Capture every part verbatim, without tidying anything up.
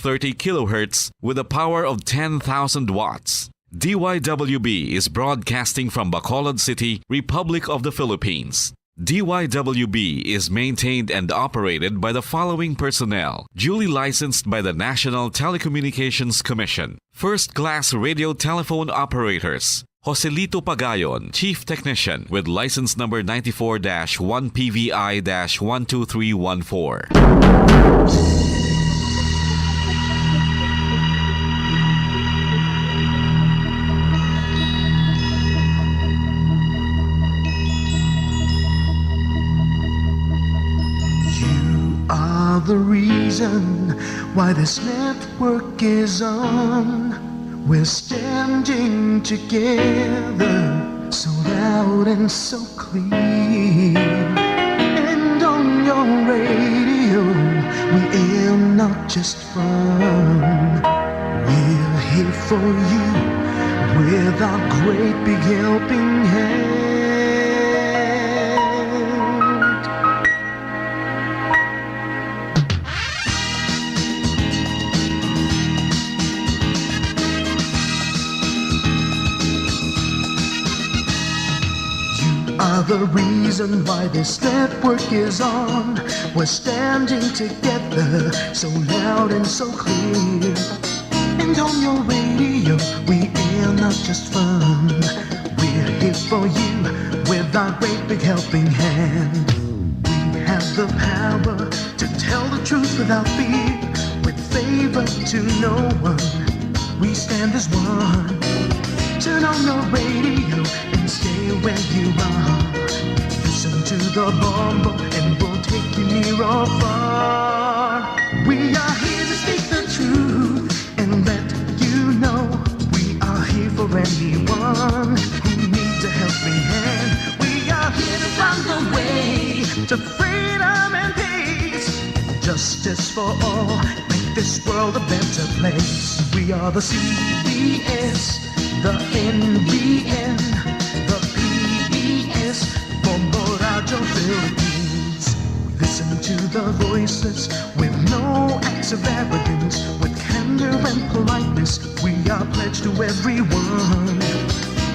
thirty kilohertz with a power of ten thousand watts. D Y W B is broadcasting from Bacolod City, Republic of the Philippines. D Y W B is maintained and operated by the following personnel, duly licensed by the National Telecommunications Commission. First class radio telephone operators, Joselito Pagayon, Chief Technician, with license number ninety-four dash one P V I dash one two three one four. You are the reason why this network is on. We're standing together, so loud and so clear. And on your radio, we air not just fun. We're here for you with our great big helping hand. You are the reason why this network is on. We're standing together, so loud and so clear. And on your radio, we air not just fun. We're here for you with our great big helping hand. We have the power to tell the truth without fear, with favor to no one. We stand as one. Turn on your radio and stay where you are. Listen to the Bombo and we'll take you near or far. We are here to speak the truth and let you know we are here for anyone who needs a helping hand. We are here to find a way to freedom and peace. Justice for all, make this world a better place. We are the C B S, the N B N, the P B S, Bombo Radio Philippines. We listen to the voiceless with no acts of arrogance, with candor and politeness. We are pledged to everyone.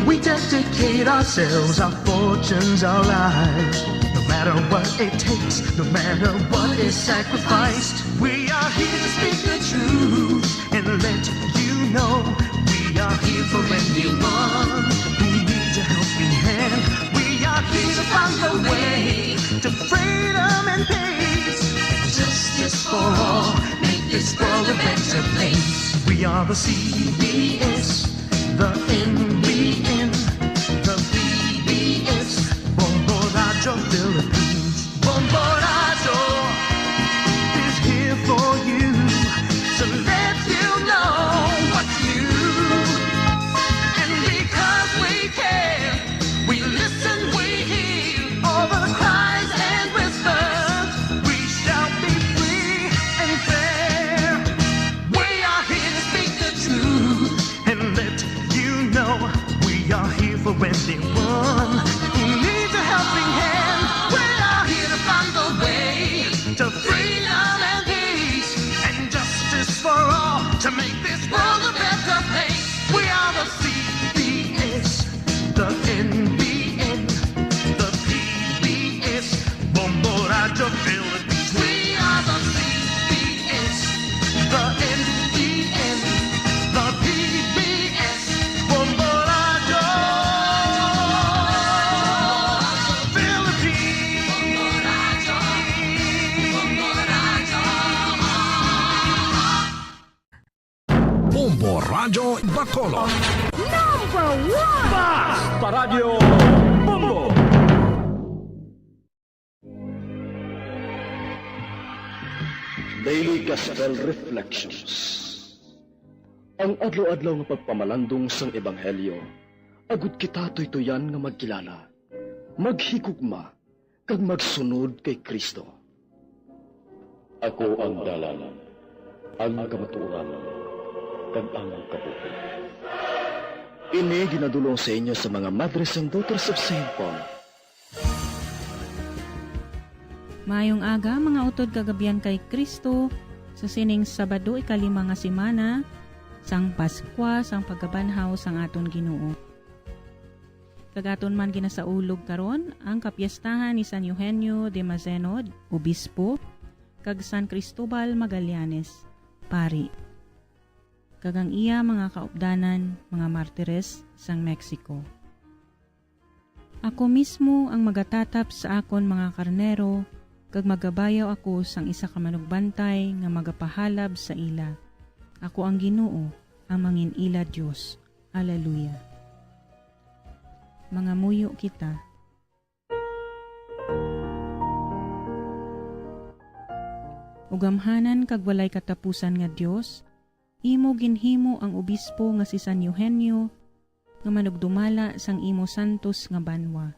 We dedicate ourselves, our fortunes, our lives. No matter what it takes, no matter what is sacrificed, we are here to speak the truth and let you know we are here for anyone who needs a helping hand. We are here to find a way to freedom and peace. Justice for all, make this world a better place. We are the C B S, the N B N, the P B S, Bombo Radio Philippines. Bombo Radio is here for you to let you know what's new. And because we care, we listen, we hear all the cries and whispers. We shall be free and fair. We are here to speak the truth and let you know we are here for anyone who needs a helping hand. We are here to find a way to freedom and peace and justice for all to make this world a better place. We are the C B S, the N B N, the P B S, Bombo Radio Philippines. We are the C B S, the N B N, the P B S, Bombo Radio Philippines. Bombo Radyo Bacolod. Number one! Basta Radyo Bombo! Daily Gospel Reflections. Ang adlaw-adlaw nga pagpamalandong sang Ebanghelyo, agud kita tuytuyan nga magkilala, maghigugma, kag magsunod kay Cristo. Ako ang dalan, ang kamatuoran, kag ang kabuhi. Ini ginadul-ong sa inyo sa mga Madres and Daughters of Saint Paul. Maayong aga, mga utod kag abyan kay Cristo. Sa sining Sabado, ikalima nga semana sang Paskwa sang pagkabanhaw sang aton Ginoo. Kag aton man ginasaulog karon ang kapiyestahan ni San Eugenio de Mazenod, Obispo, kag San Cristobal Magallanes, Pari, kag ang iya mga kaupdanan, mga martires sang Mexico. Ako mismo ang magatatap sa akon mga karnero, kag magabayaw ako sang isa ka manugbantay nga magapahalab sa ila. Ako ang Ginoo, ang mangin-ila Dios. Aleluya. Mangamuyo kita. O gamhanan kag walay katapusan nga Dios, imo ginhimo ang obispo nga si San Eugenio nga manugdumala sang imo santos nga banwa.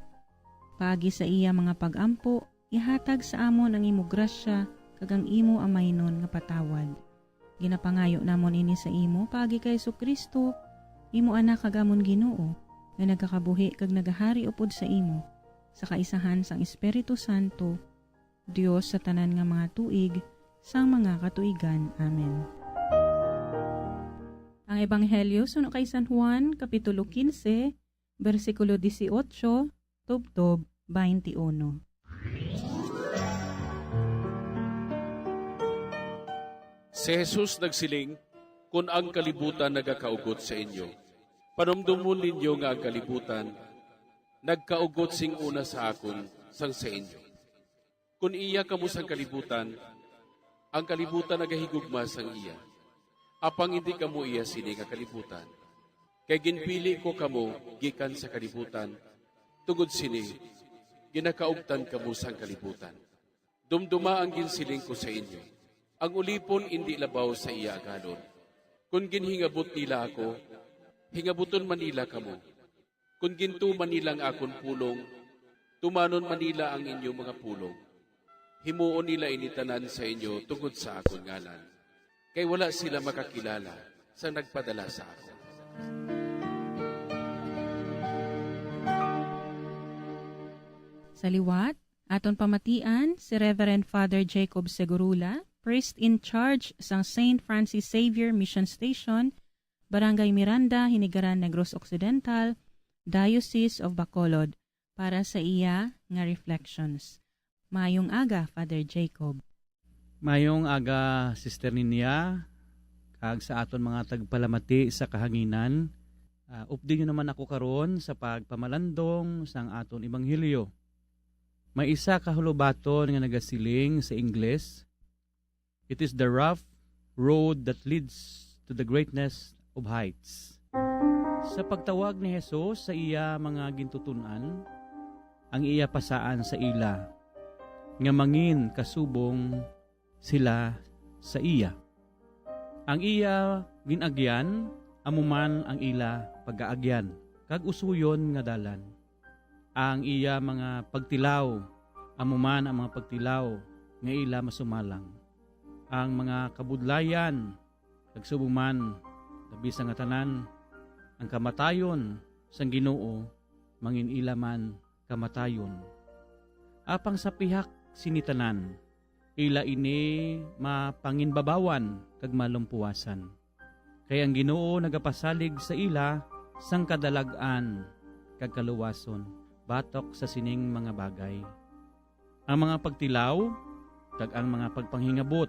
Paagi sa iya mga pag-ampo, ihatag sa amon ang imo grasya kag ang imo amaynon nga patawad. Ginapangayo namon ini sa imo paagi kay Jesu-Cristo, imo Anak kag amon Ginoo, nga nagakabuhi kag nagahari upod sa imo, sa kaisahan sang Espiritu Santo, Dios sa tanan nga mga tuig, sang mga katuigan. Amen. Ang Ebanghelyo suno kay San Juan, Kapitulo quince, bersikulo dieciocho, tubtob twenty-one. Si Jesus nagsiling, "Kon ang kalibutan nagakaugot sa inyo, panumdomon ninyo nga ang kalibutan nagkaugot sing una sa akon sang sa inyo. Kon iya kamo sang kalibutan, ang kalibutan nagahigugma sang iya. Apang indi kamo iya sini nga kalibutan, kay ginpili ko kamo gikan sa kalibutan. Tungod sini, ginakaugtan kamo sang kalibutan. Dumduma ang ginsiling ko sa inyo, ang ulipon indi labaw sa iya agalon. Kon ginhingabot nila ako, hingabuton man nila kamo. Kon gintuman nila ang akon pulong, tumanon man nila ang inyo mga pulong. Himuon nila ini tanan sa inyo tungod sa akon ngalan, kay wala sila makakilala sa nagpadala sa akon." Sa liwat, aton pamatian si Reverend Father Jacob Segurula, Priest in Charge sang Saint Francis Xavier Mission Station, Barangay Miranda, Hinigaran, Negros Occidental, Diocese of Bacolod, para sa iya nga reflections. Mayong aga, Father Jacob. Mayong aga, Sister Ninia, kag sa aton mga tagpalamati sa kahanginan. Ah, updi nyo naman ako karon sa pagpamalandong sang aton ebanghelyo. May isa ka hulubaton nga nagasiling sa Ingles, "It is the rough road that leads to the greatness of heights." Sa pagtawag ni Jesus sa iya mga gintuton-an, ang iya pasaan sa ila nga mangin kasubong sila sa iya. Ang iya gin-agyan amo man ang ila pagaagyan kag usuyon nga dalan. Ang iya mga pagtilaw amo man ang mga pagtilaw nga ila masumalang. Ang mga kabudlayan kag subong man, labi sa nga tanan, ang kamatayon sang Ginoo mangin-ila man kamatayon. Apang sa pihak sini tanan, ila ini mapanginbabawan kag malumpuwasan. Kay ang Ginoo nagapasalig sa ila sang kadalag-an kag kaluwason batok sa sining mga bagay. Ang mga pagtilaw kag ang mga pagpanghingabot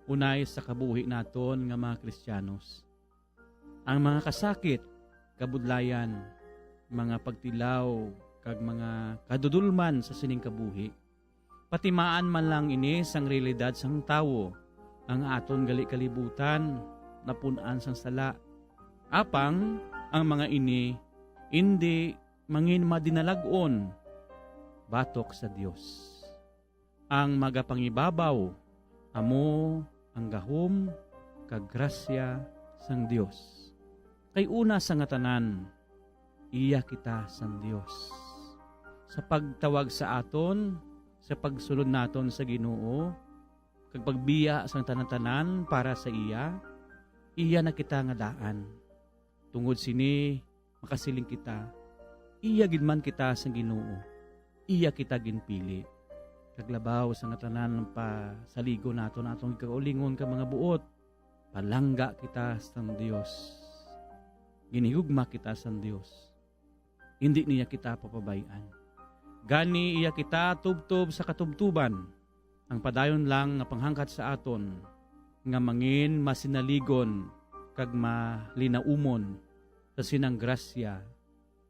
unay sa kabuhi naton nga mga Kristiyanos. Ang mga kasakit, kabudlayan, mga pagtilaw, kag mga kadudulman sa sining kabuhi, patimaan man lang ini sang realidad sang tawo, ang aton gali kalibutan napun-an sang sala. Apang ang mga ini indi mangin madinalag-on batok sa Dios. Ang magapangibabaw amo ang gahom kag grasya sang Dios. Kay una sa nga tanan, iya kita sang Dios. Sa pagtawag sa aton, sa pagsulod naton sa Ginoo, kag pagbiya sang tanan-tanan para sa iya, iya na kita nga daan. Tungod sini, makasiling kita, iya gid man kita sang Ginoo, iya kita ginpili. kag labaw sa nga tanan pasaligon naton atong kaugalingon kag mga buot. Palangga kita sang Dios. Ginhigugma kita sang Dios. Indi niya kita papabay-an. Gani iya kita tubtob sa katubtoban, ang padayon lang nga panghangkat sa aton nga mangin masinaligon kag malinaumon sa sinang grasya,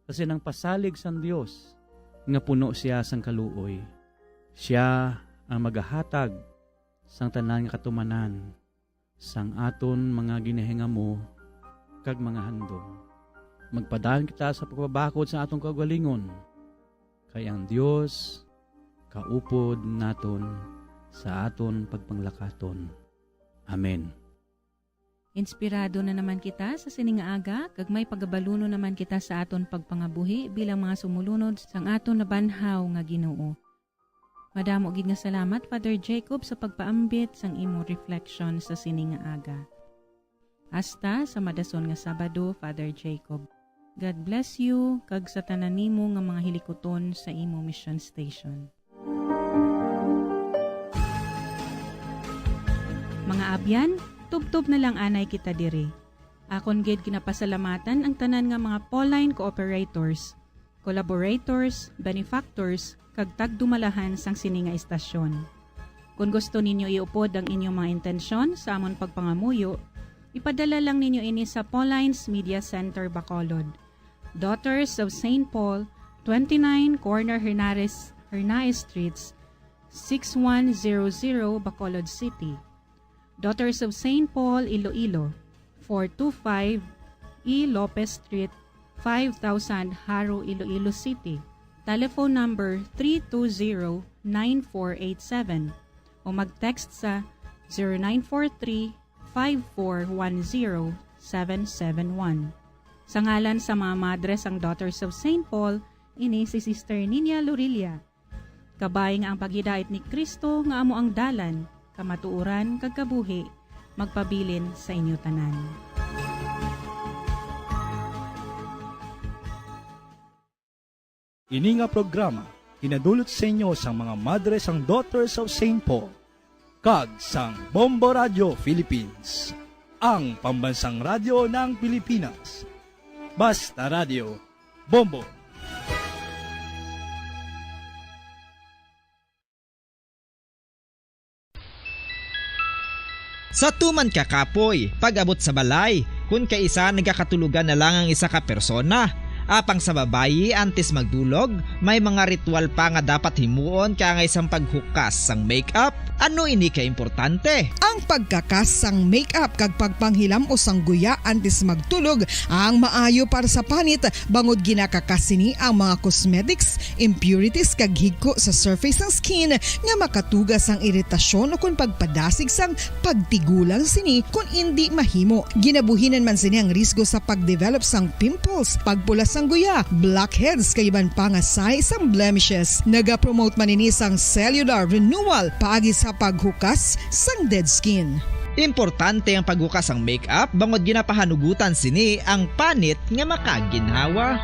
sa sinang pasalig sang Dios, nga puno sia sang kaluoy. Sia ang magahatag sang tanan nga katumanan sang aton mga ginahingamo kag mga handom. Magpadayon kita sa pagpabakod sa aton kaugalingon, kay ang Dios kaupod naton sa aton pagpanglakaton. Amen. Inspirado na naman kita sa sini nga aga, kag may pagabaluno naman kita sa aton pagpangabuhi bilang mga sumulunod sang aton nabanhaw nga Ginoo. Madamo gid nga salamat, Father Jacob, sa pagpaambit sang imo reflection sa sini nga aga. Hasta sa madason nga Sabado, Father Jacob. God bless you, kag sa tanan nimo nga mga hilikuton sa imo mission station. Mga abyan, tubtob na lang anay kita diri. Akon gid ginapasalamatan ang tanan nga mga Pauline cooperators, collaborators, benefactors, kag tagdumalahan sang sini nga istasyon. Kon gusto ninyo iupod ang inyong mga intensyon sa amon pagpangamuyo, ipadala lang ninyo ini sa Pauline's Media Center, Bacolod, Daughters of Saint Paul, twenty-nine Corner Hernares, Hernaez Streets, six one zero zero, Bacolod City. Daughters of Saint Paul, Iloilo, four two five E Lopez Street, five thousand, Jaro, Iloilo City. Telephone number three two zero, nine four eight seven o mag-text sa zero nine four three, five four one zero, seven seven one. Sa ngalan sa mga madre sang Daughters of Saint Paul, ini si Sister Ninia Lorilla. Kabay nga ang paghidait ni Cristo nga amo ang dalan, kamatuoran, kag kabuhi, magpabilin sa inyo tanan. Ini nga programa ginadulot sa inyo sang mga madre sang Daughters of Saint Paul kag sang Bombo Radio Philippines, ang pambansang radyo ng Pilipinas. Basta Radio, Bombo. Sa tuman ka kapoy, pag-abot sa balay, kun kaisa nagakatulogan na lang ang isa ka persona. Apang sa babayi, antes magdulog, may mga ritual pa nga dapat himuon kaangay sang paghukas sang make-up. Ano ini ka importante? Ang pagkakas sang make-up kag pagpanghilam-os sang guya antes magtulog ang maayo para sa panit, bangod ginakakas sini ang mga cosmetics, impurities kag higko sa surface sang skin nga makatuga sang iritasyon ukon pagpadasig sang pagtigulang sini kon indi mahimo. Ginabuhinan man sini ang risgo sa pagdevelop sang pimples, pagpula sang guya, blackheads kag iban pa nga sign sang blemishes. Nagapromote man ini sang cellular renewal paagi sa paghukas sang dead skin. Importante ang paghukas sang make-up bangod ginapahanugutan sini ang panit nga makaginhawa.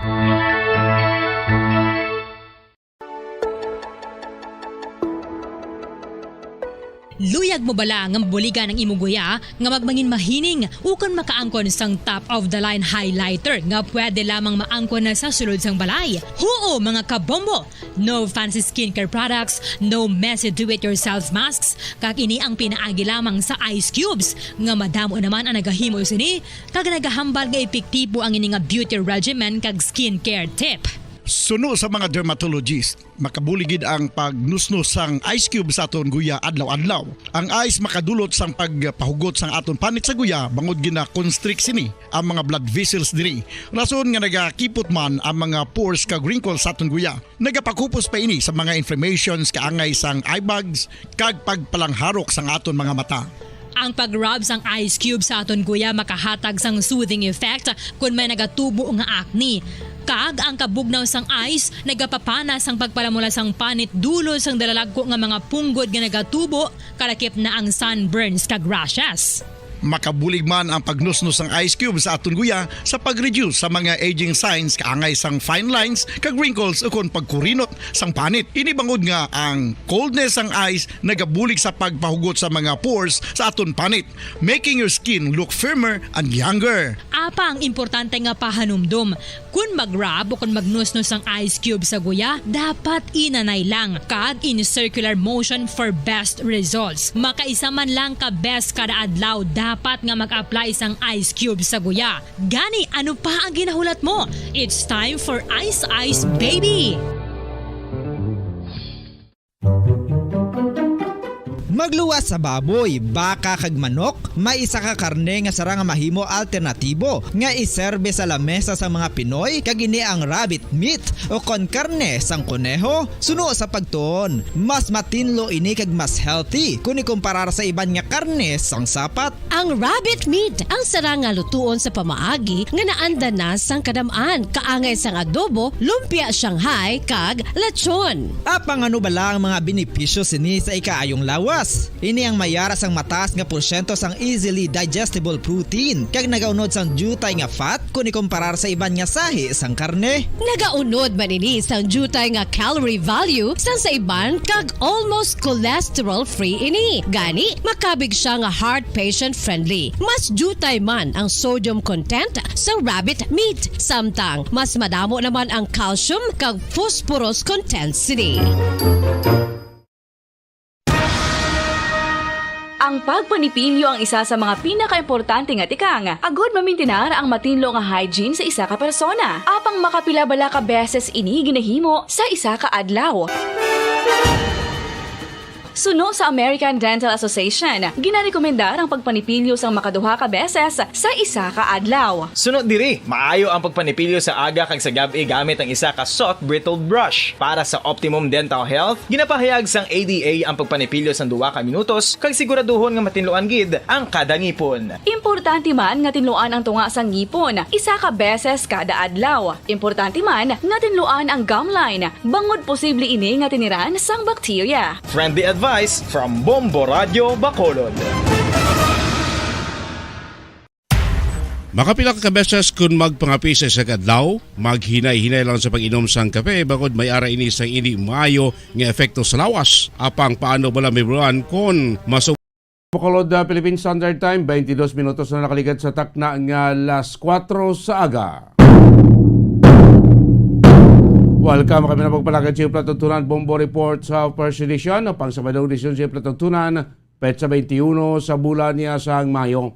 Luyag mo bala nga mabuligan ang imo guya nga magmangin mahining ukon makaangkon sang top of the line highlighter nga pwede lamang maangkon na sa sulod sang balay? Huo, mga kabombo! No fancy skincare products, no messy do-it-yourself masks, kag ini ang pinaagi lamang sa ice cubes, nga madamo naman ang nagahimo sini, kag nagahambal nga epektibo ang ini nga beauty regimen kag skincare tip. Suno sa mga dermatologist, makabulig gid ang pagnusnos sang ice cube sa aton guya adlaw-adlaw. Ang ice makadulot sang pagpahugot sang aton panit sa guya, bangod gina-constrict sini ang mga blood vessels diri, rason nga nagakipot man ang mga pores kag wrinkles sa aton guya. Nagapakupos pa ini sa mga inflammations kaangay sang eye bags kag pagpalangharok sang aton mga mata. Ang pag-rub sang ice cube sa aton guya makahatag sang soothing effect kon may nagatubo nga acne. Kag ang kabugnaw sang ice nagapapana sang pagpalamula sang panit dulot sang dalalagko nga mga punggod nga nagatubo, kalakip na ang sunburns kag rashes. Makabulig man ang pagnusnos sang ice cube sa aton guya sa pag-reduce sa mga aging signs kaangay sang fine lines kag wrinkles ukon pagkurinot sang panit. Ini bangod nga ang coldness sang ice nagabulig sa pagpahugot sa mga pores sa aton panit, making your skin look firmer and younger. Apang importante nga pahanumdom, kun mag-rub o kun magnusnos ang ice cube sa guya, dapat inanay lang kag in circular motion for best results. Makaisa man lang ka beses kada adlaw dapat nga mag-apply sang ice cube sa guya. Gani, ano pa ang ginahulat mo? It's time for Ice Ice Baby! Magluwas sa baboy, baka kag manok, may isa ka karne nga sarang nga mahimo alternatibo nga iserbe sa lamesa sa mga Pinoy, kag ini ang rabbit meat o kon karne sang koneho. Suno sa pagtuon, mas matinlo ini kag mas healthy kun ikumparar sa iban nga karne sang sapat. Ang rabbit meat ang sarang nga lutuon sa pamaagi nga naanda na sang kadam-an, kaangay sang adobo, lumpia Shanghai, kag lechon. Apang ano bala ang mga benepisyo sini sa ikaayong lawas? Ini ang may ara sang mataas nga porsyento sang easily digestible protein kag nagaunod sang diutay nga fat kun ikumparar sa iban nga sahi sang karne. Nagaunod man ini sang diutay nga calorie value sang sa iban kag almost cholesterol-free ini. Gani, makabig sia nga heart patient-friendly. Mas diutay man ang sodium content sang rabbit meat, samtang mas madamo naman ang calcium kag phosphorus content sini. Ang pagpanipilyo ang isa sa mga pinakaimportante nga tikang agud mamintinar ang matinlo nga hygiene sa isa ka persona. Apang makapila bala ka beses ini ginahimo sa isa ka adlaw? Suno sa American Dental Association, ginarekomendar ang pagpanipilyo sang makaduha ka beses sa isa ka adlaw. Suno diri, maayo ang pagpanipilyo sa aga kag sa gab-i gamit ang isa ka soft bristled brush. Para sa optimum dental health, ginapahayag sang A D A ang pagpanipilyo sang duha ka minutos kag siguraduhon nga matinluan gid ang kada ngipon. Importante man nga tinluan ang tunga sang ngipon isa ka beses kada adlaw. Importante man nga tinluan ang gum line, bangod posible ini nga tiniran sang bakterya. Friendly advice from Bombo Radyo Bacolod. Makapila ka beses kun magpangape sa isa ka adlaw, maghinay-hinay lang sa pag-inom sang kape, bangod may ara ini sang indi maayo nga epekto sa lawas. Apang paano bala may bulan kun mas Bacolod, ah, Philippine Standard Time, twenty-dos minutos na nakalikat sa takna nga las kuwatro sa aga. Welcome kami na pagpalagad sa Platugtunan Bombo Report sa First Edition, pang Sabado, edisyon sa Platugtunan, petsa twenty-uno sa bulan niya sang Mayo.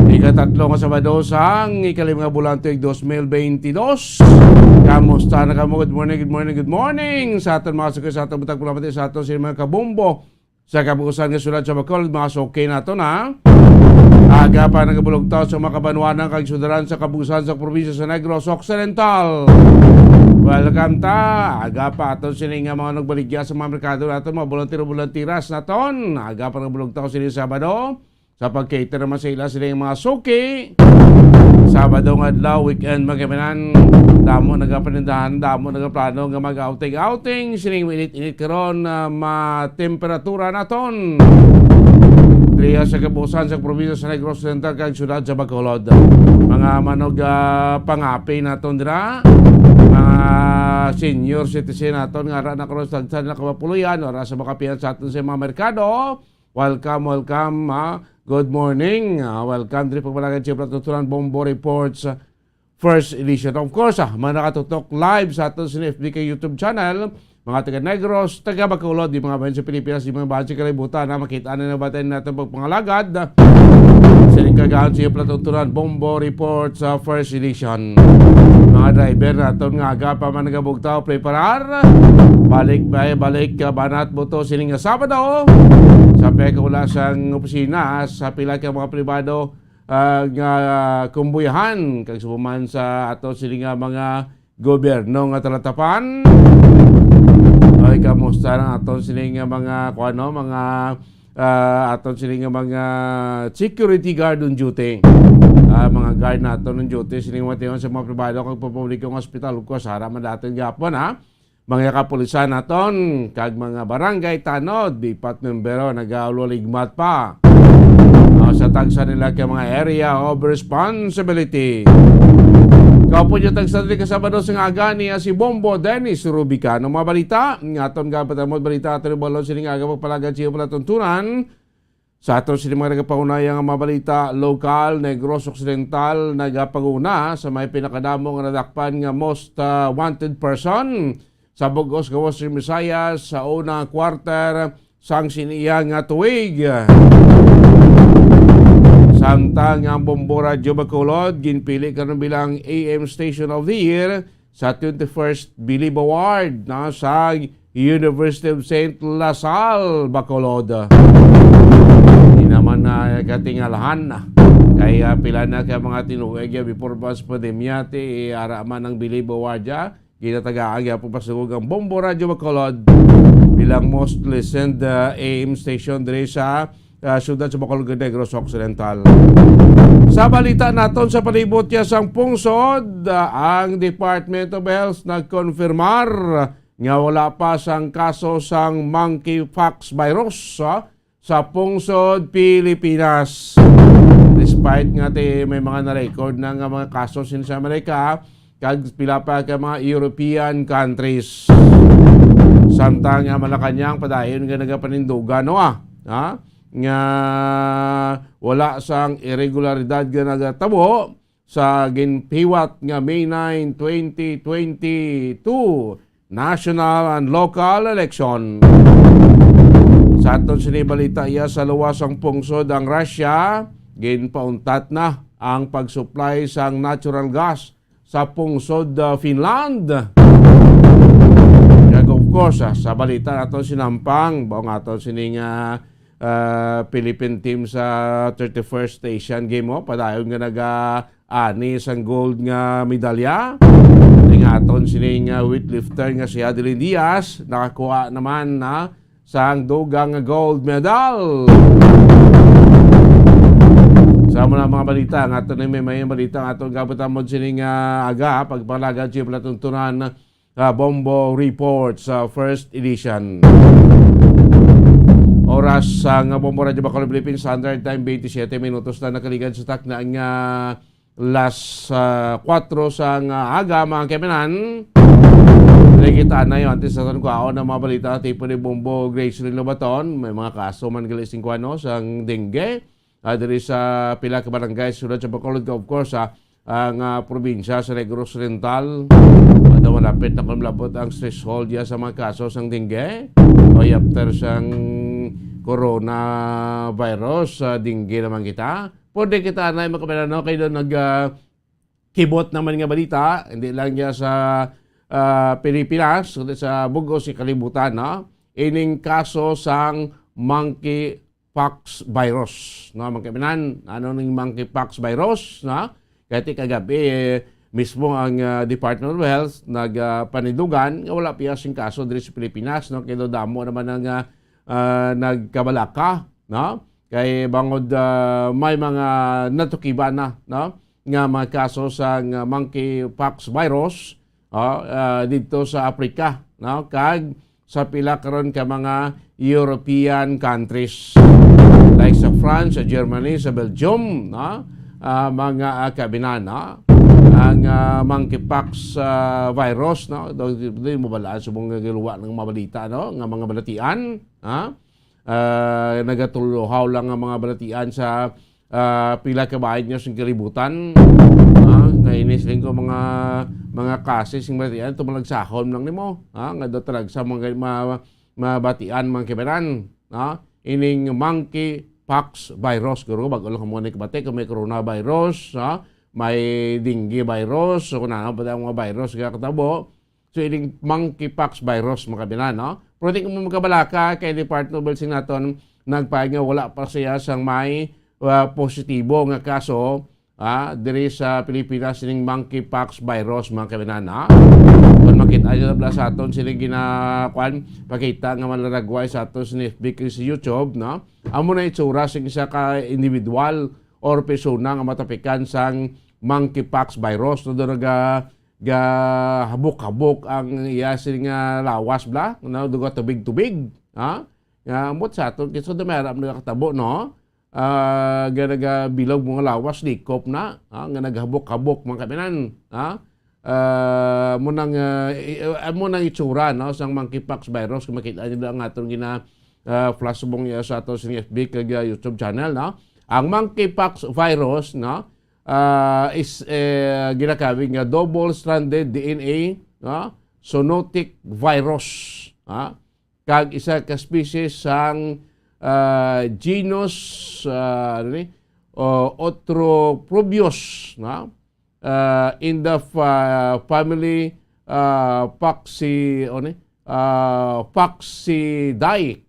Ikatatlo nga Sabado sang ikalima nga bulan tuig dos mil bentidós. Kamusta na kamo? Good morning, good morning, good morning sa aton mga suki, sa aton butang pulapati, sa aton sa mga kabombo sa kabuusan nga syudad sa Bacolod, mga suki nato na. Aga pa nagabulog taon sa mga kabanwanan kag syudadan sa kabuusan sa probinsya sa Negros Occidental. Welcome ta. Aga pa aton sini nga mga nagbaligya sa mga merkado naton, mga bolantero-bolanteras naton. Aga pa nagabulog taon sini Sabado sa pag-cater naman sa ila sini mga suki. Sabado nga adlaw, weekend, mga kaminan. Damo nagapanindahan, damo nagaplano nga mag-outing-outing. Sining mainit-init karon, ah, matemperatura naton. Diriya sa kabuusan sa probinsya sa Negros Occidental kag syudad sa Bacolod. Mga manog, ah, pangapi naton dira. Mga senior citizen naton nga ara na karon sa dagsa na kabapuloyan, ara sa makapihan sa aton sa mga merkado. Welcome, welcome, ha? Good morning. Ah, welcome diri pagpalagad sa Platugtunan Bombo Reports, ah, First Edition. Of course, ah, mga nakatutok live sa aton sa F B K YouTube channel, mga taga Negros, taga Bacolod, di mga bayan sa Pilipinas, di mga bayan sa kalibutan, na makita na nabatay natin pagpangalagad. Sining kagahan sa Platugtunan Bombo Reports, ah, First Edition. Mga driver naton nga aga pa man nagabugtaw, preparar. Balik bay, balik ka, banat mo to sining nga Sabado. Sa pekula sang opisina, sa pila ka mga pribado, ah, nga kumbuyahan, kag subo man sa ato sini nga mga gobyerno nga talatapan. Ay, kamusta na aton sini nga mga, kuano, mga, ah, aton sini nga mga security guard on duty. Ah, mga guard naton on duty, sini nga mga tiyon sa mga pribado kag pampubliko nga ospital, of course, ara man daton gapon, ha? Mga kapulisan naton kag mga barangay tanod, bipat numbero, nagaulo ligmat pa. Sa tagsa nila ka mga area of responsibility. Kaupo niya tagsa diri ka Sabado sa nga aga niya si Bombo Dennis Rubicano. Mga balita nga aton gapatamod balita aton ibalon sining aga pagpalagad sa iyong palatuntunan. Sa aton sini mga nagapaunaya nga mga balita, lokal, Negros Occidental, nagapaguna sa may pinakadamo nga nadakpan nga most, ah, wanted person sa bug-os nga Western Visayas sa unang quarter sang siniya nga tuig. Samtang ang Bombo Radyo Bacolod ginpili karon bilang A M Station of the Year sa twenty-first Bilib Award na sa University of Saint La Salle, Bacolod. Di naman na katingalahan na. Kay, ah, pila na ka mga tinuig, ah, before pa sa pandemya, ti, eh, ara man ang Bilib Award, ah. Ginatagaan gyapon pasugog ang Bombo Radyo Bacolod bilang most listened, ah, A M station diri sa, ah, siyudad sa Bacolod, Negros Occidental. Sa balita naton sa palibot niya sang pungsod, ah, ang Department of Health nagkonfirmar nga wala pa sang kaso sang monkeypox virus, ah, sa pungsod Pilipinas. Despite nga ti may mga na-record na nga mga kaso sin sa Amerika, kag pila pa ka mga European countries. Samtang nga Malacañang padayon nga nagapanindugan, no, ah, ha? Nga wala sang irregularidad nga nagatabo sa ginhiwat nga May nine, twenty twenty-two national and local election. Sa aton sini balita iya sa luwas sang pungsod ang Russia, ginpauntat na ang pag-supply sang natural gas sa pungsod, ah, Finland. Kag of course, ah, sa balita naton sinampang, bao nga aton sining, ah, ah, Philippine team sa thirty-first Asian Game, oh, padayon nga naga-ani sang gold nga medalya. Ingaton sining, ah, weightlifter nga si Adeline Diaz, nakakuha naman na sang dugang nga gold medal. Sa mga, mga balita, nga ato na may, may balita nga ato gabutamod sining, ah, aga, pagpalagad siya pala tuntunan, ah, Bombo Report sa first edition. Oras sa nga Bombo Radyo Bacolod Philippines Standard Time, twenty-seven minutos na nakaligad sa takna nga las, ah, kuwatro sa nga aga, mga kaibigan. Dili kita na yun. Antes natin kuhaon ang mga balita, tipo ni Bombo Grace Lobaton. May mga kaso man gali sing kuwano sang dengue. Ah, diri sa pila ka barangay sa siyudad sa Bacolod, of course, ah, ang, ah, probinsya sa Negros Oriental. Ano, malapit na kung malabot ang threshold ya sa mga kaso sang dengue. O after sang coronavirus, ah, dengue naman kita. Pwede kita na yung mga kabayan, no? Kaya doon nag, ah, kibot naman nga balita, hindi lang niya sa, ah, Pilipinas, kundi sa bug-os nga kalibutan, no? Ining kaso sang monkeypox virus, no? Mga kaibigan, ano ning monkeypox virus, no? Kaya ti kagabi, eh, mismo ang, ah, Department of Health nag, ah, panidugan nga wala pa sing kaso diri sa Pilipinas, no? Kaya daw damo naman ang, ah, ah, nagkabalaka, no? Kay bangod, ah, may mga natukiban na, no, nga mga kaso sang monkeypox virus, oh, ah, didto sa Africa, no, kag sa pila karon ka mga European countries, like sa France, sa Germany, sa Belgium, no, ah, mga, ah, kabinan, no, ang, ah, monkeypox, ah, virus, no, do, di mo balaan subong nga giluwa ng mga balita, no, nga mga balatian, ha? Ah, nagatuluhaw lang ang mga balatian sa, ah, pila ka bahin nga sing kalibutan. Ah, nga ini siling ko mga, mga kaso sing balatian, ito malagsahon lang nimo. Ah, nga daw talaga sa mga ma-, mabatian, mga kibanan. Ah, ining monkeypox virus, guro, bago lang mo ni kabati kung may coronavirus, ah, may dengue virus, so kung ano pa ang mga virus nga katabo. So, ining monkeypox virus, mga kabinan, no? Pero di ko mo magkabalaka kay Department of Health naton nagpahayag nga wala pa siya sang may, ah, positibo nga kaso, ah, diri sa Pilipinas ining monkeypox virus, mga kabinan, ha? Kung makita niyo na sa aton sila gina-, kwan, pakita nga malaragway sa aton sa F B kag sa YouTube, no? Amo na itsura sa isa ka individual or persona nga matapikan sang monkeypox virus, no? Doon naga-, gahabok-habok ang iya sini nga lawas bala, no, duga tubig-tubig, ha? Nga, ambot sa aton, kinsa daw may aram nakatabo, no? ah, nga nagabilog mga lawas, likop na, ah, nga naghabok-habok, mga kaibinan, ah. Ah, mo nang, ah, i-, ah, mo nang itsura, no, sang monkeypox virus, kung makita nila ang aton gina, ah, flashbang iya sa aton sa F B kag, ah, YouTube channel, no. Ang monkeypox virus, no, ah, is, eh, ginakawig nga double-stranded D N A, no, zoonotic virus, ah, kag isa ka species sang, ah, genus, ah, ano ni, o, Otrophobus, no? Ah, in the fa-, family, ah, Foxi-, ano ni, ah, Foxidae,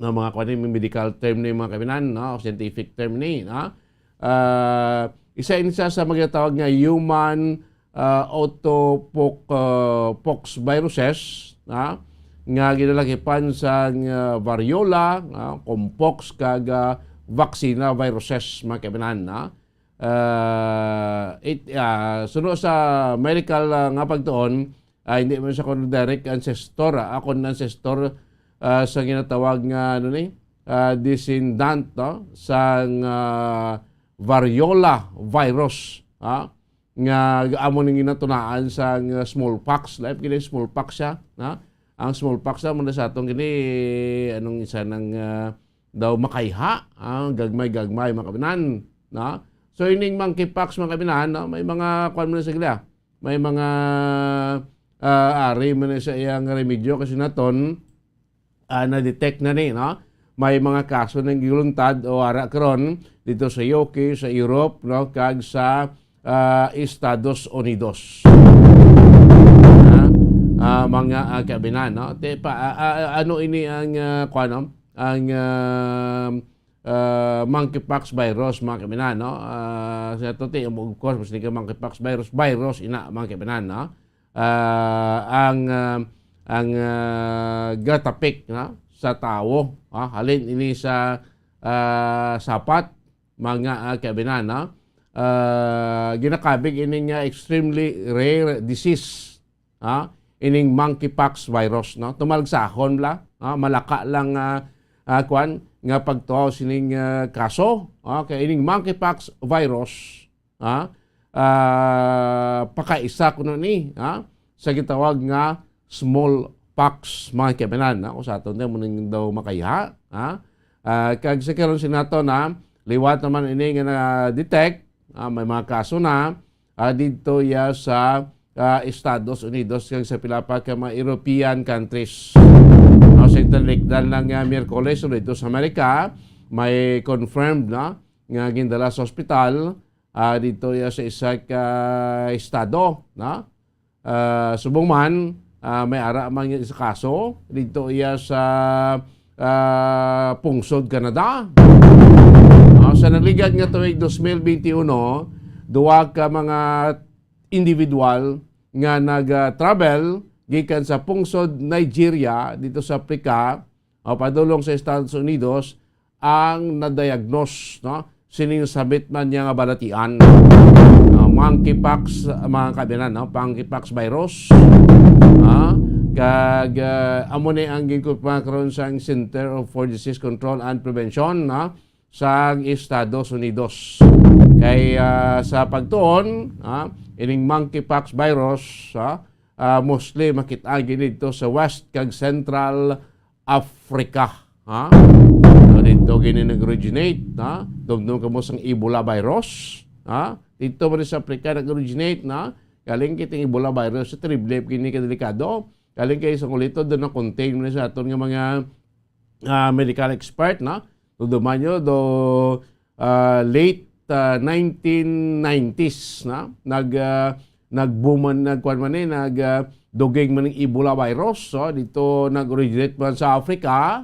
no? Mga kuwan ni, medical term ni, mga kaibinan, no? Scientific term ni, no? Ah, isa ini sa, sa mga tawag nga human, ah, autopox, ah, pox viruses, ah, nga ginalagipan sang, ah, variola, ah, mpox, kag, ah, vaccinia viruses, mga kaibinan, ah. Ah, it, ah, suno sa medical, ah, nga pagtuon, ah, hindi man siya kon direct ancestor, ah, akon ancestor, ah, sa ginatawag nga, ano ni, ah, descendant, no, sang, ah, variola virus, ah, nga amo ning ginatunaan sang, ah, smallpox. Lain gid ang smallpox siya, ha? Ang smallpox na muna sa atong gini, anong isa nang, ah, daw makaiha, ah, gagmay-gagmay, mga kabinan, no? So, ining monkeypox, mga kabinan, no? May mga, kuwan mo na sa gila, may mga, ah, ari man sa iyang remedyo kasi naton, ah, na-detect na ni, no? May mga kaso nang giluntad o ara karon dito sa U K, sa Europe, no, kag sa, ah, Estados Unidos. Ah, ah, mga, ah, kabinan, no? Te pa, ah, ah, ano ini ang, ah, kuwan, no? Ang, ah, ah, monkeypox virus, mga kabinan, no? Ah, sa to, te, of course, mas di ka monkeypox virus, virus ina, mga kabinan, no? Ah, ang, ah, ang, ah, gatapik, no, sa tawo, ah, halin ini sa, ah, sapat, mga, ah, kabinan, no? Ah, ginakabig ini nga extremely rare disease, ah, ining monkeypox virus, no? Tumalagsahon la, ah, malaka lang, ah, ah, kwan, nga pagtuhaw sining, ah, kaso, ah, kay ining monkeypox virus, ha? Ah, pakaisa kuno ni, ha? Sa gitawag nga smallpox, mga kabinan, ha? Kung sa aton, mo ning daw makaiha, ha? Ah, kag sa karon sa nato na, liwat naman ini nga na-detect, ah, may mga kaso na, ah, didto ya sa, ah, Estados Unidos kag sa pila pa ka mga European countries. No, sa talikdan lang nga Miyerkules, so dito sa Amerika, may confirmed na nga gindala sa ospital, ah, dito ya sa isa ka estado, na, ah, subong man, ah, may ara man nga isa kaso dito ya sa, ah, pungsod Canada. Ah, sa nagligad nga tuig dos mil benti uno, duwa ka mga individual nga nag-travel gikan sa pungsod Nigeria dito sa Africa, o padulong sa Estados Unidos, ang na-diagnose, no, sining sabit man niya nga balatian. Ah, monkeypox, mga kabinan, no? Monkeypox virus. Ah, kag, ah, amo ni ang ginkumpara karon sang Center of, for Disease Control and Prevention, no, sang Estados Unidos. Kay, ah, sa pagtuon, ah, ining monkeypox virus, ah, ah, mostly makita gid dito sa West kag Central Africa, ha? So, dito gini nag-originate, ha? Dumdum kamo sang Ebola virus, ha? Dito man sa Africa nag-originate, na galing kitang Ebola virus, sa triple gini kadelikado. Galing kay sa kulito, doon na-contain mo na sa aton nga mga, ah, medical expert, na. Dumduma nyo, do, ah, late, ah, nineteen nineties, na. Nag, ah, nagbuman, nagkuan man eh, nag, ah, duging man ang Ebola virus, so, dito nag-originate man sa Africa.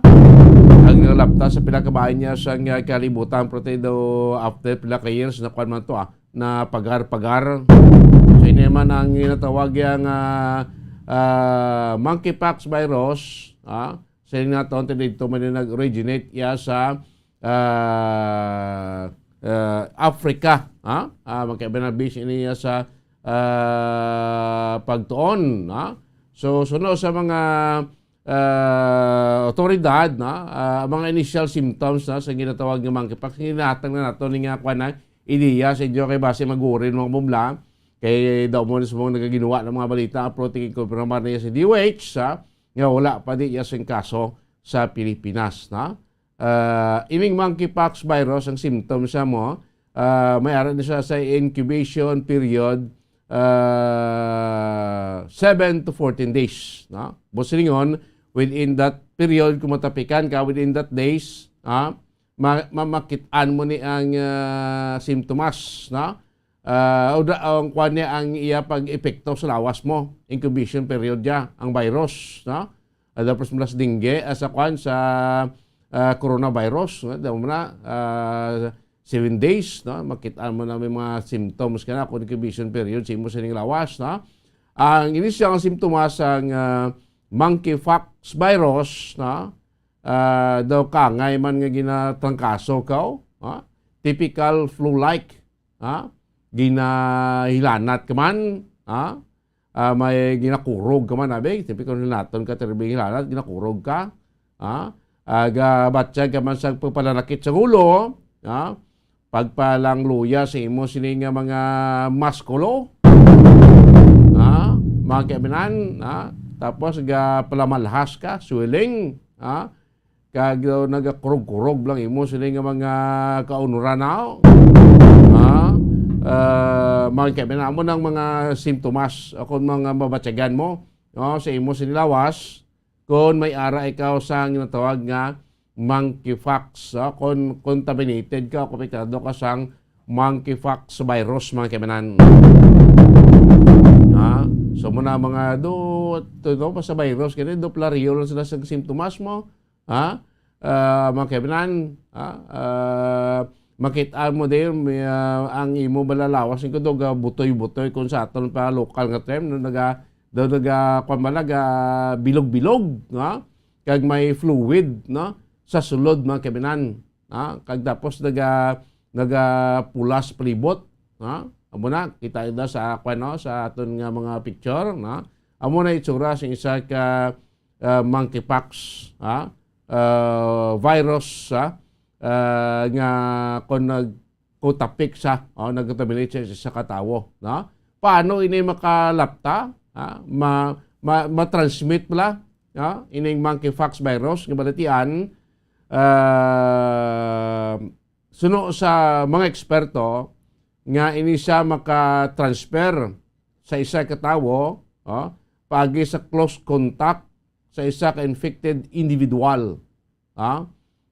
Ang nalapta sa pinakabahay niya sa nga kalibutan, pero tayo daw after pila ka years, na kuan man to, ah, na pagar-pagar. So, ini man ang ginatawag yang, ah, ah, monkeypox virus, ah, sa naton, dito man yung nag-originate ya sa, ah, ah, Africa, ha? Ah, magkaiba na base ini ya sa, ah, pagtuon, ha? So, suno sa mga, ah, otoridad, no? Ah, mga initial symptoms, no, sa ginatawag nga monkeypox, ginatang na nato ni nga, kwan na, ideya sa inyo kay base magurin mga bumla, kay daw mo sa mga nagaginuwa ng mga balita, upload tingin ko, pero niya sa D O H, ha, nga wala pa di iya sing kaso sa Pilipinas, no? Ah, ining monkeypox virus, ang symptoms sa mo, ah, may ara ni siya sa incubation period, ah, seven to fourteen days, no? Buot silingon, within that period, kung matapikan ka within that days, ah, ma-, ma-, makit-an mo ni ang, ah, sintomas, no? Ah, o da-, ang kwan niya, ang iya pag-epekto sa lawas mo, incubation period niya, ang virus, no? Ah, tapos mula sa dengue, ah, sa kwan, sa, ah, coronavirus, no? Daw mo na, ah, seven days, no? Makit-an mo na may mga symptoms ka na kung incubation period sa imo sining lawas, no? Ang inisyal nga simptomas sang, ah, monkeypox virus, no? Ah, daw kangay man nga ginatrangkaso ka, ha? Typical flu-like, ha? Ginahilanat ka man, ha? Ah, may ginakurog ka man, abi. Typical hilaton ka, terrible hilanat, ginakurog ka, ha? Ah, gabatyag ka man sa pagpalanakit sa ulo, ha? Pagpalangluya sa imo sini nga mga maskulo, ha? Mga kaibinan, ha? Tapos gapalamalhas ka, swelling, ha? Kag, uh, nagakurog-kurog lang imo sini nga mga kaunuran, ha? Ha? Ah, mga kaibinan, amo nang mga sintomas o kung mga mabatyagan mo, no, sa imo sini lawas, kung may ara ikaw sa ginatawag nga monkeypox, ha? Kung contaminated ka o apektado ka sang monkeypox virus, mga kaibinan. Ha? So, muna mga do, to, do, pa sa virus, kini do plariol lang sila sa sintomas mo, ha? Ah, mga kaibinan, ha? Ah, makit-an mo din, may, ah, ang imo balalawas, yung kudog, ah, butoy-butoy, kung sa aton pa lokal nga term, no, naga, do, naga, kwan ba, naga bilog-bilog, ha? Kag may fluid, no? Sa sulod, mga kaibinan, ha? Kag tapos naga, nagapulas palibot, ha? Amo na, kita na sa, kwan, no? Sa aton nga mga picture, no? Amo na itsura sa isa ka, ah, monkeypox, ha? Ah, virus, ha? Ah, nga kung nag-, kung tapik sa, o, nag-contaminate sa isa ka tawo, no? Paano ini makalapta, ha? Ma-, ma-, ma-transmit pala, ha? Ining monkeypox virus nga balatian, ah, suno sa mga eksperto nga ini siya maka-transfer sa isa ka tawo, o, paagi sa close contact sa isa ka infected individual, ha,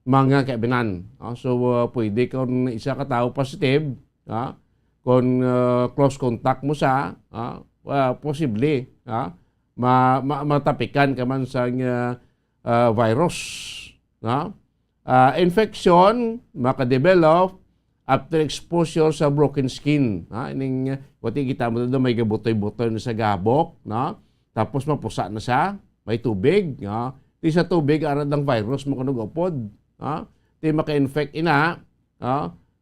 mga kaibinan. Ah, so, uh, pwede kung isa ka tawo positive, ha, kung, uh, close contact mo sa, ha, uh, posible, ha, ma-, ma-, matapikan ka man sa, uh, uh, virus, ha. Ah, infection makadevelop after exposure sa broken skin, ha. Ining, uh, wati kita mo do may gabutoy-butoy na sa gabok, no? Tapos mapusa na siya, may tubig, ha. Di sa tubig, ara ang virus mo kanugapod, ha. Di maka-infect ina, ha.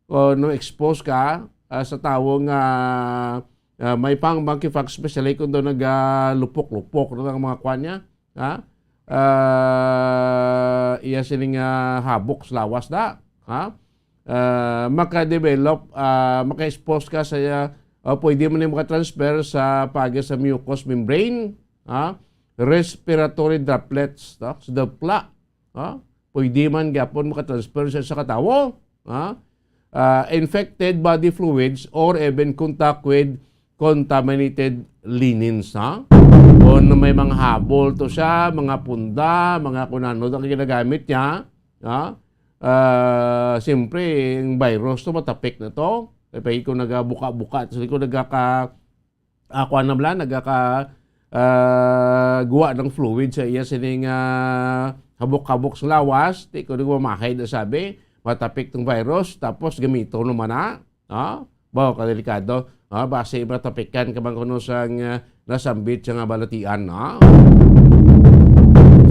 Kung no expose ka, ah, sa tawo nga, ah, may pang monkeypox, especially kung daw nagalupok-lupok na ang mga kwan niya, ha? Ah, iya sining, ah, habok sa lawas da, ha? Ah, maka-develop, ah, maka-expose ka sa, ah, pwede man yung maka-transfer sa paagi sa mucous membrane, ha? Respiratory droplets, no? Sa dapla, ha? Pwede man gyapon maka-transfer sa isa ka tawo, ha? Ah, infected body fluids or even contact with contaminated linens, ha? Kung may mga habol to siya, mga punda, mga kung ano ang ginagamit niya, ha? Ah, siyempre, yung virus to, matapik na to. Kaya pag ikaw nagabuka-buka, tapos ikaw nagaka-, ah, kuwan na bala, nagaka-, ah, guwa ng fluid sa iya sining, ah, habok-habok sa lawas, di ko nagmamahay na sabi, matapik tong virus, tapos gamito naman na, ah, ba, kadelikado, ah, basi matapikan ka man kuno sa nga nasambit sa nga balatian, no?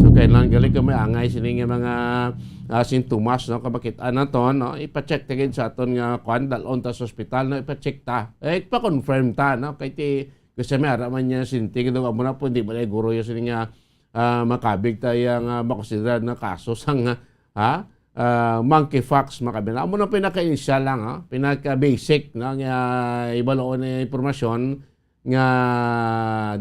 So, kailangan gali ka may angay sini nga mga, ah, sintomas, no? Kabakit-an naton, no? Ipa-check ta gid sa aton nga, kuwan, dalon ta sa ospital, no? Ipa-check ta. Eh, ipa-confirm ta, no? Kay ti, kasi may ara man niya sinting, no? Amo na po, hindi mo na iguro yung sini nga, ah, makabig ta iya nga makonsiderar nga kaso sang, ah, ah, monkeypox, mga kaabyanan. Amo na pinaka-initial lang, ha? Pinaka-basic, no, nga hibaluon nga impormasyon nga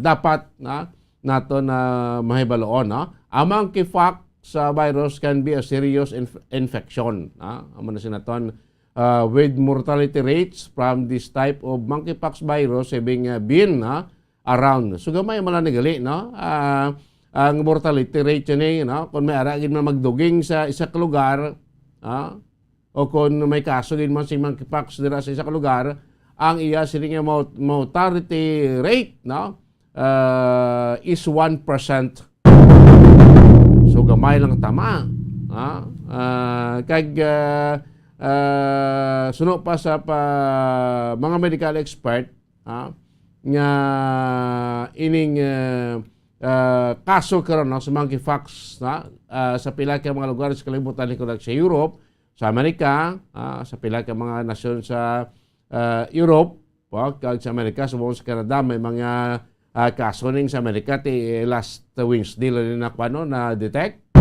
dapat, no, nato na mahibaluon, no? Ang monkeypox, ah, virus can be a serious inf-, infection, no? Amo na sinaton, ah, with mortality rates from this type of monkeypox virus having, ah, been, no, around. So, gamay man lang ni gali, no? Ah, ang mortality rate yun eh, no? Kung may ara gid man magduging sa isa ka lugar, ah, o kung may kaso gid man si monkeypox dira sa isa ka lugar, ang iya sini nga mor-, mortality rate, no? Ah, is one percent. So, gamay lang tama. Ha? Ah, kag, ah, ah, suno pa sa pa, mga medical expert, ha, nga ining, ah, ah, kaso karon, no, sa monkeypox, ha, ah, sa pila ka mga lugar sa kalibutan, kulang sa Europe, sa Amerika, ah, sa pila ka mga nasyon sa, ah, Europe, po, kag sa Amerika, subong sa Canada, may mga, ah, kaso ning sa Amerika, ti, eh, last Wednesday lang na, kuwan, no, na-detect.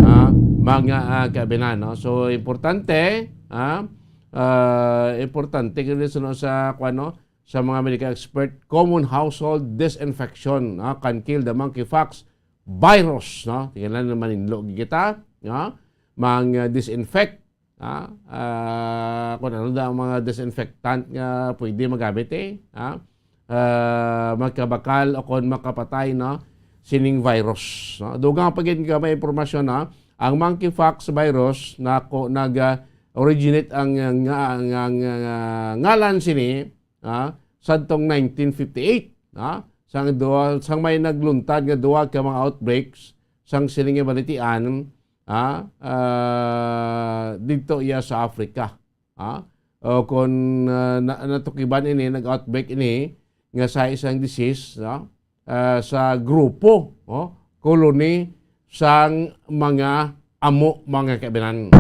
Ah, mga, ah, kaabyanan, no? So, importante, ah, ah, importante kini sa, no, sa, kuwan, no, sa mga medical expert, common household disinfection, ah, can kill the monkeypox virus, no? Tingnan lang, maninlo kita, no? Mang, ah, disinfect, ah, ah, kung ano daw ang mga disinfectant nga pwede magamit, eh, ah, ah, magkabakal o kon makapatay, no, sining virus, no? Dugang pa gid nga may impormasyon, no? Ang monkeypox virus na ko nag, ah, originate ang, ah, nga, nga, nga, nga ngalan sini, ah, sadtong nineteen fifty-eight, ah, sang duha, sang may nagluntad nga duha ka mga outbreaks sang sini nga balatian, ah, ah, didto iya sa Africa, ah. O kon, ah, na-, natukiban ini, nag-outbreak ini nga sa isang disease, no? Ah, sa grupo, oh, colony sang mga amo, mga kaabyanan.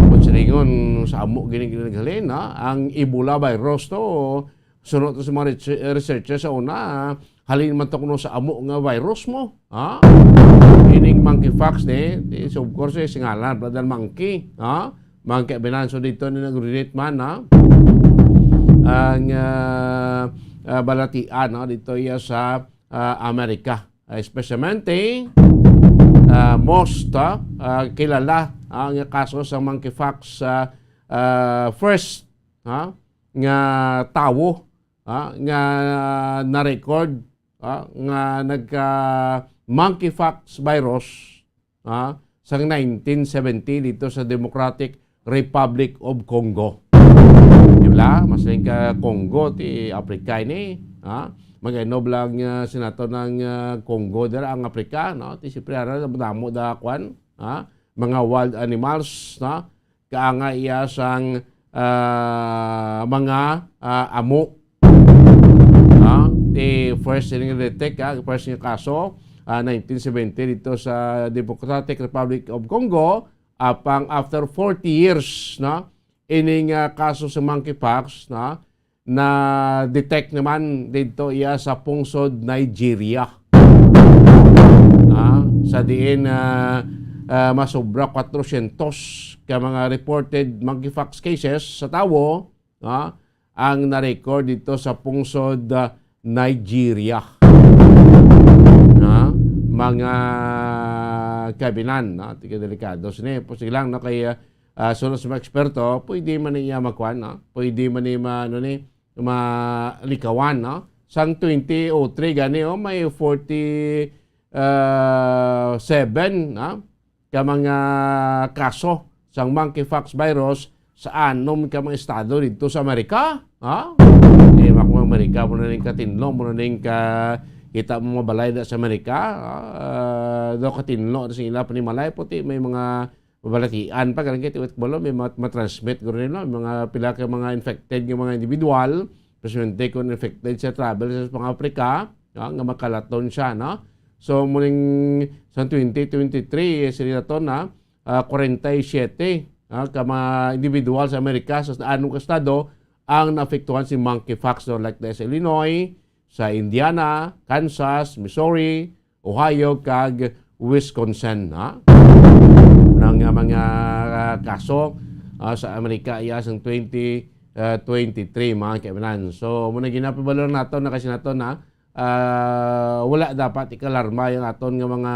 Kung silingon sa amo gini, gini naghalin, ha? Ang Ebola virus to, suno to sa mga research-, researchers sa una, halin man to kuno sa amo nga virus mo, ha? Ining monkeypox ni, di, so of course, eh, singalan, brother monkey, ha? Mga kaabyanan, so dito ni nag-originate man, ha? Ang, ah, ah, balatian, no? Dito iya sa, ah, Amerika. Ah, especialmente, ah, most, ah, ah, kilala, ah, nga kaso sa monkeypox, ah, ah, first, ha, nga tawo, ha, nga na-record, ha, nga nagka monkeypox virus, ha, sang nineteen seventy dito sa Democratic Republic of Congo. Di ba? Mas ka Congo, ti Africa ini, ha? Mag-enob lang, ah, sinato ng, ah, Congo dira ang Africa, no? Ti siyempre, ara, madamo da, kwan, ha? Mga wild animals, no? Kaanga iya sang, ah, mga, ah, amo. Ha? Ti first ini nga detect, ha? First nga kaso, ah, nineteen seventy dito sa Democratic Republic of Congo, apang after forty years, no? Ini nga kaso sa monkeypox, no? Na-detect naman dito iya sa pungsod Nigeria. Ah, sa diin, ah, ah, masobra kwatrosyentos ka mga reported monkeypox cases sa tawo, ah, ang na-record dito sa pungsod, ah, Nigeria. Ah, mga kaabyanan, no? Tiga delikado sini. Pwede lang, no? Kay, ah, ah, sunod sa mga eksperto, pwede man niya makuan, no? Pwede man ni ma-, ano ni, malikawan, no? Sang twenty oh three gani, oh, may forty, ah, seven, no, ka mga kaso sang monkeypox virus sa anom ka mga estado dito sa Amerika, ha? Di ba, kung Amerika mo na ning katinlo, mo na ning ka-, kita mo mabalay na sa Amerika, ah, daw katinlo na sila panimalay, puti may mga mabalatian pa, ganun kay tiwit balo, may mat-, matransmit guro nila, mga pila ka mga infected nga mga individual, presidente kung infected sa travel sa mga Africa, ah, nga makalaton siya, no? So, muning sa twenty twenty-three, eh, sila to na, ah, kwarenta y siyete, ah, ka mga individual sa Amerika, sa anong estado, ang naapektuhan si monkeypox, no? Like the sa Illinois, sa Indiana, Kansas, Missouri, Ohio, kag Wisconsin, ha? Nang, ah, mga, ah, kaso, ah, sa Amerika iya sang twenty, ah, twenty-three, mga kaibanan. So, muna ginapabalor nato na kasi nato na, ah, wala dapat ikalarma yung aton nga mga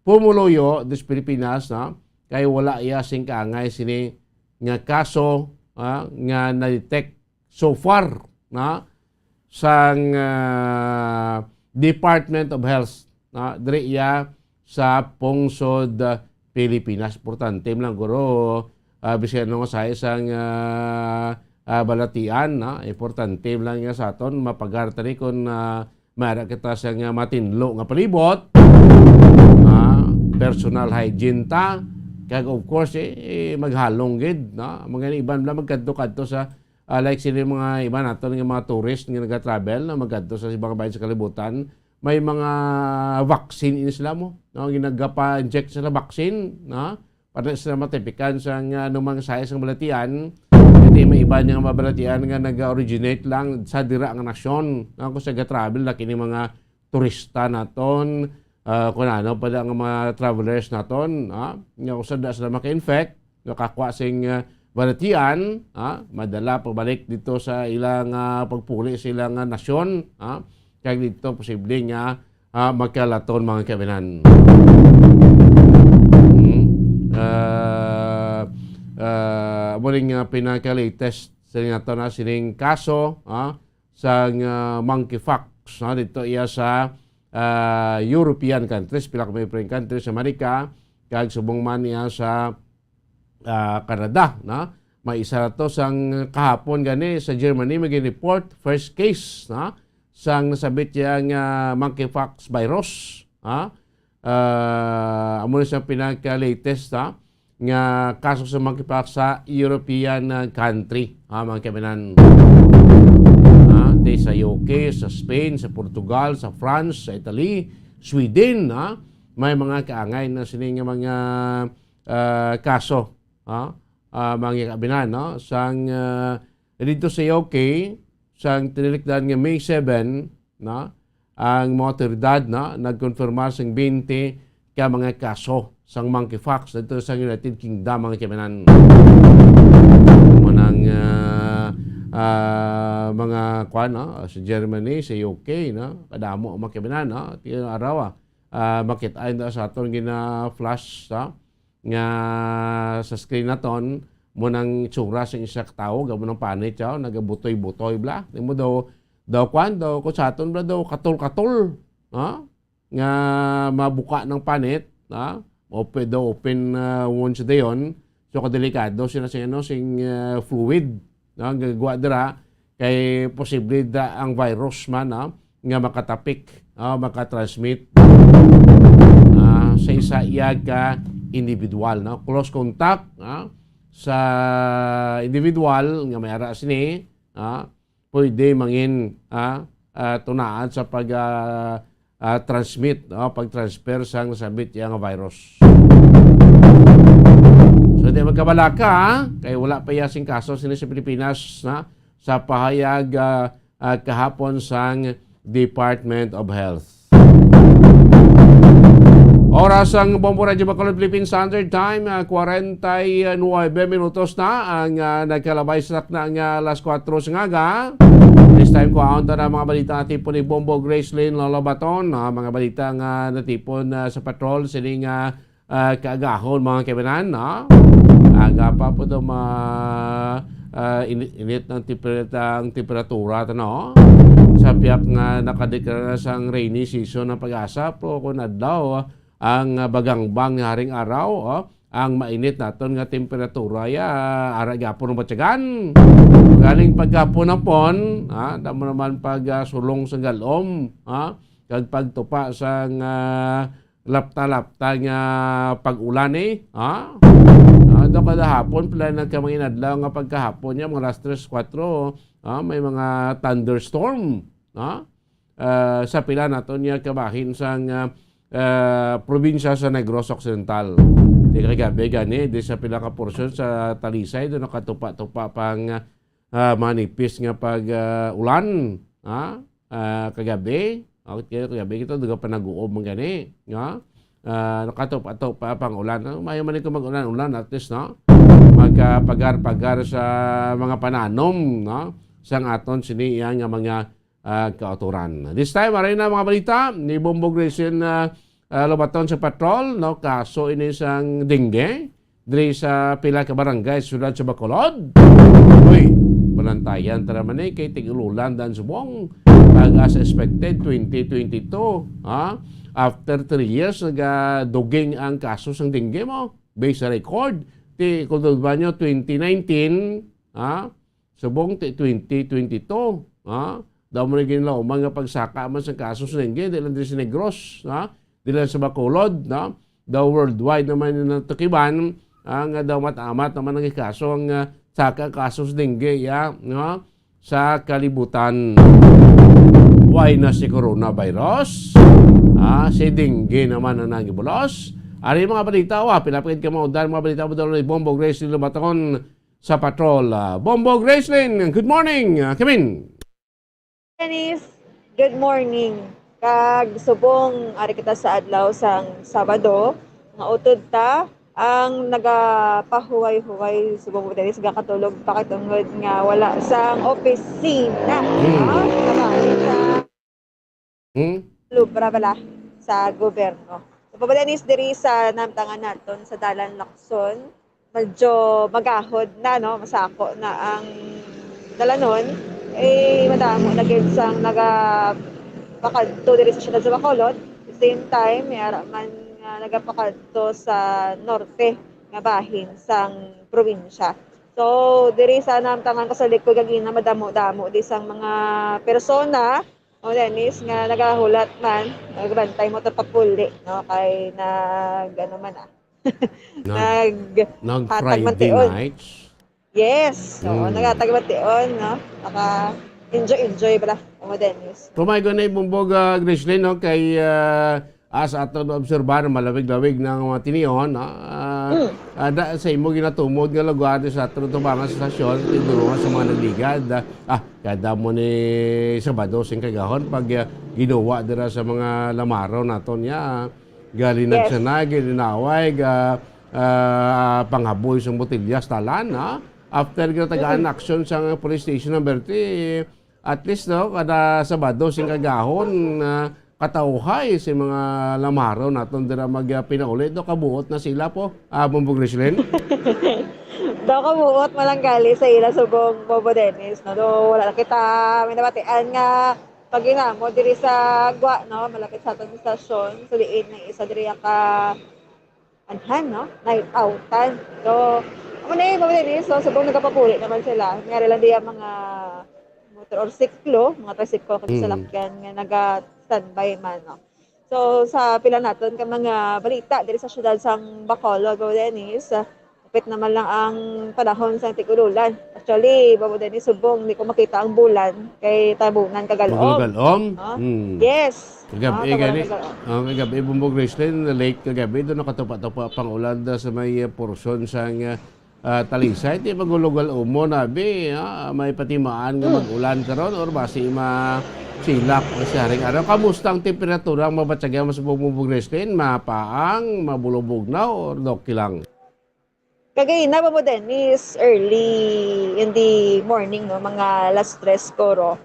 pumuluyo dis Pilipinas, ha? Kay wala iya sing kaangay sini nga kaso, ha, nga na-detect so far, na sang, ah, Department of Health, na diri iya sa pungsod, ah, Pilipinas. Importante man lang, guro, ah, bisan ano nga sa isang, ah, ah, balatian, na importante man lang nga sa aton mapagarta ni kung, ah, mara kita sa nga matinlo nga palibot, ah, personal hygiene ta, kag of course, eh, eh, maghalong gid, na mga iban lang magkadto-kadto sa Ah, like sila yung mga iba naton nga mga tourist nga nagatravel na magkadto sa ibang bahin sa kalibutan, may mga vaccine ini sila mo, no? Ginagapa-inject sila vaccine, no? Para sila matipikan sa nga anumang size ang balatian. Hindi may iba niya nga mga balatian nga nag-originate lang sa dira nga nasyon, no? Kung sa ga-travel, laki ni mga turista naton, ah, kung ano pa da nga mga travelers naton, ah, nga usad na sila maka-infect, makakuha sing, ah, balatian, ah, madala pabalik dito sa ilang, ah, pagpuli sa ilang, ah, nasyon, ah, kag dito posible nga, ah, magkalaton mga kaibanan. Hmm. Ah, ah, amo ning, ah, pinaka-latest sa nato na sining kaso, ah, sang, ah, monkeypox, no? Dito iya sa, ah, European countries, pila ka mga European countries sa Amerika, kag subong man niya sa, ah, Canada, no? May isa na to sang kahapon gani sa Germany, may gin-report, first case, no? Sang nasabit iya nga monkeypox virus, ha? Ah, amo na siyang pinaka-latest, ha, nga kaso sa monkeypox sa European, ah, country, ha, mga kaibanan. Ha, di sa U K, sa Spain, sa Portugal, sa France, sa Italy, Sweden, ha, may mga kaangay na sini nga mga, ah, kaso, ha, ah, mga kaibanan, no? Sang, ah, dito sa U K, sang tinilikdan nga May seven, no? Ang mga awtoridad, no, nagkonfirmar sang twenty ka mga kaso sang monkeypox dito sa United Kingdom, mga kaibanan. Manang, ah, ah, mga kwan, no? Sa Germany, sa U K, no? Kadamo ang mga kaibanan, no? Tiyo araw, ah, ah, makit-, ay, sa aton gina-flash, no? Nga sa screen naton, mo nang itsura sa isa ka tawo, gamo ng panit siya, nagabutoy-butoy bla. Di mo daw, daw kwan, daw kung sa aton bla, daw katol-katol, ha? Nga mabuka ng panit, ha? Open, daw open, ah, wounds dayon. So, kadelikado sila sa, ano, sing, ah, fluid, no? Ang gagawa dira, kay posible da ang virus man, ah, nga makatapik, ah, makatransmit, ah, sa isa iya ka individual, no? Close contact, ah, sa individual nga may ara sini, ah, pwede mangin, ah, ah, tunaan sa pag, ah, ah, transmit, no? Pag-transfer sang nasabit iya nga virus. So, di magkabalaka, ah, kay wala pa iya sing kaso sini sa Pilipinas, na sa pahayag, ah, ah, kahapon sang Department of Health. Oras ang Bombo Radyo Bacolod, Philippine Standard Time, ah, kwarenta y nuebe minutos na ang, ah, nagkalabay sa takna nga alas kuwatro sa ngaga. This time, kuhaon ta na mga balita tipon ni Bombo Gracelyn Lalabaton, ah, mga balita nga natipon, ah, sa patrol sining, ah, ah, kaagahon, mga kaibanan, no? Aga pa po daw ma-, ah, ini-, init ng temperat-, ang temperatura, no? Sa piyak nga nakadeklara na sang rainy season ang Pag-asa, pero kung adlaw, ang, ah, bagangbang nga haring araw, oh, ang mainit naton nga temperatura, ya, ara gyapon ang batyagan. Galing paghapon-hapon, ah, damo naman pag, ah, sulong sa galom, ah, kag pagtupa sang, ah, lapta-lapta nga pag-ulan, eh, ha? Ah, daw kada hapon, pila na ka mga inadlaw nga pagkahapon niya, mga alas tres, kuwatro, ah, may mga thunderstorm, ha? Ah, sa pila nato niya kabahin sang, ah, ah, probinsya sa Negros Occidental. Di kagabi gani, di sa pila ka porsyon sa Talisay, doon nakatupa-tupa pang, ah, manipis nga pag, ah, ulan, ha? Ah, kagabi, Okay, kaya gabi kita, duga pa nag-uob man gani, no? Ah, nakatupa-tupa pa ang ulan, no? Mayo man ito mag-ulan-ulan, at least, no? Magkapagar-pagar sa mga pananom, no? Sang aton sini iya nga mga, ah, kautoran. This time, aray na mga balita ni Bombog Racing, ah, ah, Lobaton sa Patrol, no? Kaso ini sang dengue diri sa pila ka barangay sa siyudad sa Bacolod. Uy, balantayan ta naman eh, kay tig-ululan dan subong. Ag as expected, twenty twenty-two, ha? After three years, nagaduging ang kaso sang dengue mo. Based sa record, ti, kung ba nyo, twenty nineteen, ha? Subong ti twenty twenty-two, ha? Daw mo na ginlauman nga pagsaka man sa kaso sa dengue, di lang diri sa Negros, ha? Di lang sa Bacolod, no? Daw worldwide naman yung natukiban, ah, nga daw mat-amat naman ang kaso ang, ah, saka kaso sa dengue, ya, no? Sa kalibutan. Why na si coronavirus? Ah, si dengue naman ang nangibulos. Ari mga balita, wa, pinapakit ka mga udan, mga balita mo daw ni Bombog Grace Lumaton sa patrol. Ah, Bombog Gracelyn, good morning, ah, Kimin. Dennis, good morning. Kag subong, ari kita sa adlaw sang Sabado, nga utod ta ang nagapahuway-huway subong, Dennis, gakatulog pa kay tungod nga wala sang opisina. Hmm. Ah, nabalik sa Hmm? Lubra bala sa gobyerno. So, Papa Dennis, diri sa namtangan naton sa Dalan Lacson, medyo magahod na, no? Masako na ang dalanon. Eh, madamo na gyud sang nagapakadto diri sa siyudad sa Bacolod. At the same time, may ara man nga nagapakadto sa norte nga bahin sang probinsya. So, diri sa namtangan ko sa likod kagina, madamo-damo di sang mga persona, o, Dennis, nga nagahulat man, nagbantay mo to papuli, no? Kay nag, ano man, ah. Nag, Nag-, nag-hatag man Friday tion. Nights? Yes. Oo, Mm. Naghatag man tion, no? Naka-enjoy-enjoy bala, o, Dennis. Pumay ko na ibumbog, ah, Gracelyn, no? Kay, ah, as aton obserbar, malawig-lawig na ang mga tinion, no? Ah, Mm. ah, da, sa imo ginatumod nga lugar di sa aton tubangan sa stasyon, tinulungan sa mga nagligad, ah, ah, kada mo ni Sabado sing kagahon, pag, ah, ginuwa dira sa mga lamaro naton niya, ah, galinag Yes. sanay, gilinaway, ga, ah, panghaboy sa botelya, talan, ha? After nga tagaan Mm. action sa police station number three, at least, no, kada Sabado sing kagahon, ah, katawhay sa mga lamaro naton dira mag, ah, pinauli. Do kabuot na sila po, ah, Bumbog Rislin? Daw kabuot malanggali sa ila subong Bobo Dennis, no? Do wala na kita may nabatian nga paghinamo diri sa gwa, no? Malapit sa aton istasyon. So, diin may isa diri ka anhan, no? Night outan. So, amo na yun, Bobo Dennis. So, subong nagapapuli naman sila. May ari lang diya mga motor or siklo, mga tricycle, kag Mm. salakyan nga naga-standby man, no? So, sa pila naton ka mga balita diri sa siyudad sang Bacolod, Bobo Dennis, ah, hapit naman lang ang panahon sa tig-ululan. Actually, Bobo Dennis, subong, di ko makita ang bulan kay tabunan kagalom. Magulo-galom? No? Hmm. Yes. Kagabi, Ah, tabunan gani, kagalom. Ang kagabi, Bumbog Rislin, late kagabi, doon nakatupa-tupa pang ulan da sa may, eh, portion sang, eh, ah, Talisay, ti magulo-galom mo na, bi, ah, may patimaan nga Hmm. mag-ulan karon or basi masilak o siya ring araw. Kamusta ang temperatura ang mabatyagan mo sa Bumbog Rislin? Mapaang, mabulubog na or okay lang? Kagay na ba mo, Dennis, early in the morning, no? Mga alas tres siguro.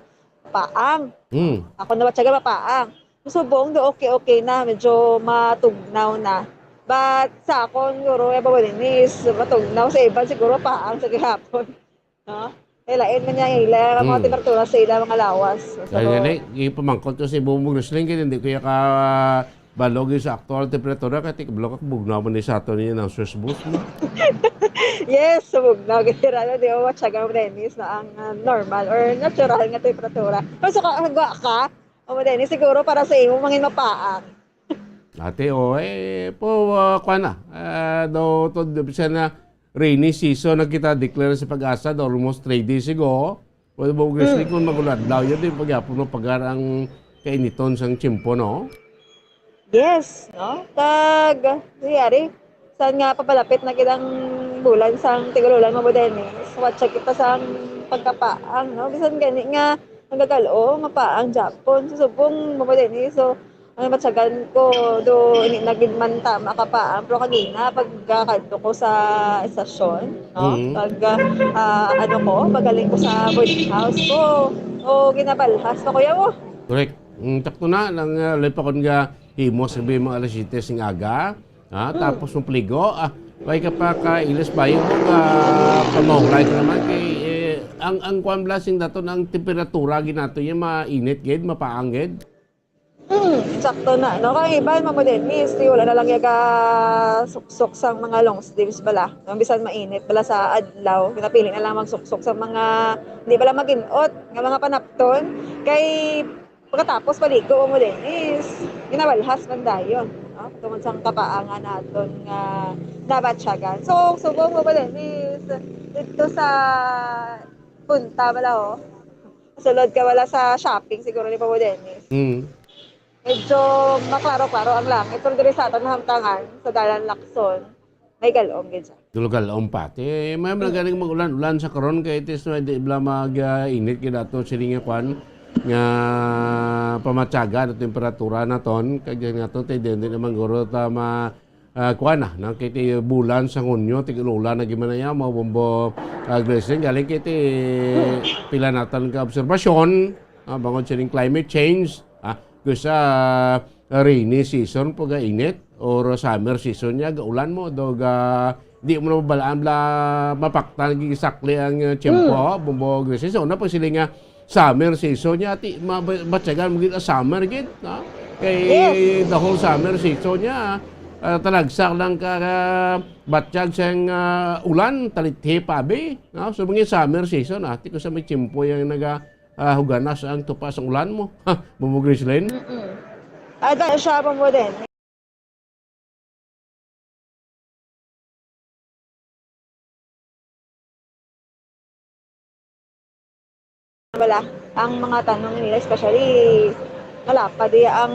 Paang. Hmm. Ako na ba, tiyaga, mapaang. Subong do, okay, okay na, medyo matugnaw na. But sa akon, siguro, eh, bawa din is matugnaw. Sa iban, siguro, paang sa gihapon. No? Eh, lain man niya, ila, ang mga Hmm. temperatura sa ila, mga lawas. So, Kaya gani, ipamangkot ko si Bumog Wrestling, kaya hindi ko iya ka balog sa aktual temperatura, kaya tikablo ka, bugnaw man ni sa ato niya ng Swiss booth, no? Yes, subog na. Gira na, di ba, matyaga mo, Dennis, na ang, ah, normal or natural nga temperatura. Pero sa ka-, kagwa ka, o mo, Dennis, siguro para sa imo, mangin mapaang. Ate, o, eh, po, ah, kwa na. Ah, daw to, di siya na rainy season na kita declare sa PAGASA, daw almost three days ago. Well, Bumog Wrestling, Mm. kung maguladlaw, yun din, pagyapon mo, pagar ang kainiton sang tiyempo, no? Yes, no? Kag, nangyari, saan nga papalapit na kitang bulan sang tig-ululan, Mamo Dennis? Watch kita sang pagkapaang, no? Bisan gani nga, Nagagalo, mapaang Japon. So, subong mo ba din eh? So, ang matyagan ko, do, hindi na gid man tama kapaang. Pero kagina, pagkakadto ko sa estasyon, no? Mm. Pag, ah, ah, ano ko, pagaling ko sa boarding house ko, o ginabalhas pa, kuya mo. Correct. Mm, takto na, lang, ah, lay pa kon nga himo sa mo alas siyete sing aga. Ah, Mm. Tapos mo pligo, ah, way ka pa ka ilis bayo mo nga pamahulay ka naman kay, eh, ang, ang kuwan blasting dato ang temperatura ginato niya mainit gid, mapaang gid. Hmm, sakto na, no? Kay iban, Mamo Dennis, di wala na lang yaga suksok sang mga long sleeves bala. No? Bisan mainit bala sa adlaw, pinapili na lang magsuksok sa mga hindi bala maginot nga mga panapton. Kay pagkatapos paligo, Mamo Dennis, ginabalhas man dayon, no? Tungod sang kapaangan naton nga nabatyagan. So, subong, Mamo Dennis, dito sa punta bala, oh. Sulod ka wala sa shopping siguro ni Papa Dennis. Mm. Medyo maklaro-klaro ang langit. Pero diri sa aton nahamtangan, sa Dalan Lacson, may galom gid siya. Galom pa. Ti, may mga Mm. galing mag-ulan-ulan sa karon kay tis na di bla mag, ah, init gid ato sini nga kwan nga pamatyaga na temperatura naton kag nga to tay din naman guro ta ma ah, kuwan na, no? Kay ti bulan sa Hunyo, tig-ulan na gimanaya, mga bombo, ah, Gleslyn. Galing kay ti pila natan ka obserbasyon, ah, bangod sining climate change, ah, kung sa rainy season po ga init or summer season niya, ga ulan mo, do ga, di mo na mabalaan bla mapaktan, gisakli ang, uh, tiyempo, Hmm. bombo Gleslyn. So, una po sila nga, summer season niya, ti, ma-, ba-, batyagan mo gid, ah, summer gid, no? Kay Yes. the whole summer season niya, ah, talagsak lang ka, ka batyag sang, ah, ulan, talithi pa, abi, no? So, mga summer season, ah, ti ko sa may tiyempo yang naga, ah, huganas ang tupa sang ulan mo. Ha, Bubo Grislin? Mm-mm. Ah, da-, siya pa mo din. Wala. Ang mga tanong nila, especially, malapad di ang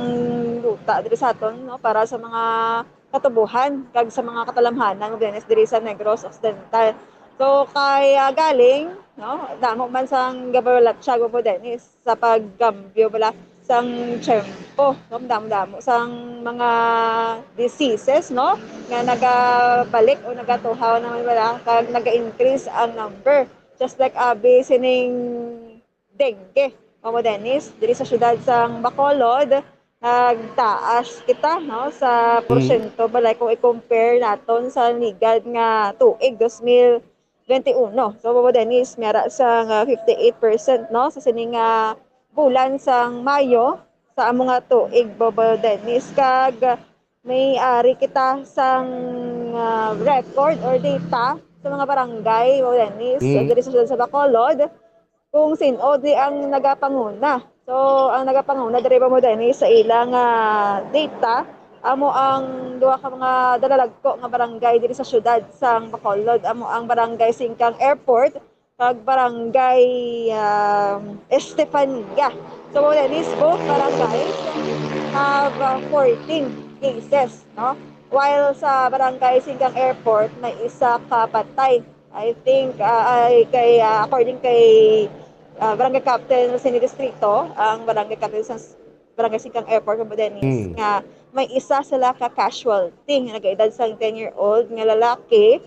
luta diri sa aton, no, para sa mga katubuhan kag sa mga katalamhanan, Dennis, diri sa Negros Occidental. So, kay, ah, galing, no, damo man sang gabalatsa, Guro Dennis, sa pagkambyo bala sang tiyempo, no? Damo-damo sang mga diseases, no, nga nagabalik o nagatuhaw naman bala, kag naga-increase ang number. Just like abi sining dengue, Mamo Dennis, diri sa siyudad sang Bacolod, nagtaas kita, no, sa Mm. porsyento, balay, kung i-compare naton sa ligad nga tuig, dos mil twenty-uno. So, Bobo Dennis, may ara sang, ah, fifty-eight percent, no, sa sini nga bulan sang Mayo sa amo nga tuig, Bobo Dennis. Kag may ari kita sang, ah, record or data sa mga barangay, Bobo Dennis, Mm. diri sa siyudad sa Bacolod, kung sin-o di ang nagapanguna. So, ang nagapanguna diri, Bobo Dennis, sa ilang, ah, data, amo ang duha ka mga dalalagko nga barangay diri sa siyudad sang Bacolod. Amo ang Barangay Singkang Airport kag Barangay, um, Estefania. So, Bobo Dennis, both barangays have, uh, fourteen cases, no? While sa Barangay Singkang Airport, may isa ka patay. I think, ah, ay kay, ah, according kay, ah, Barangay Captain Rosini Distrito, ang Barangay Captain sa s-, Barangay Singkang Airport, Bobo Dennis, Mm. nga may isa sila ka casualty nga nag-edad sang ten-year-old nga lalaki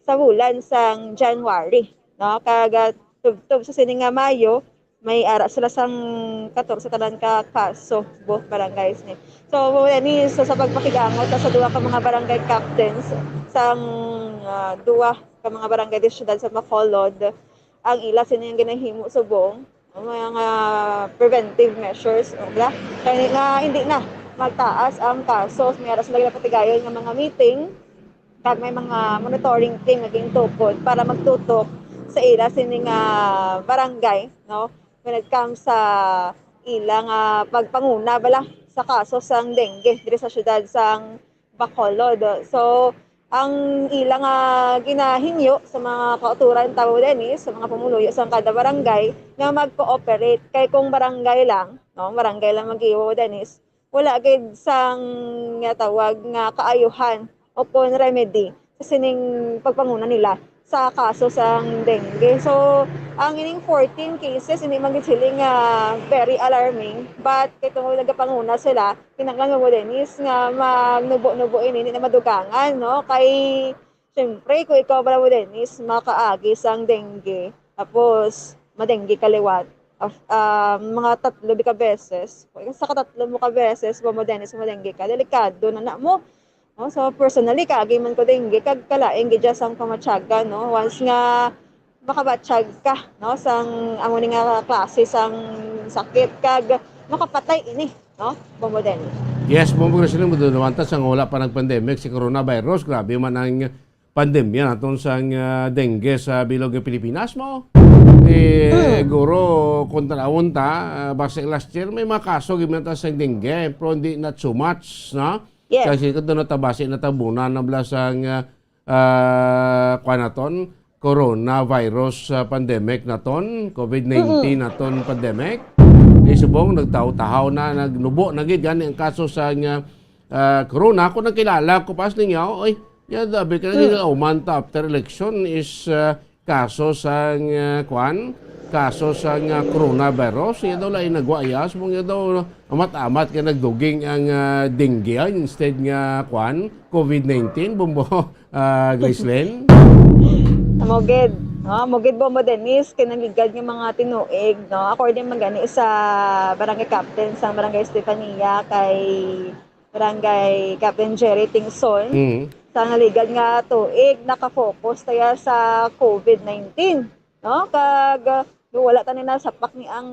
sa bulan sang January, no? Kag, ah, tubtob sa sini nga Mayo, may ara sila sang katorse tanan ka kaso, both barangays ni. So, Bobo Dennis, so, sa pagpakigangot sa duha ka mga barangay captains sang, ah, duha ka mga barangay di siyudad sa Bacolod, ang ila sini ang ginahimo subong ang mga preventive measures, o, bla, kay nga hindi na magtaas ang kaso. May ara sila ginapatigayon nga mga meeting, kag may mga monitoring team nga gintukod para magtutok sa ila sini nga barangay, no? When it comes sa ila nga pagpanguna bala sa kaso sang dengue diri sa siyudad sang Bacolod. So, ang ila nga ginahingyo sa mga kauturan, Bobo Dennis, sa mga pumuluyo sa kada barangay nga mag-cooperate. Kay kung barangay lang, no, barangay lang mag-iwo, Dennis, wala gid sang, nga tawag nga kaayuhan o kon remedy sa sining pagpanguna nila. sa kaso sang dengue. So, ang ining fourteen cases, hindi man gid sila nga very alarming, but kay tungod nagapanguna sila, kinahanglan mo, Dennis, nga magnubo-nubo ini, hindi na madugangan, no? Kay, siyempre, kung ikaw pala mo, Dennis, makaagi sang dengue, tapos madengue ka liwat, of, ah, mga tatlo di ka beses, kung sa katatlo mo ka beses, mo, mo, Dennis, madengue ka, delikado na na mo. No? So, personally, kaagi man ko dengue, kag kalain gid siya sang pamatyagan, no? Once nga makabatyag ka, no, sang amo ni nga klase sang sakit, kag makapatay ini, no, Bombo Dennis. Yes, Bombo Grace, mo duduman ta sang wala pa nag-pandemic si coronavirus. Grabe man ang pandemya naton sang, ah, dengue sa bilog nga Pilipinas mo. Eh, Mm. guro, kung tanawon ta, ah, base last year, may mga kaso gid man ta sang dengue, pero hindi, not so much, no? Yes. Kasi kung doon natabasi, natabunan na bala sang, ah, ah, kuwan naton, coronavirus, ah, pandemic naton, covid nineteen Mm-mm. naton pandemic. Di subong, nagtahaw-tahaw na, nagnubo na gid gani ang kaso sang, ah, ah, corona. Ako nagkilala ko pas ninyo, oy, ya, dabi ka Mm. nagkilauman ta after election is, ah, kaso sang, ah, kuwan, kaso sang, ah, coronavirus. Ya daw lain nagwa, ya. Subong ya daw amat-amat kay nagduging ang, ah, dengue, ah, instead nga, kuwan, covid nineteen, Bombo, ah, Gracelyn. Amo gid, no? Amo gid, Bombo Dennis, kay nagligad nga mga tinuig, no? According man gani sa barangay captain sang Barangay Estefania kay Barangay Captain Jerry Tingson, Mm. sa naligad nga tuig, nakafocus ta ya sa covid nineteen, no? Kag, uh, wala ta ni nasapak ni ang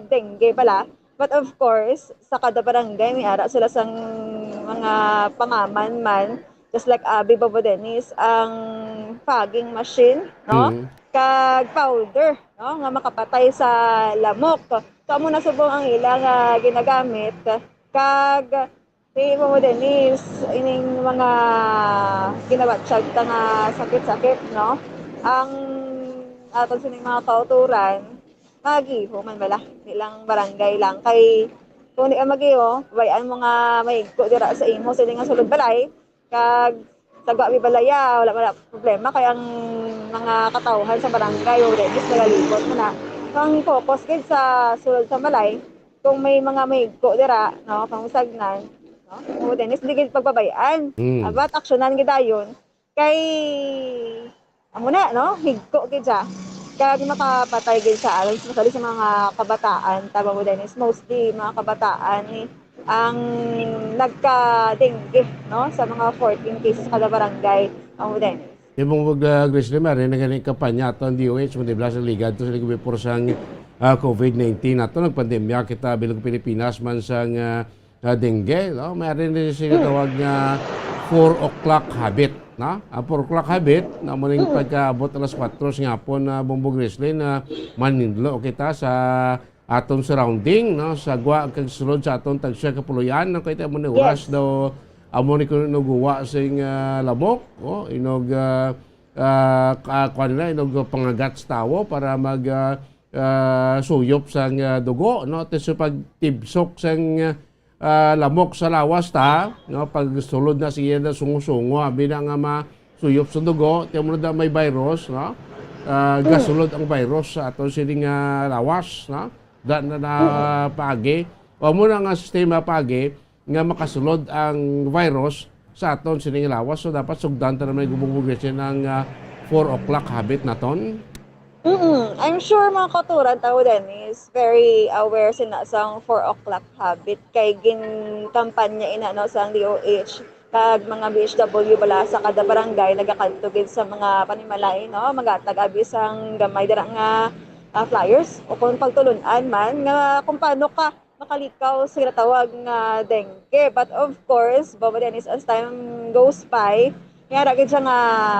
dengue bala. But of course, sa kada barangay, may ara sila sang mga pangaman man, just like Abi Bobo Dennis, ang fogging machine, no? Mm. Kag powder, no? Nga makapatay sa lamok. So, amo na subong ang ila nga ginagamit. Kag, si Mamo Denise, ining mga ginabatyag ta nga sakit-sakit, no? Ang aton sining mga kauturan, magiho man bala, di lang barangay lang. Kay kung di ka magiho, bayan mo nga mahigko dira sa imo, sini nga sulod balay, kag sa gwa mi balaya, wala, wala problema. Kay ang mga katawhan sa barangay, o Denise, nagalibot mo na. Ang focus gid sa sulod sa balay, kung may mga mahigko dira, no, pangusagnan, no? O Dennis, di gid pagbabayaan. Mm. Abat, aksyonan gid dayon. Kay, amo na, no? Higko gid siya. Kag makapatay gid siya, aron especially sa mga kabataan, tama mo, Dennis? Mostly, mga kabataan, eh, ang nagka-dengue, no? Sa mga fourteen cases kada barangay, amo, Dennis. Imong mag, ah, Grace Lim, ari na gani kampanya ato ang D O H, mo di bala sa ligad to sa ligad before sang, ah, covid nineteen. Ato nagpandemya kita bilog Pilipinas man sang, ah, ah, dengue, no? May ari na siya tawag nga four o'clock habit, no? Ang four o'clock habit, na mo ning Mm. pagkaabot alas kwatro sa hapon na Bombo Grace Lim, na maninlo kita sa aton surrounding, no? Sa gwa kag sulod sa aton tagsa ka puloy-an, no? Kay amo ni oras Yes. daw, amo ni kuno inuguwa sing, ah, lamok, oh, inog, ah, ah, ka-, kuwan nila, inog pangagat sa tawo para mag, ah, ah, suyop sang, ah, dugo, no? Ti sa pagtibsok sang, ah, lamok sa lawas ta, no? Pagsulod na siya na sungo-sungo, abi na nga masuyop sa dugo, ti amo na may virus, no? Ah, Mm. gasulod ang virus sa aton sini nga lawas, no? Da na, na Mm. paagi. O mo na nga sistema paagi nga makasulod ang virus sa aton sining lawas. So, dapat sugdan ta naman yung gumugugis yan ang, ah, four o'clock habit naton. Mm-mm. I'm sure mga kauturan, tao Dennis, very aware sila sa four o'clock habit kay ginkampanya ina, no, sa D O H kag mga B H W bala sa kada barangay nagakadto gid sa mga panimalay, no, magatag abi sang gamay dira nga, ah, flyers o kung pagtulun-an man nga kung paano ka makalikaw sa ginatawag nga dengue. But of course, Bobo Dennis, as time goes by, yara gid siya nga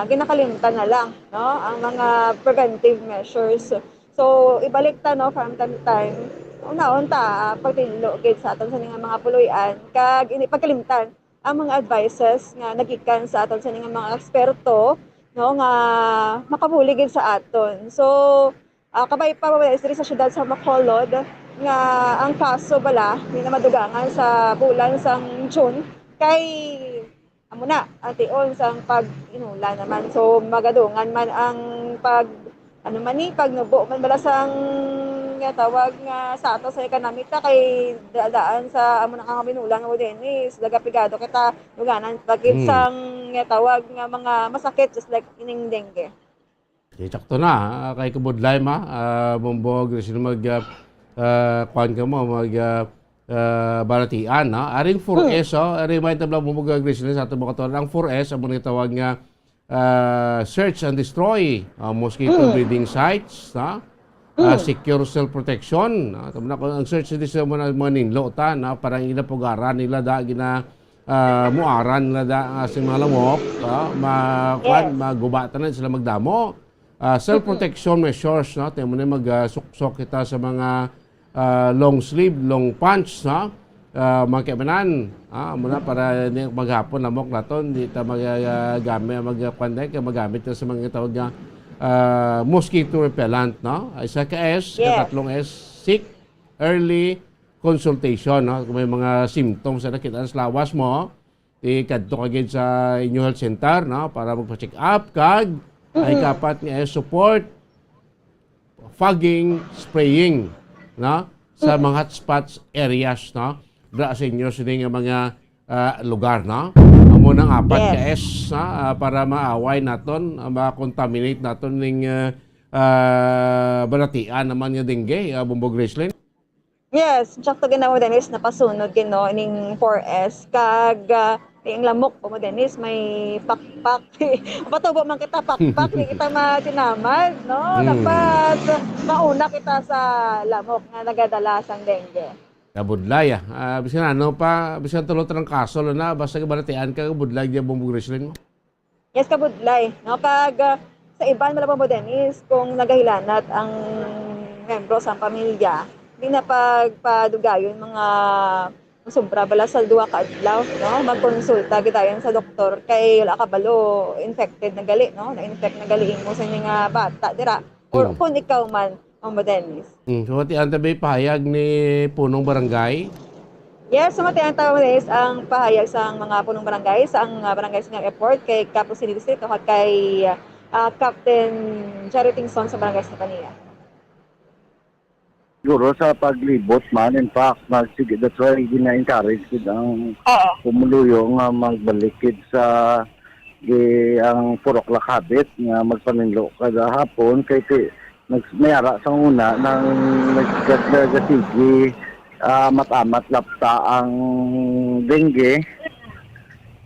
ginakalimtan na lang, no, ang mga preventive measures. So, ibalik ta, no, from time to time, unahon ta, ah, pagtinlo gid sa aton sa nga mga puloy-an, kag hindi pagkalimtan ang mga advices nga nagikan sa aton sa nga mga eksperto, no, nga makabulig gid sa aton. So, ah, kabay pa, wala diri sa siyudad sa Bacolod nga ang kaso bala ni na madugangan sa bulan sang June kay Amo na ang tion sang pag-inulan naman. So, magadungan man ang pag, ano man ni, pagnubo man bala sang nga tawag nga status sa economic ta kay da-, daan sa amo na nga binulan mo din is nagapigado kita luganan pagkit Hmm. sang nga tawag nga mga masakit just like ining dengue. Di, sakto na, ah, kay kabudlay ma, ah, Bumbog, sino mag, ah, ah, kuwan ka mo, mag, ah, ah, balatian, no? Aring four S, Hmm. oh, remind na lang, Bumbog, Grace, sa ato mga tuwan. Ang four S, amo ni tawag nga, ah, search and destroy, ah, mosquito Hmm. breeding sites, no? Ah, Hmm. secure self-protection, no? Tama na, kung ang search and destroy mo na, mga ninlo, ta, no? Parang inapugaran nila, da, gina, ah, muaran nila, da, ah, sa mga lamok, ah, ma-, kuwan, Yes. maguba tanan sila magdamo. Ah, self-protection measures, no? Tayo mo na mag, ah, suksok kita sa mga, ah, long sleeve, long pants, no? Ah, mga kaibanan, ah, muna para ni maghapon lamok naton, di ta mag, ah, gamit, mag, ah, kuwan, eh, kay magamit na sa mga tawag nga, ah, mosquito repellent, no? Isa ka S, Yes. katatlong S, seek early consultation, no? Kung may mga symptoms na nakita sa lawas mo, di kadto ka gid sa inyo health center, no? Para magpa-check up, kag ay Mm-mm. kapat nga S, support fogging, spraying, no? Sa Mm. mga hotspots areas, no? Dira sa inyo sini nga mga, ah, lugar, no? Amo nang apat ka Yes. S, no? Ah, para maaway naton, ah, ma-contaminate naton ning, ah, ah, balatian naman nga dengue, ah, Bumbog Gracelyn. Yes, sakto gid na mo, Dennis, napasunod gid, no, ning four S. Kag, ah, ang lamok pa mo, Dennis, may pakpak. Patubo man kita, pakpak, di kita matinamad, no? Hmm. Dapat mauna kita sa lamok nga nagadala sang dengue. Nabudlay, ah. Ah, bisan ano pa, bisan tulo trangkaso lang na, basta balatian ka, budlay niya, Bumbog Gracelyn mo. Yes, kabudlay, no? Kag, ah, sa iban, Malabombo Dennis, kung nagahilanat ang membro sa pamilya, di na pagpadugayon mga sobra bala sa duha ka adlaw, no? Magkonsulta gidayon sa doktor kay wala kabalo, infected na gali, no? Na-infect na gali imo sa inyo nga bata dira. Or Hmm. kung ikaw man, Ma'am Dennis. Hmm, so, matian ta ba pahayag ni punong barangay? Yes, so, matian ta, Dennis, ang pahayag sang mga punong barangay sa ang, ah, Barangay Senior Airport kay Capo City Distrito kag kay, ah, Captain Jerry Tingson sa Barangay Estefania. Siguro sa paglibot man, in fact, nagsige, that's why gina-encourage gid ang Oo. pumuluyo nga magbalik gid sa gi-, ang purok lakabit nga magpaninlo kada hapon kay ti-, nag-, may ara sa una nang nag-, nag-, nagasigi, ah, amat-amat lapta ang dengue.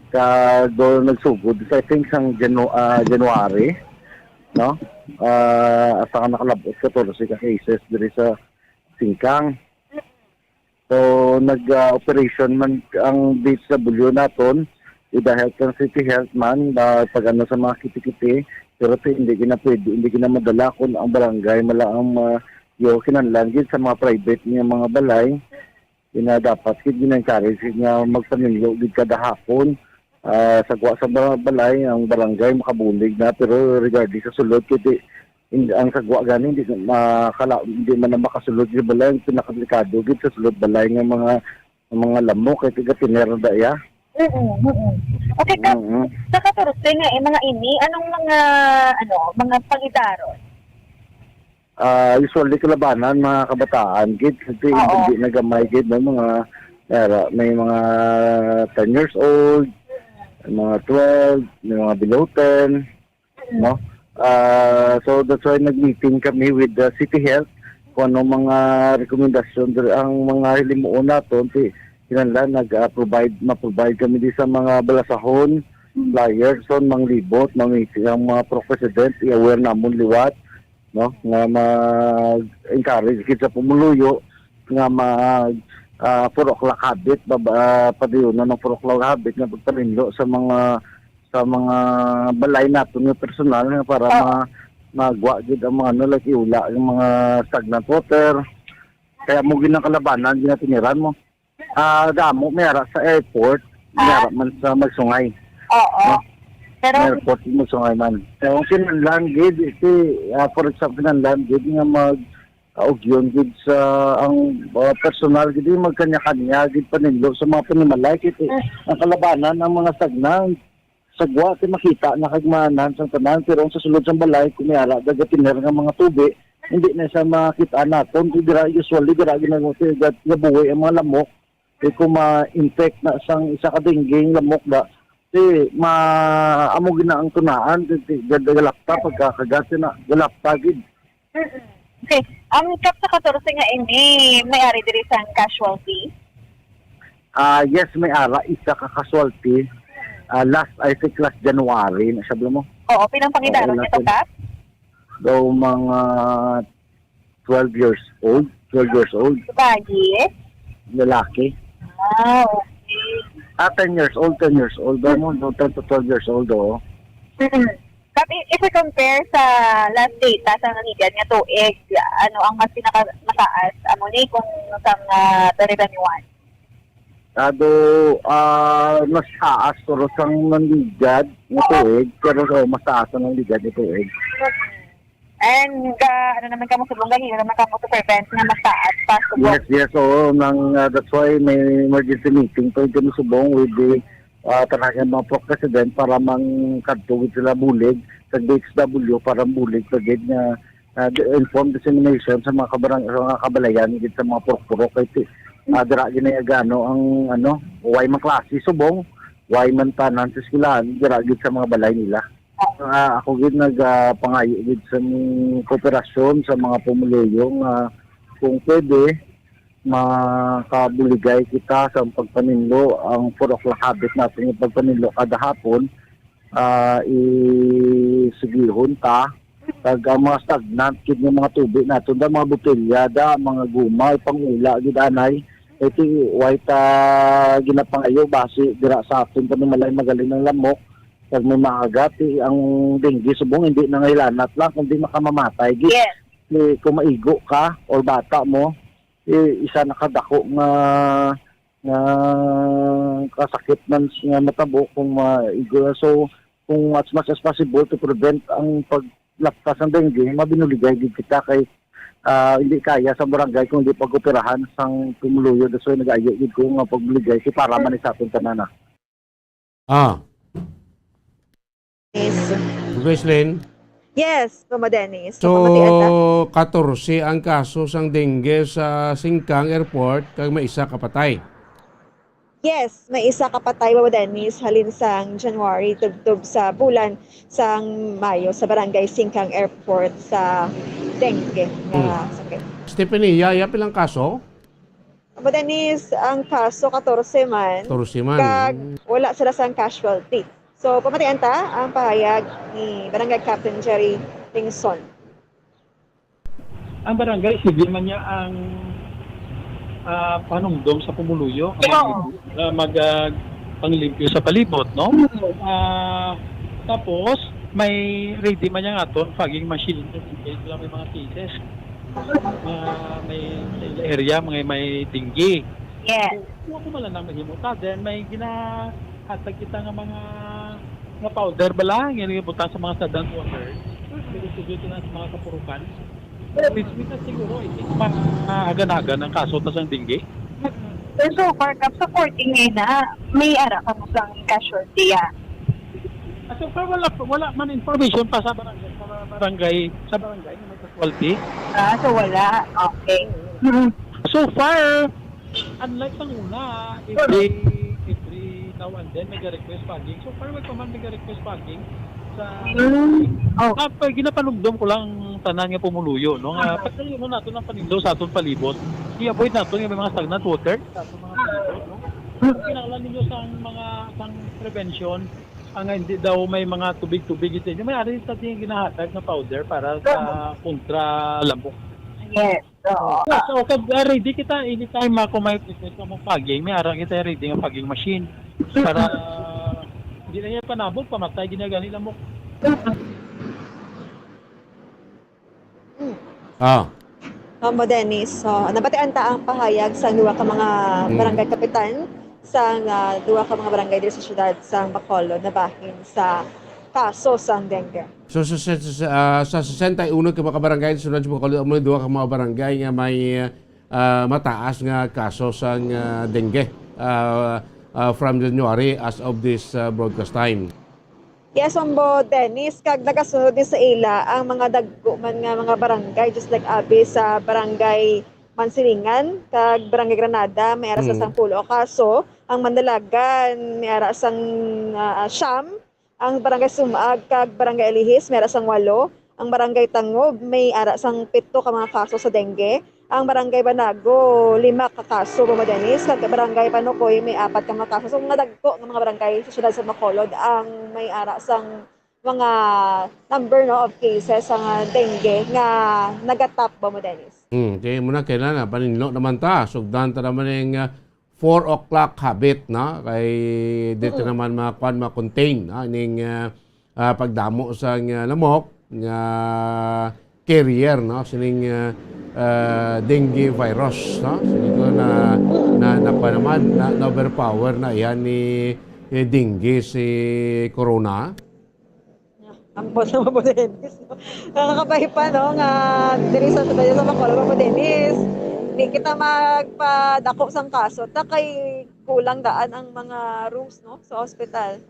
Kag do nagsugod sa, I think, sang Janu-, ah, January, no? Ah, hasta nga nakalab-ot katorse ka cases diri sa Singkang. So, nag, ah, operation man ang D H W naton, with the help ng City Health man, na pag-ano sa mga kiti-kiti, pero ti-, hindi gina pwede, hindi gina madala kung ang barangay, mala ang, ah, yo, kinahanglan gid sa mga private nga mga balay, ina dapat gid gina-encourage gid nga magpaninlo gid kada hapon, ah, sa gwa sa ba-, balay, ang barangay makabulig na, pero regardless sa sulod, kay ti-, in-, ang sagwa gani, hindi makala-, hindi man na makasulod sa balay. Ang pinakadelikado gid sa sulod balay nga mga, mga lamok, kay taga-tener na iya. Mm, mm. Okay, ka-, Mm. sa katorse nga, eh, mga ini, anong mga, ano, mga pangidaron? Ah, usually, kalabanan, mga kabataan gid, kasi Oo. hindi na gamay gid, no, mga, era, may mga ten years old, mga twelve, may mga below ten. No? Ah, so that's why nag-meeting kami with the City Health kung ano mga rekomendasyon, diri ang mga hilimuon naton, ti kinahanglan nag, ah, provide, ma-provide kami di sa mga balasahon, Mm. flyers, son, manglibot, mamiti ang mga Purok President, i-aware namon liwat, no? Nga mag-encourage gid sa pumuluyo nga mag, ah, purok lakabit, baba, ah, padayunan ang purok lakabit nga pagpaninlo sa mga sa mga balay naton nga personal nga para Oo. ma-, magwa gid ang mga, ano, like, iula ang mga stagnant water. Kaya mo gid ang kalabanan, ginatiniran mo. Ah, damo, may ara sa airport, may Ah. ara man sa Magsungay. Oo. No? Pero May airport, Magsungay man. So, ang kinahanglan gid, si, ah, for example, kinahanglan gid nga mag, kaugyon gid sa ang, ah, personal gid, eh, magkanya-kanya gid paninlo sa mga panimalay, kay ti-, ang kalabanan ang mga stagnant. Sa gwa, ti makita na kag maanan sang tanan, pero ang sa sulod sang balay, kung may ara dagatiner nga mga tubi, hindi na siya makita naton. Kay dira, usually, dira ginagawa, gabuhi ang mga lamok. Kay kung ma-infect na sang isa ka dengue ang lamok da, ti ma-, amo gid na ang tunaan, ti, ti, gad-, galapta pagkakagat na, galapta gid. Mm-mm. Okay. Ang Kap, sa katorse nga ini, may ari diri sang casualty? Ah, yes, may ara, isa ka casualty. Ah, last, I think, last January na siya, alam mo? Oo, pinang pangidaro Oo, niya to, last Kap? Daw mga twelve years old, twelve years old, Babayi? Lalaki. Ah, okay. Ah, ten years old, ten years old. Daw mo, daw ten to twelve years old, oo. Mm-mm. Kap, i-, if we compare sa last data sa naligan nga tuig, ano ang mas pinakamataas? Amo ni kung sang, ah, twenty twenty-one? Ado, ah, mas taas, pero sang nanligad nga tuig, pero, oh, mas taas ang nanligad nga tuig. And, ah, ano naman kamo subong, gahimo naman kamo to prevent nga mas taas pa subong? Yes, yes, oo. Nang, ah, that's why may emergency meeting pa yung kami subong with the, ah, tanan nga mga Pro President para mangkadto gid sila bulig sa D H W para bulig pa gid nga, ah, informed dissemination sa mga kabarang-, sa mga kabalayan gid sa mga purpurok kay ti-, ah, dira ginayagano ang, ano, way man klase subong, way man tanan sa eskwelahan, dira gid sa mga balay nila. Ah, ako gid nag, ah, pangayo gid sa kooperasyon sa mga pumuluyo nga kung pwede, makabuligay kita sa pagpaninlo. Ang purok la habit natin yung pagpaninlo kada hapon, ah, isigihon ta. Kag ang mga stagnant gid nga mga tubi naton, da, mga botelya, da, mga guma, ipangula gid anay. Ito, way ta ginapangayo, basi dira sa aton panimalay magaling ang lamok. Kag may maaga, ti ang dengue subong, hindi na nga hilanat lang, kundi makamamatay gid. Yes. Ti kung maigo ka or bata mo, ti isa na ka dako nga, nga kasakit man s-, nga matabo kung maigo. So, kung as much as possible to prevent ang paglapta sang dengue, mabinuligay gid kita kay, ah, hindi kaya sa barangay kung hindi pag-operahan sang pumuluyo. That's why nag-ayo gid ko nga pagbuligay kay para man sa aton tanan, ah. Ah. Yes. Gracelyn? Yes, Mama Dennis. So, pamatian ta. Katorse ang kaso sang dengue sa Singkang Airport kag may isa ka patay. Yes, may isa ka patay, Mama Dennis, halin sang January tubtob sa bulan sang Mayo sa Barangay Singkang Airport sa dengue nga Hmm. sakit. Stephanie, yaya, pilang kaso? Amo, Dennis, ang kaso katorse man. Katorse man. Kag wala sila sang casualty. So, pamatian ta ang pahayag ni Barangay Captain Jerry Tingson. Ang barangay, sige man niya ang, ah, panumdom sa pumuluyo, ang mga Oo. ibo, na mag, ah, panglimpyo sa palibot, no? Oo. Ah, tapos, may ready man niya nga aton fogging machine, kasi wala may mga cases. Ah, may, may area, may, may dengue. Yes. So, kung ako man lang mahimo ta, then may ginahatag kita nga mga, nga powder bala, nga butang sa mga stagnant water. Pero sugot na sa mga kapurukan. Which means na siguro, I think, mga agan-agan ang kaso ta sang dengue. Pero so far, Kap, sa fourteen ngayon na, may ara ka mo sang casualty, ah? Ah, so far, wala, wala man information pa sa barangay, sa barangay, sa barangay na may casualty. Ah, so wala. Okay. Mm. So far, unlike sang una, every, every now and then, may request fogging. So far, may pa man may request fogging sa Mm. Oh. Ah, pa, ginapanumdom ko lang tanan nga pumuluyo, no? Nga Ah. pagkayo mo nato ng panilo sa aton palibot. I-avoid nato yung may mga stagnant water sa aton mga palibot, no? Kung kinahanglan ninyo sa mga, sang prevention, ang hindi daw may mga tubig-tubig ito. Yung may ari sa ating ginahatag na powder para sa kontra lamok. Yes. Oo. So, so, kag, ah, ready kita anytime, ah, kung may request mo fogging, may ara kita ready nga fogging machine. Para, ah, hindi na niya panabog, pamatay, ginagani lamok. Ah. Opo, Dennis. So, nabatian ta ang pahayag sa duha ka mga Mm. barangay kapitan sa, ah, duha ka mga barangay diri sa siyudad sa Bacolod na bahin sa kaso sang dengue. So, sa, sa, sa, ah, sa sesenta y uno ka mga barangay sa Sunod sa Bacolod, amo ang duha ka mga barangay nga may, ah, mataas nga kaso sang, ah, dengue, ah, ah, from January as of this, ah, broadcast time. Yes, Ombo Dennis, kag nagasunod ni sa ila ang mga dagko man nga mga barangay, just like abi sa Barangay Mansilingan kag Barangay Granada, may ara sa Mm. sang pulo ka kaso. Ang Manalagan, may ara sang, ah, siyam. Ang Barangay Sumaag kag Barangay Alihis, may ara sang walo. Ang Barangay Tangob, may ara sang pito ka mga kaso sa dengue. Ang Barangay Banago, lima ka kaso, Bombo Dennis, kag Barangay Panukoy, may apat ka mga kaso. So, mga dagko nga mga barangay sa siyudad sa Bacolod ang may ara sang mga number, no, of cases sa dengue nga nagatap, Bombo Dennis. Hmm, kay mo na, kailan na, paninlo naman ta. Sugdan ta naman yung, ah, four o'clock habit, no? Kay dito Mm. naman mga kwan, ma-contain, no? Ning, ah, ah, pagdamo sa nga lamok nga carrier, no? Sining, ah, ah, dengue virus, no? Sining ko na, na, na, kwan naman, na, na-overpower na yan ni, ni dengue si corona. Ambot na, Bombo Dennis, no? Nakakabahi pa, no, nga diri sa siyudad sa Bacolod, Bombo Dennis, di kita magpadako sang kaso ta kay kulang daan ang mga rooms, no, sa hospital.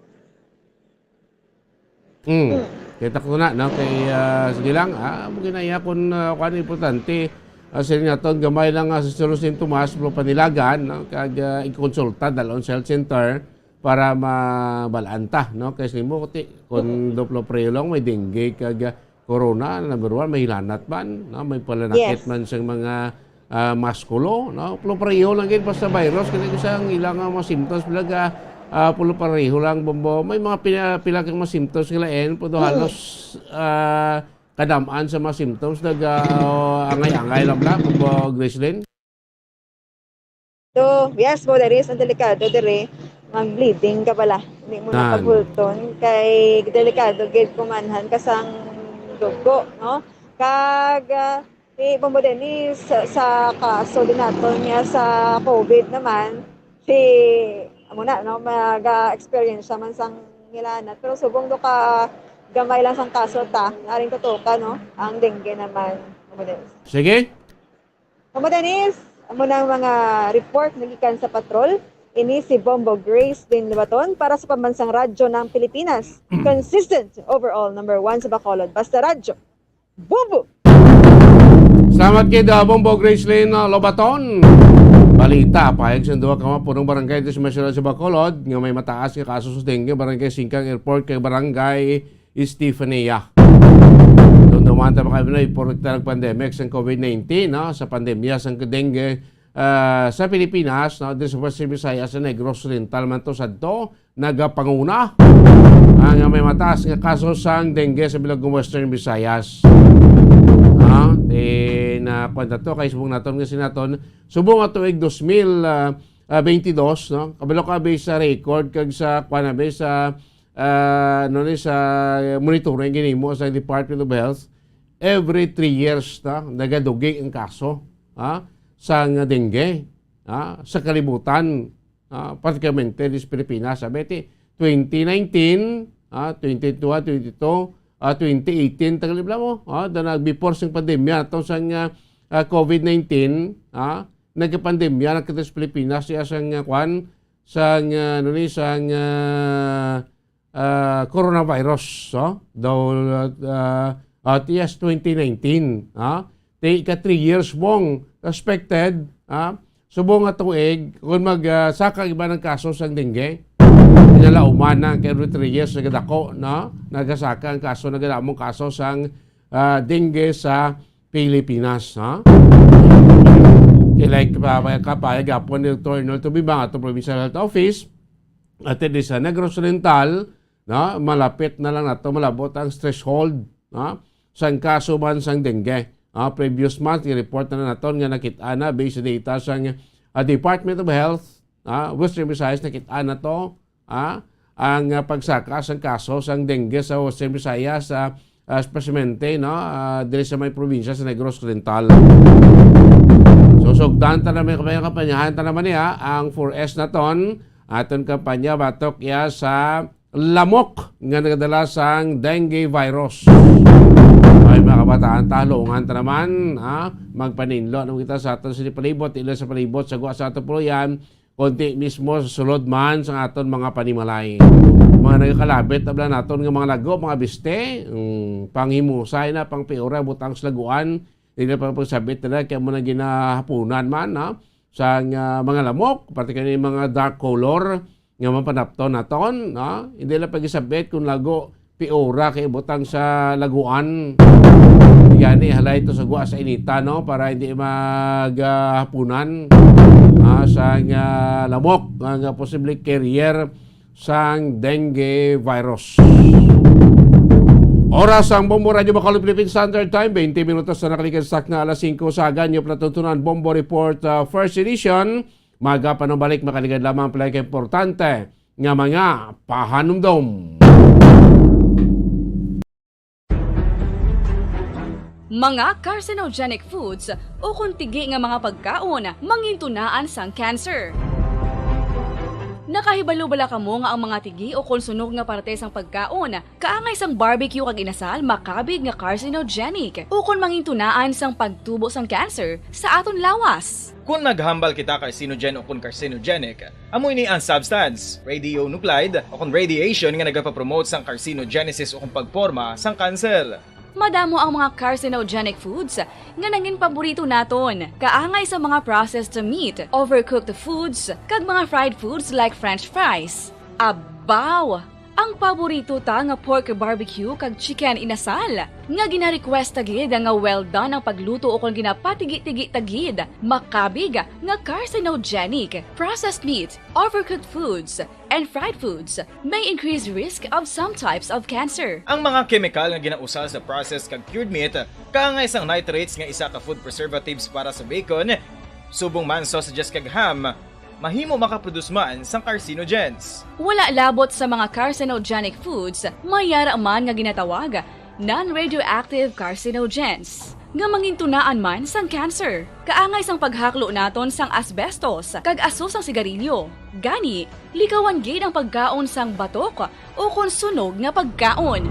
Hmm. Hmm. Kita ko na, no, kay, ah, sige lang, ah, mo ginaya kung, ah, kung ano importante, ah, sa inyo naton, gamay lang, ah, sa Solo Saint Tomas, Panilagan, no, kag, ah, ikonsulta dalon sa health center para mabalaan ta, no? Kay sa imo, ti, kung Mm. duplo pareho lang, may dengue kag, ah, corona, number one, may hilanat man, no? May palanakit Yes. man sa mga, ah, maskulo, no? Duplo pareho lang gid basta virus, kaya ko sa ang ilang, ah, mga symptoms, pila ka, ah, duplo pareho lang, Bombo. May mga pila, pila kang mga symptoms nga lain, pero Mm. halos, ah, kadamaan sa mga symptoms, nag, ah, angay-angay lang bala, Bombo Gracelyn? So, yes, Bombo Dennis, ang delikado dire, mag-bleeding ka bala. Hindi mo Nan. nakabulton, kay delikado gid kumanhan ka sang dugo, no? Kag, ah, si Bombo Dennis, sa, sa kaso din naton nga sa COVID naman, si, amo na, no, mag-experience siya man sang hilanat. Pero subong do ka gamay lang sang kaso ta, naring tutukan, no? Ang dengue naman, Bombo Dennis. Sige. Bombo Dennis, amo na ang mga report nagikan sa patrol. Ini si Bombo Grace Lynn Lobaton para sa Pambansang Radyo ng Pilipinas. Consistent, overall, number one sa Bacolod. Basta Radyo. Bombo! Salamat kay, uh, Bombo Grace Lynn, uh, Lobaton. Balita, pahayag sa duha ka mga punong barangay sa Bacolod nga may mataas nga kaso sa dengue, Barangay Singkang Airport kag Barangay Estefania. Dumduman ta, mga kaibigan, ipurot ta ang pandemic sang COVID nineteen, no? Sa pandemya sang dengue, ah, sa Pilipinas, no? Diri sa Western Visayas, sa Negros Oriental man to sadto, nagapanguna ang may mataas nga kaso sang dengue sa bilog nga Western Visayas. Ah, then, ah, kwan na to, kay subong naton nga sinaton, subong nga tuig dos mil, ah, ah, twenty-two, no? Kabalo ka, based sa record, kag sa, kwan na, based sa ah, ano ni, sa monitoring ginimo sa Department of Health, every three years na nagadugi ang kaso, ha, sang dengue, ha, sa kalibutan, ha, particularmente sa Pilipinas. Sabi ti, twenty nineteen, ha, twenty twenty-one, twenty-two, ah, twenty eighteen, tagal mo, ha, da nag-, before sang pandemya, to sang, ah, ah, COVID nineteen, ha, nagkapandemya na kita sa Pilipinas, siya sang, ah, kwan, sang, ah, ano ni, sang, ah, ah, coronavirus, no? Daw, ah, ah, T S twenty nineteen, ha? Ti ika three years bong expected, ha? Subong nga tuig, kung mag, ah, saka iba ng kaso sang dengue, pinalauman na kay every three years nagadako, no? Nagasaka ang kaso, nagadamong kaso sang, ah, dengue sa Pilipinas, ha? Kay like pa, pa, kapayag hapon ni Doktor Arnold Tumibang ato Provincial Health Office, at di sa Negros Oriental, no? Malapit na lang nato malabot ang threshold, no? Sang kaso man sang dengue. Ah, previous month, i-report na naton nga nakit-an na, based sa data sang, ah, Department of Health, ah, Western Visayas, nakit-an na to, ah, ang, ah, pagsaka sang kaso sang dengue sa Western Visayas, ah, ah, espesiyalmente, no, ah, diri sa may probinsya sa Negros Oriental. So, sugdan ta na may kampanya, kampanyahan ta naman niya ang four S naton, aton kampanya batok iya sa lamok nga nagadala sang dengue virus. Ay, mga kabataan, talungan ta naman, ha? Magpaninlo naman kita sa aton sini palibot, ila sa palibot, sa gwa sa aton puloy-an, kundi mismo sa sulod man sa aton mga panimalay. Mga nagakalabit, abla naton nga mga lago, mga biste, mm, panghimusay na, pangpiura, butang sa laguan, hindi na pa pagsabit nila, kaya mo na ginahapunan man, ha? Sa nga mga lamok, pati kani mga dark color, nga mapanapton naton, no? Hindi lang pagisabit kung lago, piura kay butang sa laguan. Gani, halay to sa gwa sa inita, no? Para hindi maghapunan, ah, sa nga lamok, nga, nga posible carrier sang dengue virus. Oras ang Bombo Radyo Bacolod Philippine Standard Time, twenty minutos na nakalikan sa nga alas singko sa Aganyo Platuntunan Bombo Report, ah, First Edition. Magapanubalik, makaligad lamang pala ka importante nga mga pahanumdom. Mga carcinogenic foods o kon tigi nga mga pagkaon mangintunaan sang cancer. Nakahibalo bala kamo nga ang mga tigi o kon sunog nga parte sang pagkaon kaangay sang barbecue kag inasal makabig nga carcinogenic o kon mangintunaan sang pagtubo sang cancer sa aton lawas? Kon maghambal kita carcinogen o kon carcinogenic, amo ini ang substance, radionuclide o kon radiation nga nagapapromote sang carcinogenesis o kon pagporma sang kanser. Madamo ang mga carcinogenic foods nga nangin paborito naton, kaangay sa mga processed meat, overcooked foods, kag mga fried foods like french fries. Abaw! Ang paborito ta nga pork barbecue kag chicken inasal, nga gina-request ta gid nga well done ang pagluto ukon ginapatigi-tigi ta gid, makabig nga carcinogenic. Processed meat, overcooked foods, and fried foods may increase risk of some types of cancer. Ang mga kemikal nga ginausal sa processed kag cured meat, kaangay sang nitrates nga isa ka food preservatives para sa bacon, subong man sausages kag ham, mahimo makaproduce man sang carcinogens. Wala labot sa mga carcinogenic foods, may yara man nga ginatawag non-radioactive carcinogens, nga mangintunaan man sang cancer. Kaangay sang paghaklo naton sang asbestos kag aso sang sigarilyo. Gani, likawan gid ang pagkaon sang batok o kon sunog nga pagkaon.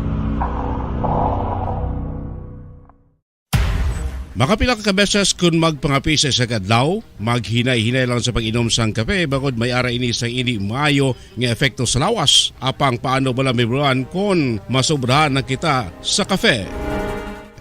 Makapila ka beses kon magpangape sa isa ka adlaw, maghinay-hinay lang sa pag-inom sang kape, bangod may ara ini sang indi maayo nga epekto sa lawas. Apang paano bala mahibaluan kon masobrahan na kita sa kape?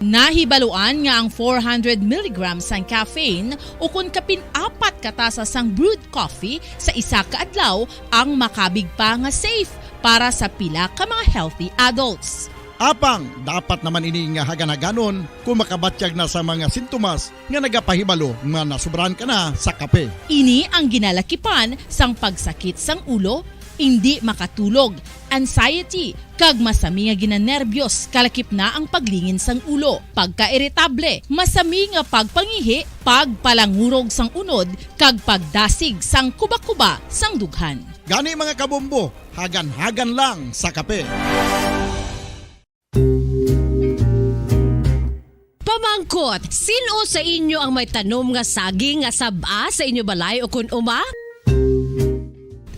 Nahibaluan nga ang four hundred milligrams sang caffeine o kon kapin apat ka tasa sang brewed coffee sa isa ka adlaw ang makabig pa nga safe para sa pila ka mga healthy adults. Apang dapat naman ini nga hagan-haganon kon makabatyag na sa mga sintomas nga nagapahibalo nga nasobrahan ka na sa kape. Ini ang ginalakipan sang pagsakit sang ulo, indi makatulog, anxiety, kag masami nga ginanerbiyos, kalakip na ang paglingin sang ulo, pagkairitable, masami nga pagpangihi, pagpalangurog sang unod, kag pagdasig sang kuba-kuba sang dughan. Gani, mga kabombo, hagan-hagan lang sa kape. Pamangkot, sin-o sa inyo ang may tanom nga saging nga sab-a sa inyo balay o kon uma?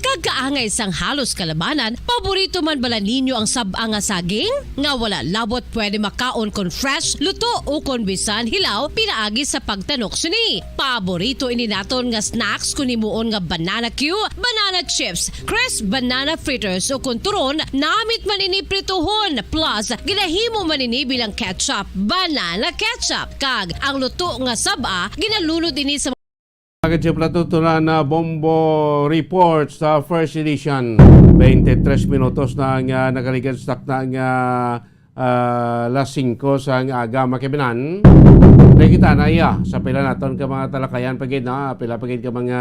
Kag kaangay sang halos kalabanan, paborito man bala ninyo ang sab-a nga saging? Nga wala labot pwede makaon kon fresh, luto, o kon bisan hilaw pinaagi sa pagtanok sini. Paborito ini naton nga snacks kon himuon nga banana cue, banana chips, crisp banana fritters, o kon turon, namit man ini prituhon. Plus, ginahimo man ini bilang ketchup, banana ketchup. Kag ang luto nga sab-a, ginalunod ini sa Agad siya platutunan na Bombo Report sa first edition. Twenty-tres minutos na ang, ah, nakaligad sa takna nga, ah, las singko sa nga aga, makibinan. Nakita na iya sa pila naton ka mga talakayan pa gid, no? Pila pa gid ka mga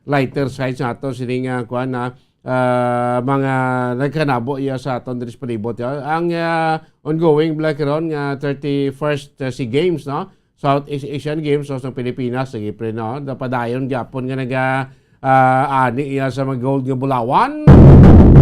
lighter sides nato sining, ah, kuan na, ah, mga nagkanabo iya sa aton diri sa palibot, ya. Ang, ah, ongoing bala karon nga thirty-first, ah, SEA Games, no? Southeast Asian Games, so, sa Pilipinas, sige, pre, no? Napadayon gyapon nga naga, ah, ani iya sa mga gold nga bulawan.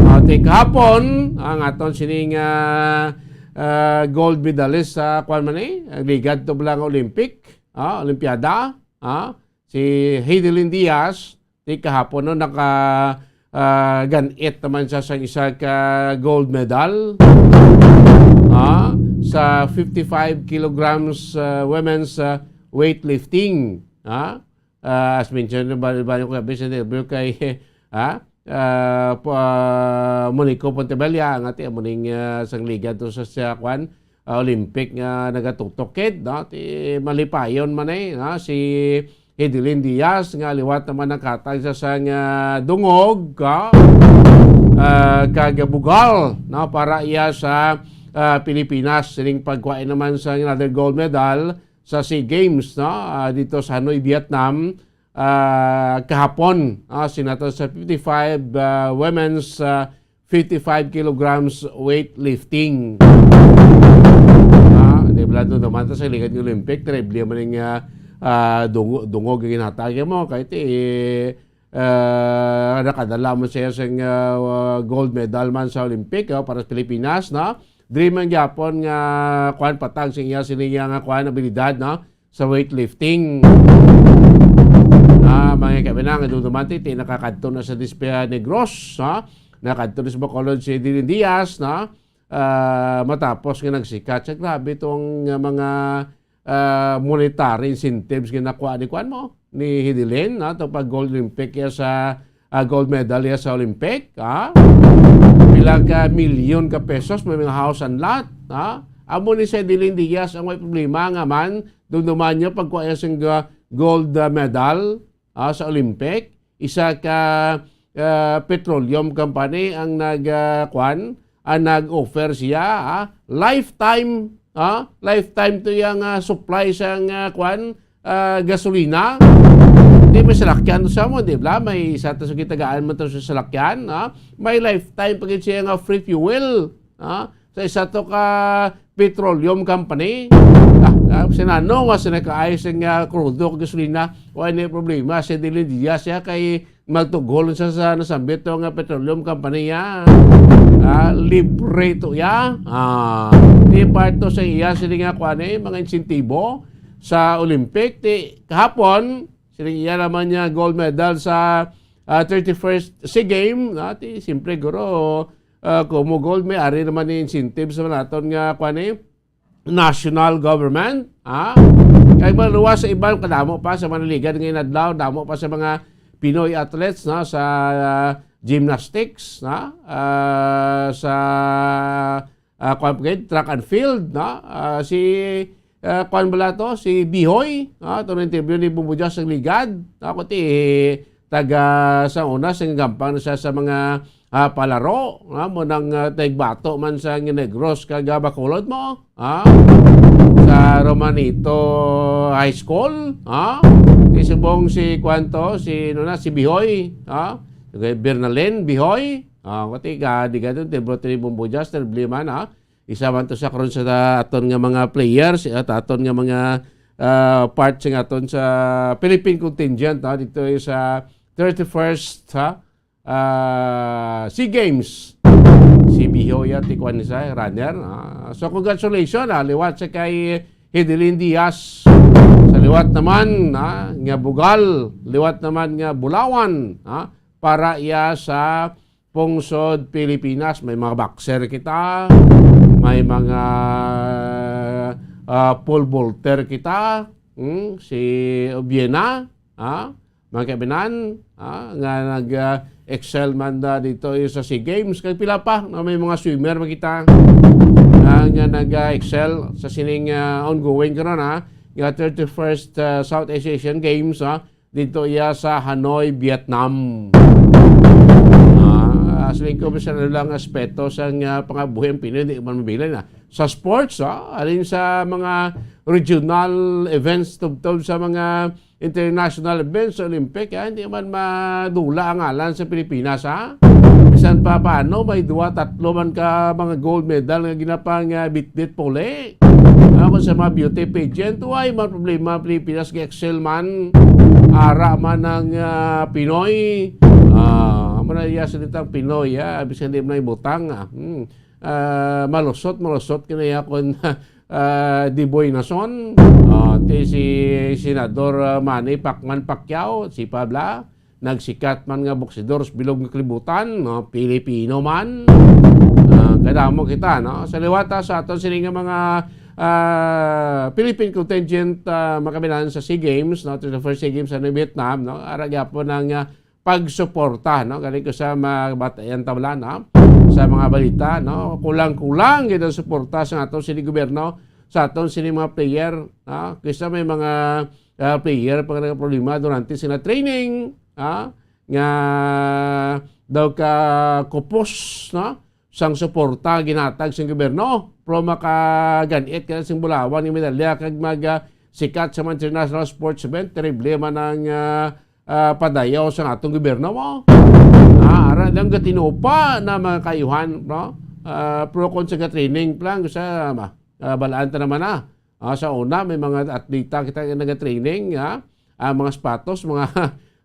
Ah, ti kahapon, ang aton sining, ah, ah, gold medalist sa, kuwan man eh, ang ligad to bala nga Olympic, ah, Olimpiada, ah, si Heidelin Diaz, ti kahapon, no, naka, ah, gan-it naman siya sang isa ka gold medal, ah, sa fifty-five kilograms, ah, women's, ah, weightlifting, ah. Ah, as mentioned, ba, ba ko gabi sa interview kay, ah, ah, pa, Monico Pontebella, ang ati, amo ning, ah, sang liga to sa, sa kwan, ah, Olympic nga nagatutok kid, no? Ti malipayon man eh, no? Si Hidilyn Diaz nga liwat naman naghatag sa sang, ah, dungog, ah, ah, kag bugal, no? Para iya sa, ah, Pilipinas, sining pagkuha naman sa another gold medal sa SEA Games, no? Ah, dito sa Hanoi, Vietnam, ah, kahapon, ah, sinato sa fifty-five, ah, women's, ah, fifty-five kilograms weightlifting. Ah, di ba, doon naman ta sa ligad ng Olympic, terrible man yung, ah, ah, dungo-, dungog yung ginatag mo. Kahit, eh, ah, nakadala man siya sa, ah, gold medal man sa Olympic, oh, para sa Pilipinas, no? Dream man gyapon nga, kuwan, patag sa iya, sila iya nga, kuwan, abilidad, no? Sa weightlifting. Ah, mga kabinang, ang duduman ti, ti nakakadto na sa Dispea Negros, ha? Nakadto na sa Bacolod si Hidilyn Diaz, no? Ah, matapos nga nagsikat siya, grabe tong, ah, mga, ah, monetary incentives nga nakuha ni, kuwan mo, ni Hidilyn, no? Itong pag-gold Olympic niya sa, ah, gold medal niya sa Olympic, ha? Pila ka milyon ka pesos, may mga house and lot, ha? Amo ni si Hidilyn Diaz ang may problema nga man, dumduman niya pagkuha niya sing, ah, gold, ah, medal, ah, sa Olympic. Isa ka, ah, petroleum company ang nag, ah, kwan, ang nag-offer siya, ah, lifetime, ah, lifetime to yang, ah, supply sang, ah, kwan, ah, gasolina. Di may salakyan to sa mo, di ba? May isa to sa gitagaan mo to sa salakyan, ah. May lifetime pa gid siya nga free fuel, ah. Sa isa to ka petroleum company. Ah, ah, sinano nga sila kaayos nga krudo o gasolina? Wa ni problema si Hidilyn Diaz siya kay magtugol sa, sa nasambit to nga petroleum company ya. Ah, libre to ya. Ah, di part to sa iya sila nga kuan eh, mga insentibo sa Olympic. Ti kahapon, sila iya naman niya gold medal sa, ah, thirty-first SEA Game. Ah, ti, siyempre, guro, ah, kumo gold, may ari naman ni incentive sa naton nga kuan eh, national government, ha? Kay maluwas sa iban, kadamo pa sa mga ligad nga inadlaw, damo pa sa mga Pinoy athletes, no, sa, ah, gymnastics, no, ah, sa, ah, kwan pa gid, track and field, no? Ah, si, ah, kwan bala to, si Bihoy, no? Ito na interview ni Bumbudya sa ligad, no? Kuti taga sa una, sa gampang na siya sa mga ah, palaro, ha? Mo nang, ah, taigbato man sa Negros kag, ah, Bacolod mo, ha? Sa Romanito High School, ha? Ti subong si kwanto, si, ano na, si Bihoy, ha? Kay Bernalin Bihoy, ah, kati ka, di ka doon, tibro, tibro, Bumbujas, terrible man, ha? Isa man to sa karon sa aton nga mga players, at aton nga mga, ah, part sa aton sa Philippine contingent, ha? Dito sa thirty-first, ha? ah, SEA Games. Si Bihoy at ikuan ni sa runner. Ah, so, congratulations, ah, liwat sa kay Hidilyn Diaz. Sa liwat naman, ah, nga bugal, liwat naman nga bulawan, ah, para iya sa pungsod Pilipinas. May mga boxer kita, may mga, ah, pole vaulter kita, hmm, si Obiena, ah, mga kaibinan, ah, nga nag, ah, excel man da dito sa SEA Games. Kag pila pa, nga may mga swimmer man kita, ah, nga nag, ah, excel sa sining, ah, ongoing karon, ah, nga thirty-first, ah, Southeast Asian Games, ah, dito iya sa Hanoi, Vietnam. Ah, siling ko, bisan ano lang aspeto sa nga pangabuhi ang Pinoy, di man mabilin, ah. Sa sports, ah, alin sa mga regional events tubtob sa mga international events, Olympic, ah, hindi man madula ang ngalan sa Pilipinas, ha? Bisan pa paano, may duwa, tatlo man ka mga gold medal nga ginapang, ah, bitbit puli. Ako sa mga beauty pageant, why man problema ang Pilipinas, ga-excel man, ara man ang, ah, Pinoy. Ah, amo na iya salitang Pinoy, ah, bisan di man ibutang, ah. Hmm. Ah, malusot, malusot kinaya kon, ah, Diboy Nason, ah, ti si Senador, ah, Manny Pacman Pacquiao, si Pabla, nagsikat man nga boksidor sa bilog nga kalibutan, no? Pilipino man. Ah, kadamo kita, no? Sa liwat, ah, sa aton sini nga mga, ah, Philippine contingent, ah, mga kababayan sa SEA Games, no? Ito sa first SEA Games sa Vietnam, no? Ara gyapon ang, ah, pagsuporta, no? Galing ko sa mga batayan tabla, no? Sa mga balita, no? Kulang-kulang gid ang suporta sa aton sini gobyerno, sa aton sini mga player, no? Kaysa may mga, ah, player pa nga nagproblema durante sila training, ah, nga daw ka kupos, no? Sang suporta ginatag sang gobyerno, pero makaganit ka na sing bulawan nga medalya kag mag, ah, sikat sa mga international sports event, terrible man ang, ah, ah, padayaw sa atong gobyerno mo. Ah, ara lang gatinupa na mga kayuhan, no? Ah, pero kung sa training pa lang, sa, ah, balaan ta naman na. Ah, sa una, may mga atleta kita nga nagatraining, ha? Ah, mga sapatos, mga,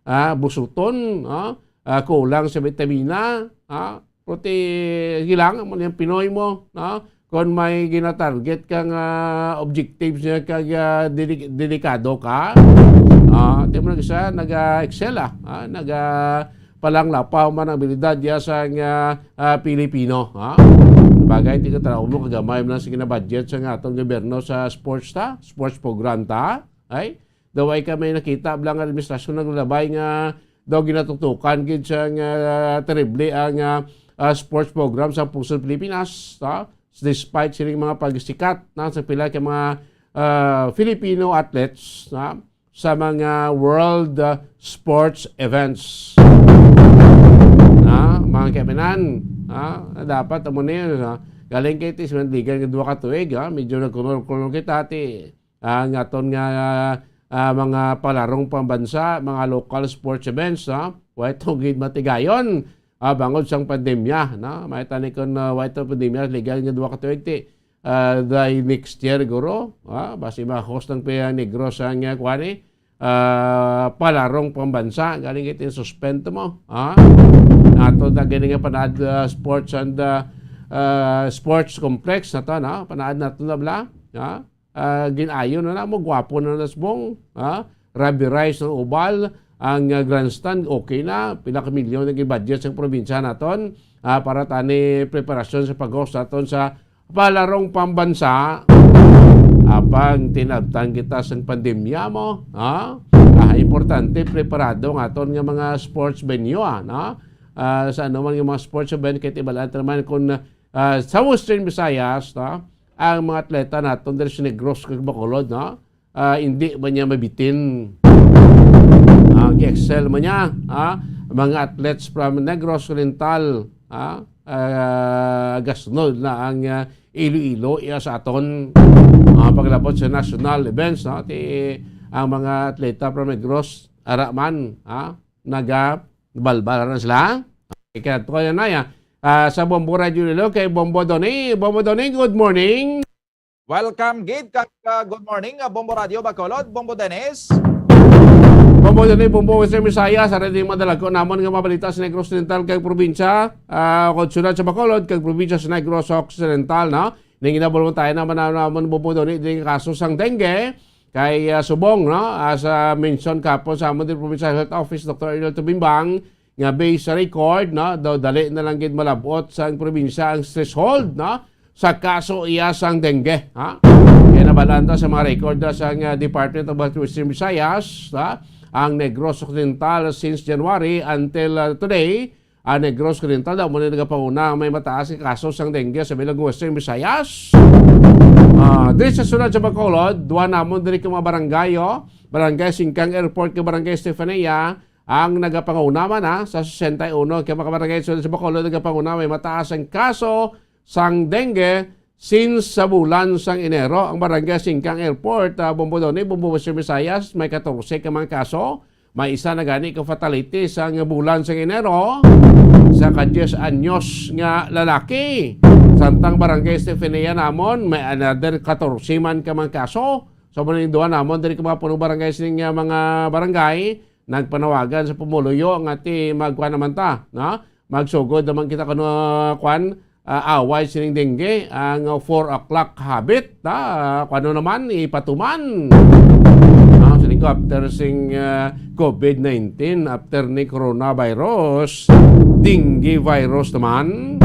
ah, busuton, ha? Ah, kulang sa bitamina, ha? Pero ti, kailangan mo niyang Pinoy mo, ha? Kung may ginatarget kang, ah, objectives niya kag, ah, deli-, delikado ka, ah, ti mo nag-, siya, nag-, ah, excel, ah, ha? Nag-, ah, palanglapaw man ang abilidad niya sa nga, ah, Pilipino, ha? Bagay, ti ka tanaw mo, kagamay man lang sa ginabudget sa nga atong gobyerno sa sports ta, sports program ta, ay? Daw ay ka may nakita bala nga administrasyon naglabay nga daw ginatutukan gid sa nga terrible ang, ah, ah, sports program sa pusod Pilipinas, ta? Despite sining mga pagsikat na sa pila ka mga, ah, Filipino athletes, na sa mga world, ah, sports events. Na, mga kaibigan, na dapat amo ni, na, galing kay ti sa ligan nga duha ka tuig, ha, medyo nagkunol-kunol kita, ti, ah, ang aton nga, ah, mga palarong pambansa, mga local sports events, ha, way tungid matigayon, ah, bangod sang pandemya, no? May tani kon, ah, way to pandemya, ligan nga duha ka tuig, ti, ah, day next year, guro, ah, basi ma-host ng Pia Negros ang, ah, kuwan, eh, ah, palarong pambansa, galing iti suspend mo, ha? Ato na gini nga panaad, ah, sports and, ah, ah, sports complex na to, no? Panaad nato na bala, ha? Ah, ginayo na na mo, gwapo na na subong, ha? Rubberized ang oval, ang, ah, grandstand, okay na, pila ka milyon ang budget sa probinsya naton, ah, para tani preparasyon sa pag-host naton sa palarong pambansa. Apang tinabtan kita sang pandemya mo, ha? Ah, importante preparado ang aton nga mga sports venue, ah, no? Ah, sa anuman nga mga sports event, kay tibalaan ta naman kung, ah, sa Western Visayas, no? Ang mga atleta naton diri sa Negros kag Bacolod, no? Ah, hindi man niya mabitin. Ah, gi-excel man niya, ah, mga athletes from Negros Oriental, ah, ah, gasunod na ang, ah, Iloilo iya sa aton, ah, paglabot sa national events, no? Ti, ang mga atleta from Negros, ara man, ah, nagabalbal na sila. Ikatlo na ya. Ah, sa Bombo Radio Iloilo, kay Bombo Donny. Bombo Donny, good morning. Welcome gid kag, ah, good morning, ah, Bombo Radio Bacolod, Bombo Dennis. Bombo Donny, Bombo Western Visayas, ari din madalago namon nga mga balita sa Negros Oriental kag probinsya, ah, kag syudad sa Bacolod kag probinsya sa Negros Occidental, no? Ning inabol mo tayo naman na namon, Bombo Donny, din kaso sang dengue kay, ah, subong, no? As, ah, mention kapon sa amon din provincial health office, Doctor Ariel Tubimbang, nga based sa record, no, daw dali na lang gid malabot sang probinsya ang threshold, no, sa kaso iya sang dengue, ha? Kaya nabalaan ta sa mga record na sang, ah, Department of Health Western Visayas, ha? Ang Negros Occidental since January until, ah, today, ang Negros Occidental daw mo na nagapanguna ang may mataas nga kaso sang dengue sa bilog Western Visayas. Ah, diri sa syudad sa Bacolod, duha namon diri ka mga barangay, oh. Barangay Singkang Airport kag Barangay Estefania, ang nagapanguna man, ha, sa sesenta y uno ka mga barangay sa, sa Bacolod, nagapanguna may mataas ang kaso sang dengue since sa bulan sang Enero. Ang Barangay Singkang Airport, ah, Bombo Donny, Bombo Western Visayas, may katorse ka mga kaso. May isa na gani ka fatality sang bulan sang Enero, sa ka diyes anyos nga lalaki. Samtang Barangay Estefania namon, may another katorse man ka mga kaso. So, muna yung duha namon, diri ka mga punong barangay sining, ah, mga barangay, nagpanawagan sa pumuluyo nga ti magkuan naman ta, no? Magsugod naman kita kuno, kuan, ah, away sining dengue, ang four o'clock habit, ta, kuno naman ipatuman. Ah, sining Presko after sing, ah, COVID nineteen, after ni coronavirus, dengue virus naman.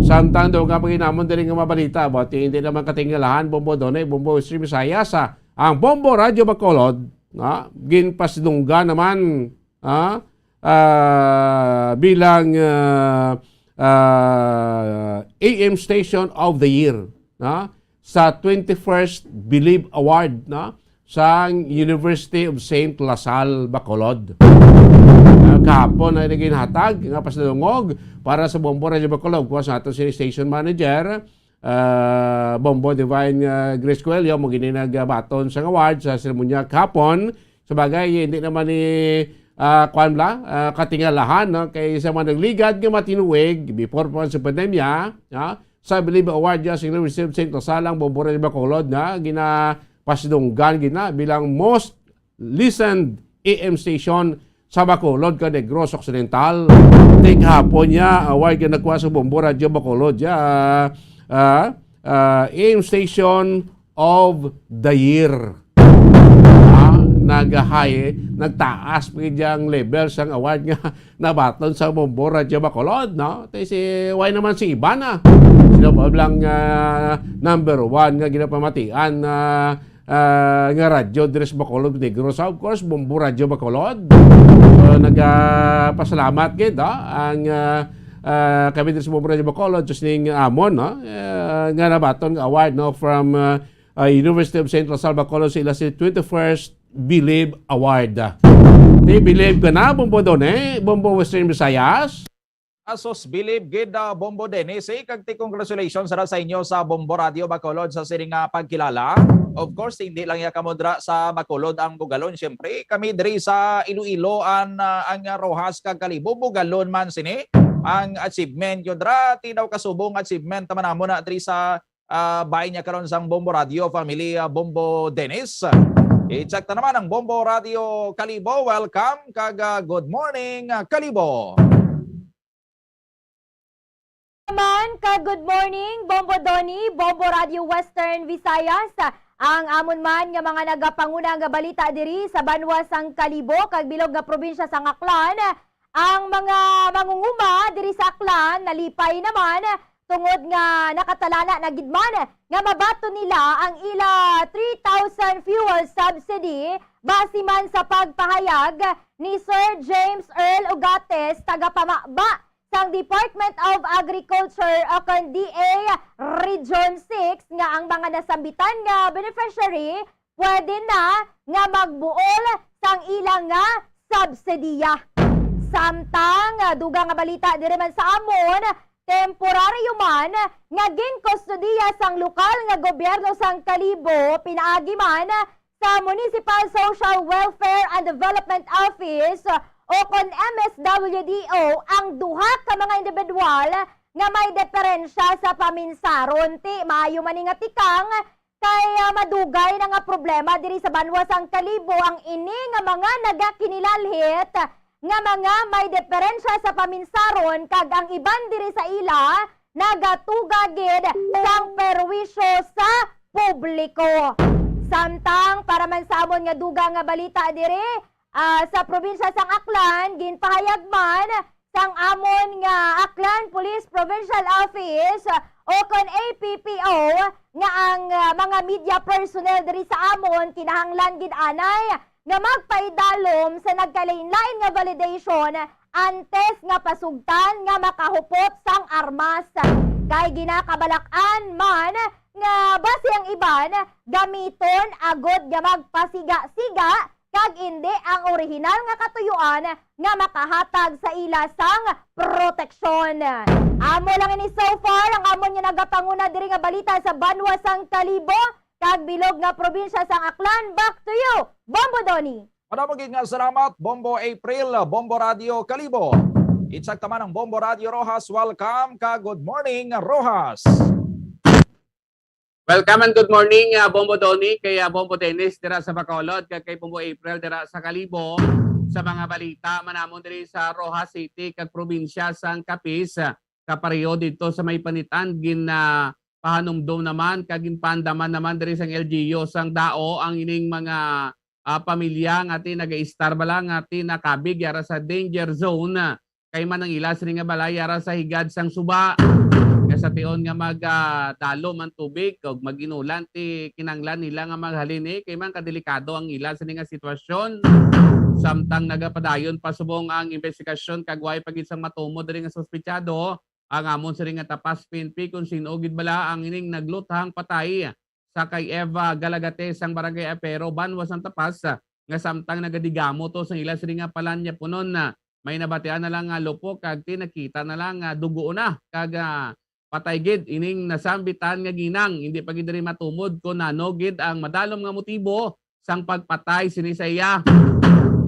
Samtang daw nga pag-inamon diri nga mabalita, but hindi naman katingalahan, Bombo Donay, Bombo Stream Visayas, ah, ang Bombo Radyo Bacolod, ah, ginpasidunggan naman, ah, ah, bilang, ah, ah, A M Station of the Year, no? Sa twenty-first Believe Award, no? Sa University of Saint La Salle, Bacolod. Ah, kahapon ay naging hatag nga pasidungog para sa Bombo Radyo Bacolod. Kuha sa ato si station manager, ah, Bombo Divine, ah, Grace Coelho, mo gini nagbaton sang award sa seremonya kahapon. Sa bagay, hindi naman ni, ah, kuwan bala, ah, katingalahan, no? Kay sa mga nagligad nga matinuig, before pa sa pandemya, no? Sa Believe Award, ya, sing receive sing kasalang Bombo Radyo Bacolod nga ginapasidunggan gina bilang most listened A M station sa Bacolod kag Negros Occidental. Tig hapon niya, award nga nakuha sa Bombo Radyo Bacolod, ya, ah, ah, A M Station of the Year. Ah, nag-high, nagtaas pa gid ang level sang award nga nabaton sa Bombo Radyo Bacolod, no? Tay si, why naman si iban, ah? Sino pa lang, ah, number one nga ginapamatian, ah, ah, nga radyo diri sa Bacolod, Negros? Of course, Bombo Radyo Bacolod. So, nagapasalamat gid, ah, ang, ah, ah, kami diri sa Bombo Radyo Bacolod, just ning amon, no? Ah, nga nabaton nga award, no, from, ah, ah, University of Saint La Salle Bacolod sa ila si twenty-first Believe Award. Ti Believe ka na, Bombo Done, Bombo Western Visayas. Asos, Believe gid, ah, Bombo Dennis, eh, kag ti congratulations ra sa inyo sa Bombo Radio Bacolod sa sining, ah, pagkilala. Of course, hindi lang ya kamo dra sa Bacolod ang bugalon, syempre. Kami diri sa Iloilo an, ah, ang Roxas kag Kalibo, bugalon man sini. Ang achievement yo dra, ti daw kasubong achievement naman namo na diri sa, ah, bahin niya karon sang Bombo Radio family, ah, Bombo Dennis. I-check ta naman ang Bombo Radio Kalibo. Welcome kag, ah, good morning, ah, Kalibo. Naman ka good morning, Bombo Donny, Bombo Radio Western Visayas. Ang amon man nga mga nagapanguna nga balita diri sa banwa sang Kalibo kag bilog nga probinsya sang Aklan, ang mga mangunguma diri sa Aklan nalipay naman tungod nga nakatalana na gid man nga mabaton nila ang ila three thousand fuel subsidy, base man sa pagpahayag ni Sir James Earl Ugates, tagapamaba sang Department of Agriculture o kon D A Region six, nga ang mga nasambitan nga beneficiary pwede na nga magbuol sang ila nga subsidiya. Samtang, ah, dugang nga balita diri man sa amon, temporaryo man nga ginkustodiya sang lokal nga gobyerno sang Kalibo, pinaagi man sa Municipal Social Welfare and Development Office o kon M S W D O ang duha ka mga individual nga may diferensya sa paminsaron. Ti maayo man ni nga tikang kay, ah, madugay na nga problema diri sa banwa sang Kalibo ang ini nga mga nagakinilalhit nga mga may diferensya sa paminsaron kag ang iban diri sa ila nagatuga gid sang perwisyo sa publiko. Samtang para man sa amon nga dugang nga balita diri, ah, sa probinsya sang Aklan, ginpahayag man sang amon nga Aklan Police Provincial Office o kon A P P O nga ang, ah, mga media personnel diri sa amon kinahanglan gid anay nga magpaidalom sa nagkalainlain nga validation antes nga pasugtan nga makahupot sang armas. Kay ginakabalak-an man nga basi ang iban gamiton agod nga magpasiga-siga kag indi ang orihinal nga katuyoan nga makahatag sa ila sang proteksyon. Amo lang ini so far ang amon nga nagapanguna diri nga balita sa banwa sang Kalibo kag bilog nga probinsya sang Aklan. Back to you, Bombo Donny. Madamo gid nga salamat, Bombo April, Bombo Radio Kalibo. I-check ta man ang Bombo Radio Roxas. Welcome ka good morning, Roxas. Welcome and good morning, ah, Bombo Donny, kay, ah, Bombo Dennis dira sa Bacolod, kag kay Bombo April dira sa Kalibo. Sa mga balita man namon diri sa Roxas City kag probinsya sang Capiz, ah, kapareho didto sa may Panitan, gin, ah, pahanumdom naman kag ginpaandaman naman diri sang L G U sang Dao ang ining mga ah, pamilya nga ti nagaistar bala nga ti nakabig yara sa danger zone, ah, kay man ang ila sini nga balay yara sa higad sang suba, nga sa tion nga mag, ah, dalo man tubig ug mag-inulan, ti kinanglan nila nga maghalin, eh, kay man kadelikado ang ila sini nga sitwasyon. Samtang nagapadayon pa subong ang investigasyon kag way pa gid sang matumod diri nga suspetsado ang amon sini nga Tapas P N P kung sin-o gid bala ang ining nagluthang patay sa kay Eva Galagate sang Barangay Apero, banwa sang Tapas, nga samtang nagadigamo to sang ila sini nga palanyapunon na may nabatian na lang nga lupok kag ti nakita na lang nga dugo na kag, ah, patay gid ining nasambitan nga ginang. Hindi pa gid diri matumod kon ano gid ang madalom nga motibo sang pagpatay sini sa iya.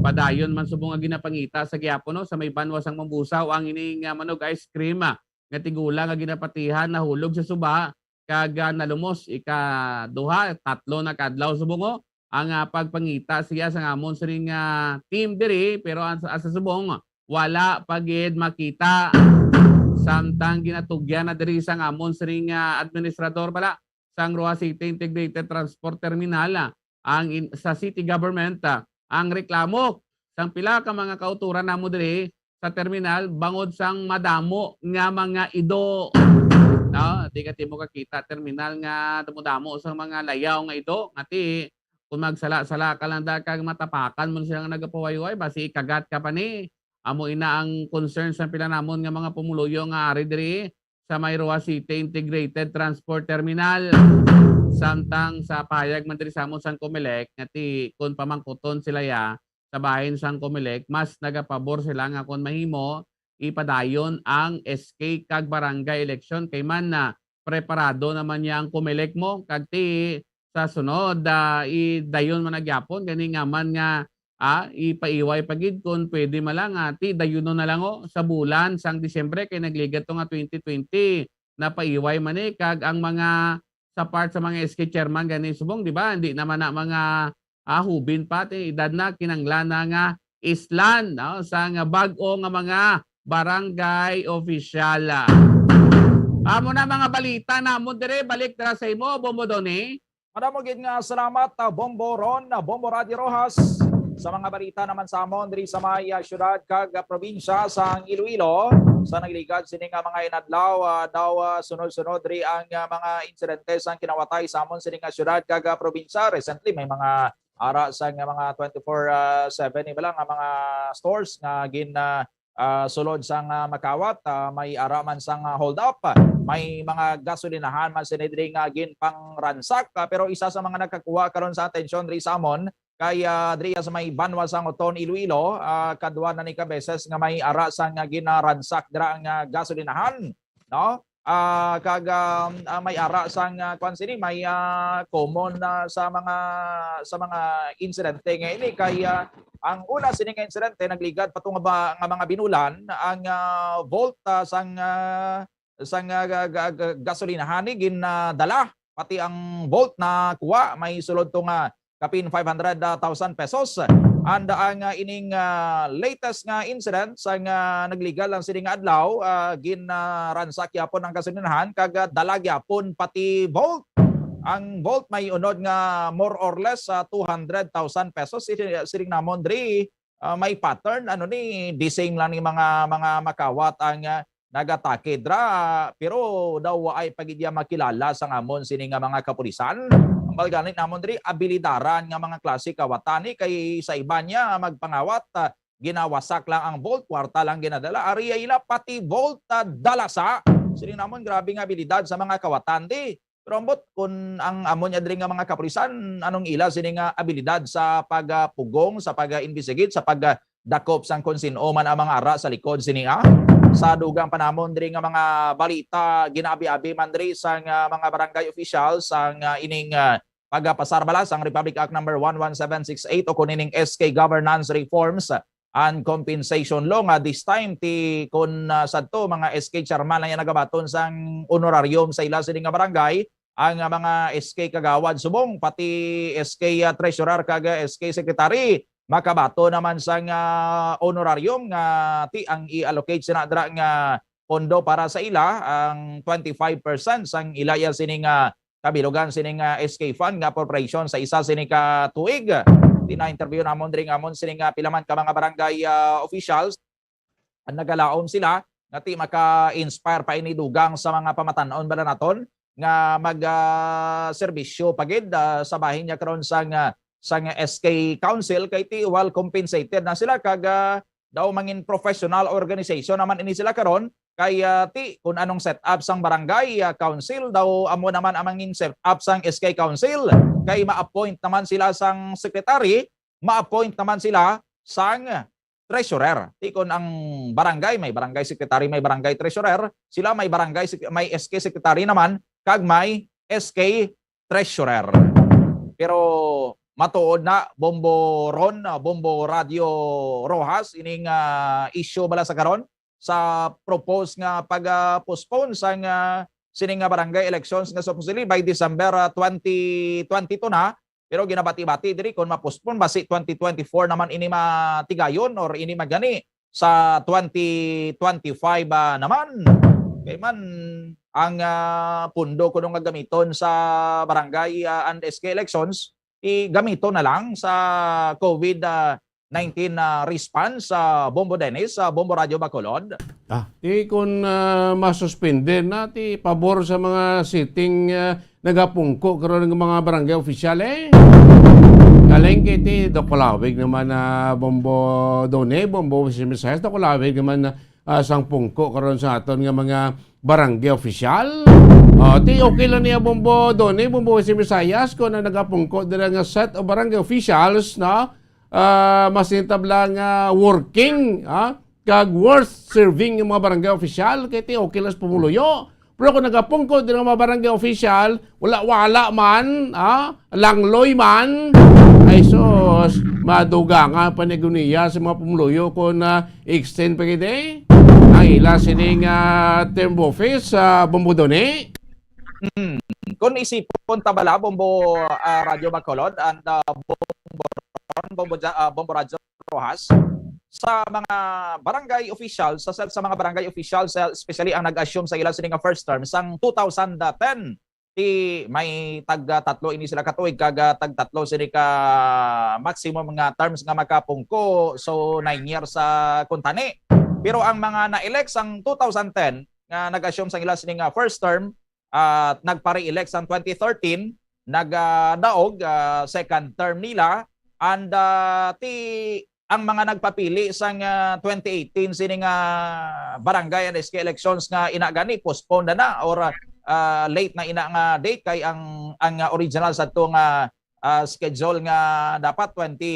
Padayon man subong nga ginapangita sa gihapon, no, sa may banwa sang Mambusaw ang ini nga manug ice cream, ah, nga tigulang nga ginapatihan nahulog sa suba kag, ah, nalumos ikaduha, tatlo na ka adlaw subong, oh, ang, ah, pagpangita siya sang amon siring nga team diri, pero ang, ang sa subong wala pa gid makita. Samtang ginatugyan na diri sang amon siring nga administrador bala sang Roxas City Integrated Transport Terminal, ah, ang in-, sa city government, ah, ang reklamo sang pila ka mga kauturan namo diri sa terminal bangod sang madamo nga mga ido. No, di ka ti mo kakita terminal nga damo-damo sang mga layaw nga ido, nga ti kung magsala-sala ka lang da kag matapakan mo sila nga nagapawayway, basi ikagat ka pa ni. Amo ina ang concern sa pila namon nga mga pumuluyo nga ari diri sa may Roxas City Integrated Transport Terminal. Samtang sa pahayag man diri sa amon sang Comelec nga ti kun pamangkuton sila ya sa bahin sang Comelec, mas nagapabor sila nga kon mahimo ipadayon ang S K kag barangay election kay man na preparado naman niya ang Comelec mo kag ti sa sunod, ah, idayon man na gyapon gani nga man nga, ah, ipaiway pa gid kon pwede man lang, ah, ti dayunon na lang, oh, sa bulan sang Disyembre kay nagligad to nga twenty twenty, napaiway man ni kag ang mga sa part sa mga S K chairman gani subong, di ba? Hindi naman na mga, ah, hubin pa ti edad na kinanglan na nga islan, no, sa nga bag-o nga mga barangay official. Amo na mga balita namon dire, balik dira sa imo, Bombo Donny. Madamo gid nga salamat, ah, Bombo Ron, ah, Bombo Radio Roxas. Sa mga balita naman sa amon diri sa may, ah, syudad kag, ah, probinsya sang Iloilo, sa nagligad sini nga mga inadlaw, ah, daw, ah, sunod-sunod diri ang, ah, mga insidente sang kinawatay sa amon sini nga syudad kag, ah, probinsya. Recently, may mga ara sang, ah, mga twenty-four, ah, seven ni bala nga mga stores nga gin, ah, ah, sulod sang, ah, makawat, ah, may ara man sang, ah, hold up. May mga gasolinahan man sini diri nga ginpangransak, ah, pero isa sa mga nagkakuha karon sa atensyon diri sa amon kay, ah, diri sa may banwa sang Oton, Iloilo, ah, kadwa na ni ka beses nga may ara sang, ah, ginaransak dira ang, ah, gasolinahan, no? Ah, kag, ah, ah, may ara sang, ah, kwan sini, may, ah, common na sa mga, sa mga insidente nga ini kay, ah, ang una sini nga insidente nagligad pa to nga ba, nga mga binulan ang, ah, vault, ah, sang, ah, sang, ah, ga-, ga-, ga-, gasolinahan ni gin, ah, dala, pati ang vault na kuha may sulod to nga kapin five hundred thousand pesos. And ang, ah, ining, ah, latest nga incident sa nga nagligal lang sini nga adlaw, ah, gin, ah, ransak yapon ang gasolinahan kag, ah, dala gyapon pati vault. Ang vault may unod nga more or less sa two hundred thousand pesos. Sini-, siring namon diri, ah, may pattern, ano ni, the same lang ni mga, mga makawat ang, ah, nagatake dira, pero daw waay pa gid iya makilala sang amon sini nga mga kapulisan. Ang balgani namon diri, abilidaran nga mga klase kawatan ni, kay sa iban niya magpangawat, ah, ginawasak lang ang vault, kwarta lang ginadala. Ari ila pati vault, ah, dalasa. Siling namon, grabe nga abilidad sa mga kawatan di. Pero ambot kun ang amo niya diri nga mga kapulisan, anong ila sini nga abilidad sa pagpugong, sa pag-investigate, sa pagdakop sang kun sin-o man ang mga ara sa likod sini, ah? Sa dugang pa namon diri nga mga balita, ginaabi-abi man diri sang, ah, mga barangay officials ang, ah, ining, ah, pagpasar bala sang Republic Act number one one seven six eight o kun ining S K Governance Reforms and Compensation Law nga this time ti kun, ah, sadto mga S K chairman lang yan nagabaton sang honorarium sa ila sini nga barangay, ang, ah, mga S K kagawad subong pati S K, ah, treasurer kag, ah, S K secretary makabaton naman sang, ah, honorarium nga ti ang i-allocate sina dira nga pondo para sa ila ang twenty-five percent sang ila ya sini nga kabilugan sini nga S K fund nga appropriation sa isa sini ka tuig. Di na interview namon diri ngamon sining, ah, pila man ka mga barangay, ah, officials. Ang nagalaom sila nga ti maka-inspire pa ini dugang sa mga pamatan-on bala naton nga mag, ah, serbisyo pa gid, ah, sa bahin niya karon sang, ah, sang S K Council kay ti well compensated na sila kag, ah, daw mangin professional organization naman ini sila karon kay, ah, ti kun anong setup sang barangay, ah, council daw amo naman ang mangin setup sang S K Council kay ma-appoint naman sila sang secretary, ma-appoint naman sila sang treasurer. Ti kon ang barangay may barangay secretary, may barangay treasurer, sila may barangay sec-, may S K secretary naman kag may S K treasurer. Pero matuod na, Bombo Ron, ah, Bombo Radio Rojas, ining, ah, issue bala sa karon sa propose nga pag, ah, postpone sang, ah, sini nga barangay elections nga supposedly by December, ah, twenty twenty-two na. Pero ginabati-bati diri kung ma-postpone basi twenty twenty-four naman ini matigayon or ini magani sa twenty twenty-five, ah, naman. Kay man ang, ah, pundo kuno nga gamiton sa barangay, ah, and S K elections, igamiton na lang sa COVID, ah, nineteen, ah, response sa Bombo Dennis, sa Bombo Radyo Bacolod. Ah, ti kun, ah, masuspende na ti pabor sa mga sitting, ah, nagapungko karon nga mga barangay official, eh. Galing kay ti dakulawig naman na Bombo Done, Bombo West Visayas, dakulawig naman na, ah, sang pungko karon sa aton nga mga barangay official. Oh, ti okay lang niya Bombo Done, Bombo West Visayas, kung ang nagapungko dira nga set of barangay officials, no? Ah, masintab lang nga working, ah, kag worth serving yung mga barangay official, kay ti okay lang sa pumuluyo. Pero kung nagapungko din ang mga barangay official, wala-wala man, ah, langloy man, ay sus, madugangan pa ni Gunia sa mga pumuluyo kung, ah, extend pa gid, eh, ang ila sining, ah, term of office sa Bombo Done. Mm. Kung isipon ta bala, Bombo, ah, Radyo Bacolod and, ah, Bombo Ron, Bombo Ja-, ah, Bombo Radyo Rojas, sa mga barangay officials, sa, sa mga barangay officials, sa, especially ang nag-assume sa ila sini nga first term sang two thousand ten, ti may tag, ah, tatlo ini sila ka tuig kag, ah, tag tatlo sini ka maximum nga terms nga makapungko, so nine years sa kuntani. Pero ang mga na-elect sang two thousand ten nga nag-assume sang ila sini nga first term, ah, nagpa-re-elect sang twenty thirteen, nagadaog, ah, second term nila, and, ah, ti ang mga nagpapili sang, ah, twenty eighteen sini nga barangay and S K elections nga ina gani postponed na na or, ah, late na ina nga date kay ang, ang, ah, original sa to nga, ah, schedule nga dapat twenty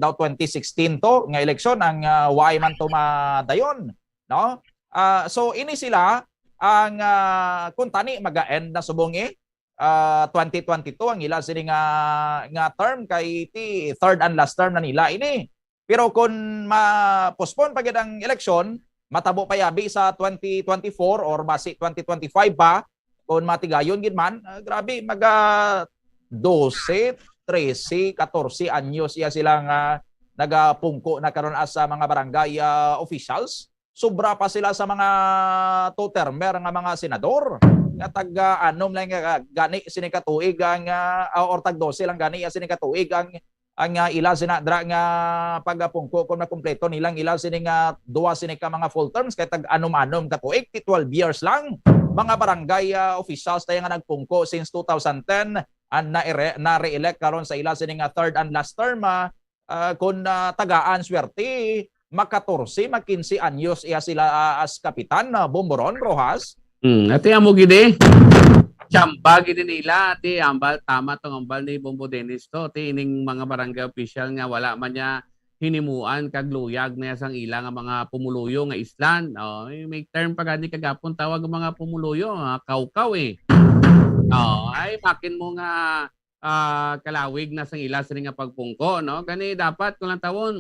daw twenty sixteen to nga eleksyon ang, ah, why man to madayon, no? Ah, so ini sila ang, ah, kuntani maga-end na subong, eh, ah, twenty twenty-two ang ila sini nga, nga term kay ti third and last term na nila ini. Pero kung ma-postpone pa gid ang eleksyon, matabo pa yabi sa twenty twenty-four or basi twenty twenty-five pa, kung matigayon gid man, ah, grabe, maga dose, trese, katorse anyos iya sila nga nagapungko na karon as, ah, mga barangay, ah, officials. Sobra pa sila sa mga two-termer nga mga senador nga tag-anom lang nga gani sini ka tuig ang, ah, or tag-dose lang gani sini ka tuig ang, ang, ah, ila sina dra nga pagapungko kung makumpleto nilang ila sini nga duwa sini ka mga full terms kay tag-anom-anom ka tuig, ti twelve years lang. Mga barangay, ah, officials tayo nga nagpungko since two thousand ten and na-ere-, na-re-elect karon sa ila sini nga third and last term, ah, ah, kung, ah, tagaan swerte, makatorse, makinse anyos iya sila, ah, as kapitan, ah, Bomboron Rojas. Hmm, ati amo gid eh. Chamba gid nila, ati ambal, tama tong ambal ni Bombo Dennis to, ati ining mga barangay official nga wala man niya hinimuan kag luyag na sang ila nga mga pumuluyo nga islan. Oh, may term pa gani kagapon tawag ang mga pumuluyo, mga kawkaw eh. Oh, ay makin mo nga ah, kalawig na sang ila sini nga pagpungko, no? Gani dapat kung lang tawon,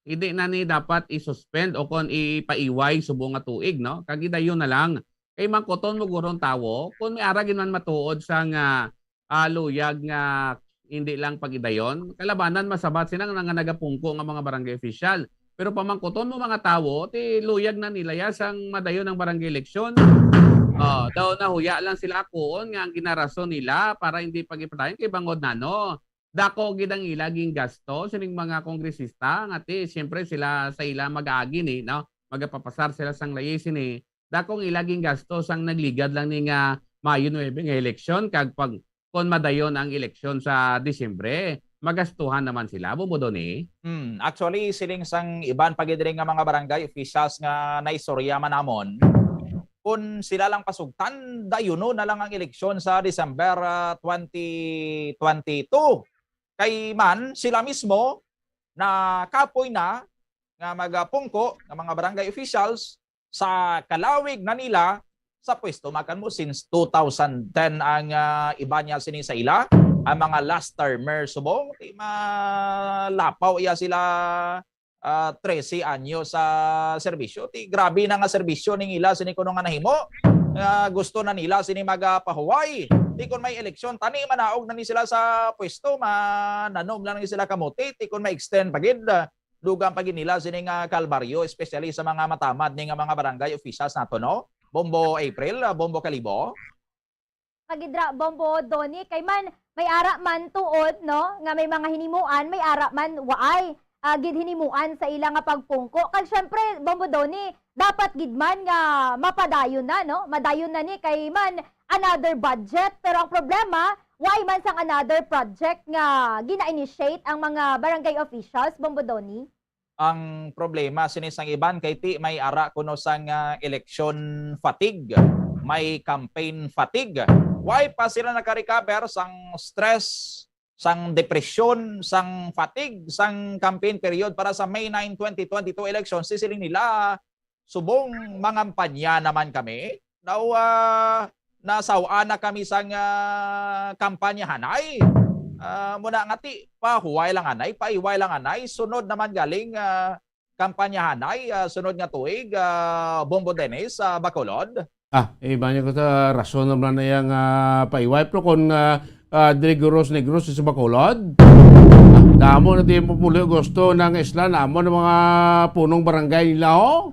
hindi na ni dapat i-suspend o kon ipaiway subong nga tuig, no? Kag idayon na lang. Kay mangkuton mo gurong tawo, kung may ara gid man matuod sa nga, ah, luyag nga hindi lang pag-idayon, kalabanan masabat sila nga nagapungko nga mga barangay official. Pero pamangkuton mo mga tawo, ti luyag na nila ya sang madayon ang barangay eleksyon. Oh, daw nahuya lang sila kuon nga ang ginarason nila para hindi pag-ipadayon kay bangod nano. dako gid ang ila gingasto sining mga kongresista, nga ti, siyempre, sila sa ila mag-agi ni, no? Magapapasar sila sang layi sini. Dako ang ila gingasto sang nagligad lang ni nga Mayo nuebe nga eleksyon, kag pag, kon madayon ang eleksyon sa Disyembre, magastuhan naman sila, Bombo Donny. Hmm, actually, siling sang iban pa gid diri nga mga barangay officials nga naistorya man namon, kun sila lang pasugtan, dayuno na lang ang eleksyon sa December, ah, twenty twenty-two. Kay man, sila mismo nakapoy na nga magapungko nga mga barangay officials sa kalawig na nila sa pwesto. Makan mo, since two thousand ten ang, ah, iba niya sini sa ila, ang mga last termer subong, ti malapaw iya sila, ah, trese anyos sa serbisyo. Ti grabe na nga serbisyo ning ila sini kuno nga nahimo. Ah, gusto na nila sini magapahuway. Ti kon may eleksyon, tani manaog na ni sila sa pwesto, mananom lang ni sila kamote. Ti kon ma-extend pa gid, ah, dugang pa gid nila sini nga kalbaryo, especially sa mga matamad ni nga mga barangay officials nato, no? Bombo April, ah, Bombo Kalibo. Pagidra, Bombo Donny, kay man may ara man tuod, no, nga may mga hinimuan, may ara man waay, ah, gid hinimuan sa ila nga pagpungko. Kag syempre, Bombo Donny, dapat gid man nga mapadayon na, no? Madayon na ni kay man another budget, pero ang problema, waay man sang another project nga gina-initiate ang mga barangay officials, Bombo Donny. Ang problema sini sang iban kay ti may ara kuno sang, ah, election fatigue, may campaign fatigue. Why pa sila naka-recover sang stress, sang depresyon, sang fatigue, sang campaign period para sa May nine, twenty twenty-two election? Si siling nila, subong mangampanya naman kami. Daw, ah, nasaw-an na kami sang, ah, kampanyahanay. Ah, muna nga ti, pahuway lang anay, paiway lang anay. Sunod naman galing, ah, kampanyahanay, ah, sunod nga tuig, ah, Bombo Dennis, sa Bacolod. Ah, iba niya ko sa rason naman na yang, ah, paiway. Pero kung, ah, ah, diri Negros, Negros sa Bacolod, ah, damo na di mo puli gusto ng isla, namo ng mga punong barangay nila, oh.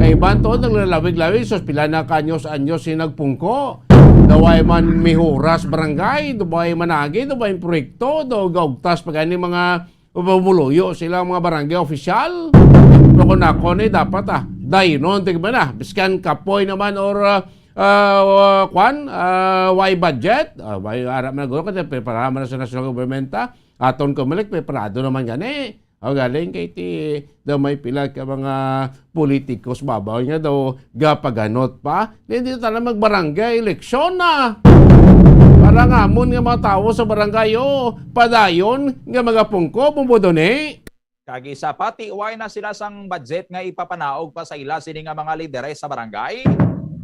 Kay iban to, naglalawig-lawig, sus, pila na kanyos-anyos si nagpungko. Daway man mihuras barangay, daway managi, daway proyekto, daw gaugtas pa gani mga pumuluyo sila ang mga barangay official. Pero kung ako ni, dapat, ah, daynon, tigba na. Biskan kapoy naman or, ah, ah, kwan, ah, way budget. Ah, way ara man guro, kasi prepara man sa national government, ah. Aton ko malik, preparado naman gani. O galing kay ti, daw may pila ka mga politikos babaw nga daw gapaganot pa. Di, di tala magbarangay eleksyon na. Para nga amon nga mga tawo sa barangay, oh, padayon nga magapungko, Bombo Donny. Kag isa pa, ti way na sila sang budget nga ipapanaog pa sa ila sini nga mga lideres sa barangay.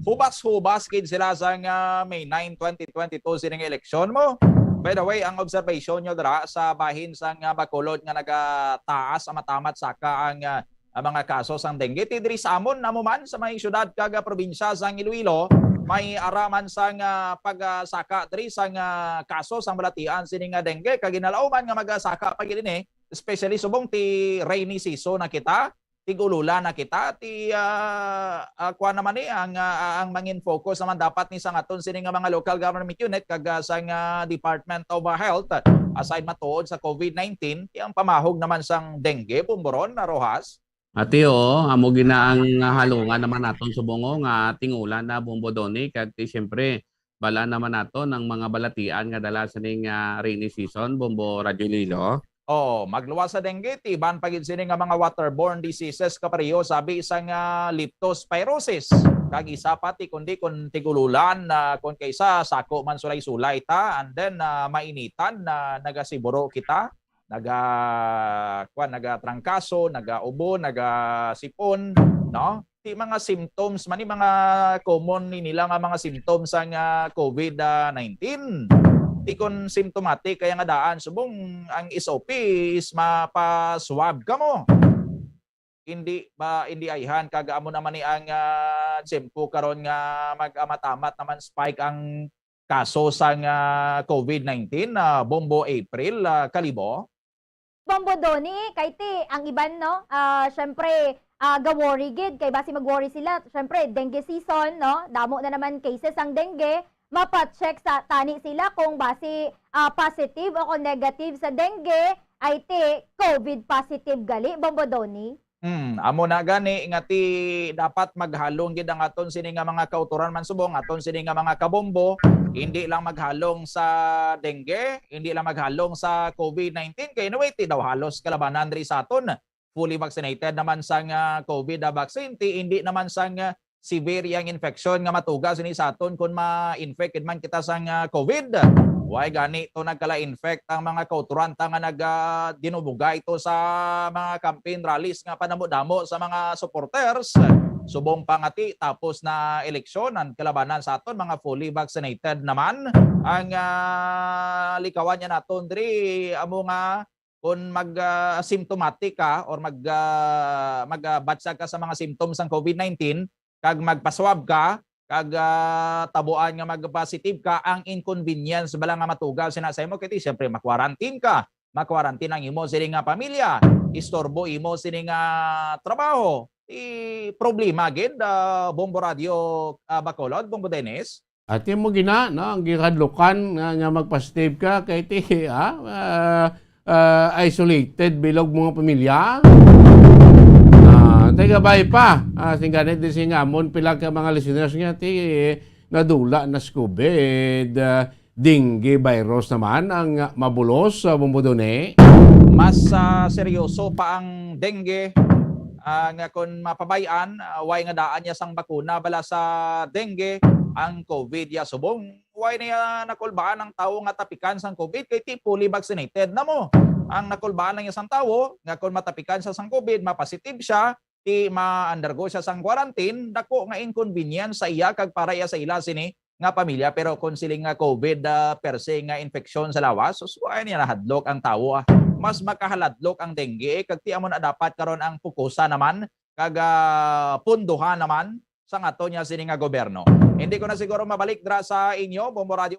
Hubas-hubas gid sila sang, ah, May nine, twenty twenty-two sining eleksyon mo. By the way, ang observation nyo dira sa bahin sang, ah, Bacolod nga nagataas ang matamat saka ang, ah, ang mga kaso sang dengue. Ti diri sa amon, amo man sa may syudad kag, ah, probinsya sang Iloilo, may ara man sang, ah, pag, ah, saka diri sang, ah, kaso sang balatian sini nga dengue. Kag ginalauman nga magasaka pa gid ini, especially subong ti rainy season na kita, tig-ululan na kita, ti, ah, ah, kuwan naman ni, ang, ah, ang mangin focus naman dapat ni sang aton sini nga mga local government unit kag, ah, sang, ah, Department of, ah, Health, aside matuod sa COVID nineteen, ti ang pamahog naman sang dengue, Bombo Ron, na Rojas. Ati, oo, amo gina ang halungan naman naton subong nga ting-ulan na, Bombo Donny, kag ti siyempre, bala naman naton ang mga balatian nga dala sining, ah, rainy season, Bombo Radyo Lilo. Oo, magluwas sa dengue, ti iban pa gid sini nga mga waterborne diseases, kapareho sabi sang, ah, leptospirosis. Kag isa pa ti kundi kun tig-ululan, ah, kun kaysa sako man sulay-sulay ta, and then, ah, mainitan na nagasiburo kita, naga, kuwan, nagatrangkaso, nagaubo, nagasipon, no? Ti mga symptoms man ni, mga common ni nila nga mga symptoms sang, ah, COVID, ah, nineteen. Ti kon symptomatic kaya nga daan, subong ang S O P is mapa-swab kamo. Hindi ba, hindi ayhan, kag amo naman ni ang, ah, GEMCO karon nga mag-amat-amat naman spike ang kaso sang, ah, COVID nineteen, ah, Bombo April, ah, Kalibo? Bombo Donny, kay ti, ang iban, no? Ah, syempre, ah, ga-worry gid, kay basi mag-worry sila. Syempre, dengue season, no? Damo na naman cases ang dengue. Mapa-check sa tani sila kung basi, ah, positive o kung negative sa dengue, ay ti COVID positive gali, Bombo Donny. Hmm, amo na gani nga ti dapat maghalong gid ang aton sini nga mga kautoran man subong, aton sini nga mga kabombo, hindi lang maghalong sa dengue, hindi lang maghalong sa COVID nineteen, kay anyway, ti daw halos kalabanan diri sa aton fully vaccinated naman sang, ah, COVID, ah, vaccine, ti hindi naman sang, ah, severe yang infection nga matuga sini sa aton kun ma-infect gid man kita sang, ah, COVID. Why gani to nagkala-infect ang mga kautoran ta nga nag, ah, dinumugay to sa mga campaign rallies nga panamo-damo sa mga supporters? Subong pa nga ti tapos na eleksyon ang kalabanan sa aton mga fully vaccinated naman ang, ah, likawan niya naton diri amo nga kung mag, ah, symptomatic ka or mag, ah, mag, ah, batyag ka sa mga symptoms sang COVID nineteen, kag magpa-swab ka, kag, ah, tabuan nga mag-positive ka, ang inconvenience bala nga matuga sina sa imo, kay ti, siyempre, ma-quarantine ka, ma-quarantine ang imo sini nga pamilya, istorbo imo sini nga trabaho. Ti problema gid, ah, Bombo Radio, ah, Bacolod, Bombo Dennis. Ati mo gina, no, ang gihadlukan nga, nga magpa-positive ka kay ti, ah, ah, ah, isolated bilog mga pamilya. Ah, taga bay pa. Ah, sing gani di sing amon pila ka mga listeners nga ti nadula na sa COVID, ah, dengue virus naman ang mabulos sa Bombo Donny. Mas, ah, seryoso pa ang dengue, ah, nga kung mapabay-an, ah, way nga daan niya sang bakuna bala sa dengue, ang COVID ya subong. Way niya nakulbaan ang tawo nga tapikan sang COVID kay ti fully vaccinated na mo. Ang nakulbaan lang niya sang tawo nga kung matapikan siya sang COVID, mapositive siya, ti ma-undergo siya sang quarantine, dako nga inconvenience sa iya kag para iya sa ila sini nga pamilya. Pero kung siling nga COVID, ah, per se nga infeksyon sa lawas, sus, way niya nahadlok ang tawo, ah. Mas makahaladlok ang dengue, eh, kag ti amo na dapat karon ang pukusa naman kag, ah, punduhan naman sang ato niya sini nga gobyerno. Hindi ko na siguro mabalik dra sa inyo, Bombo Radio.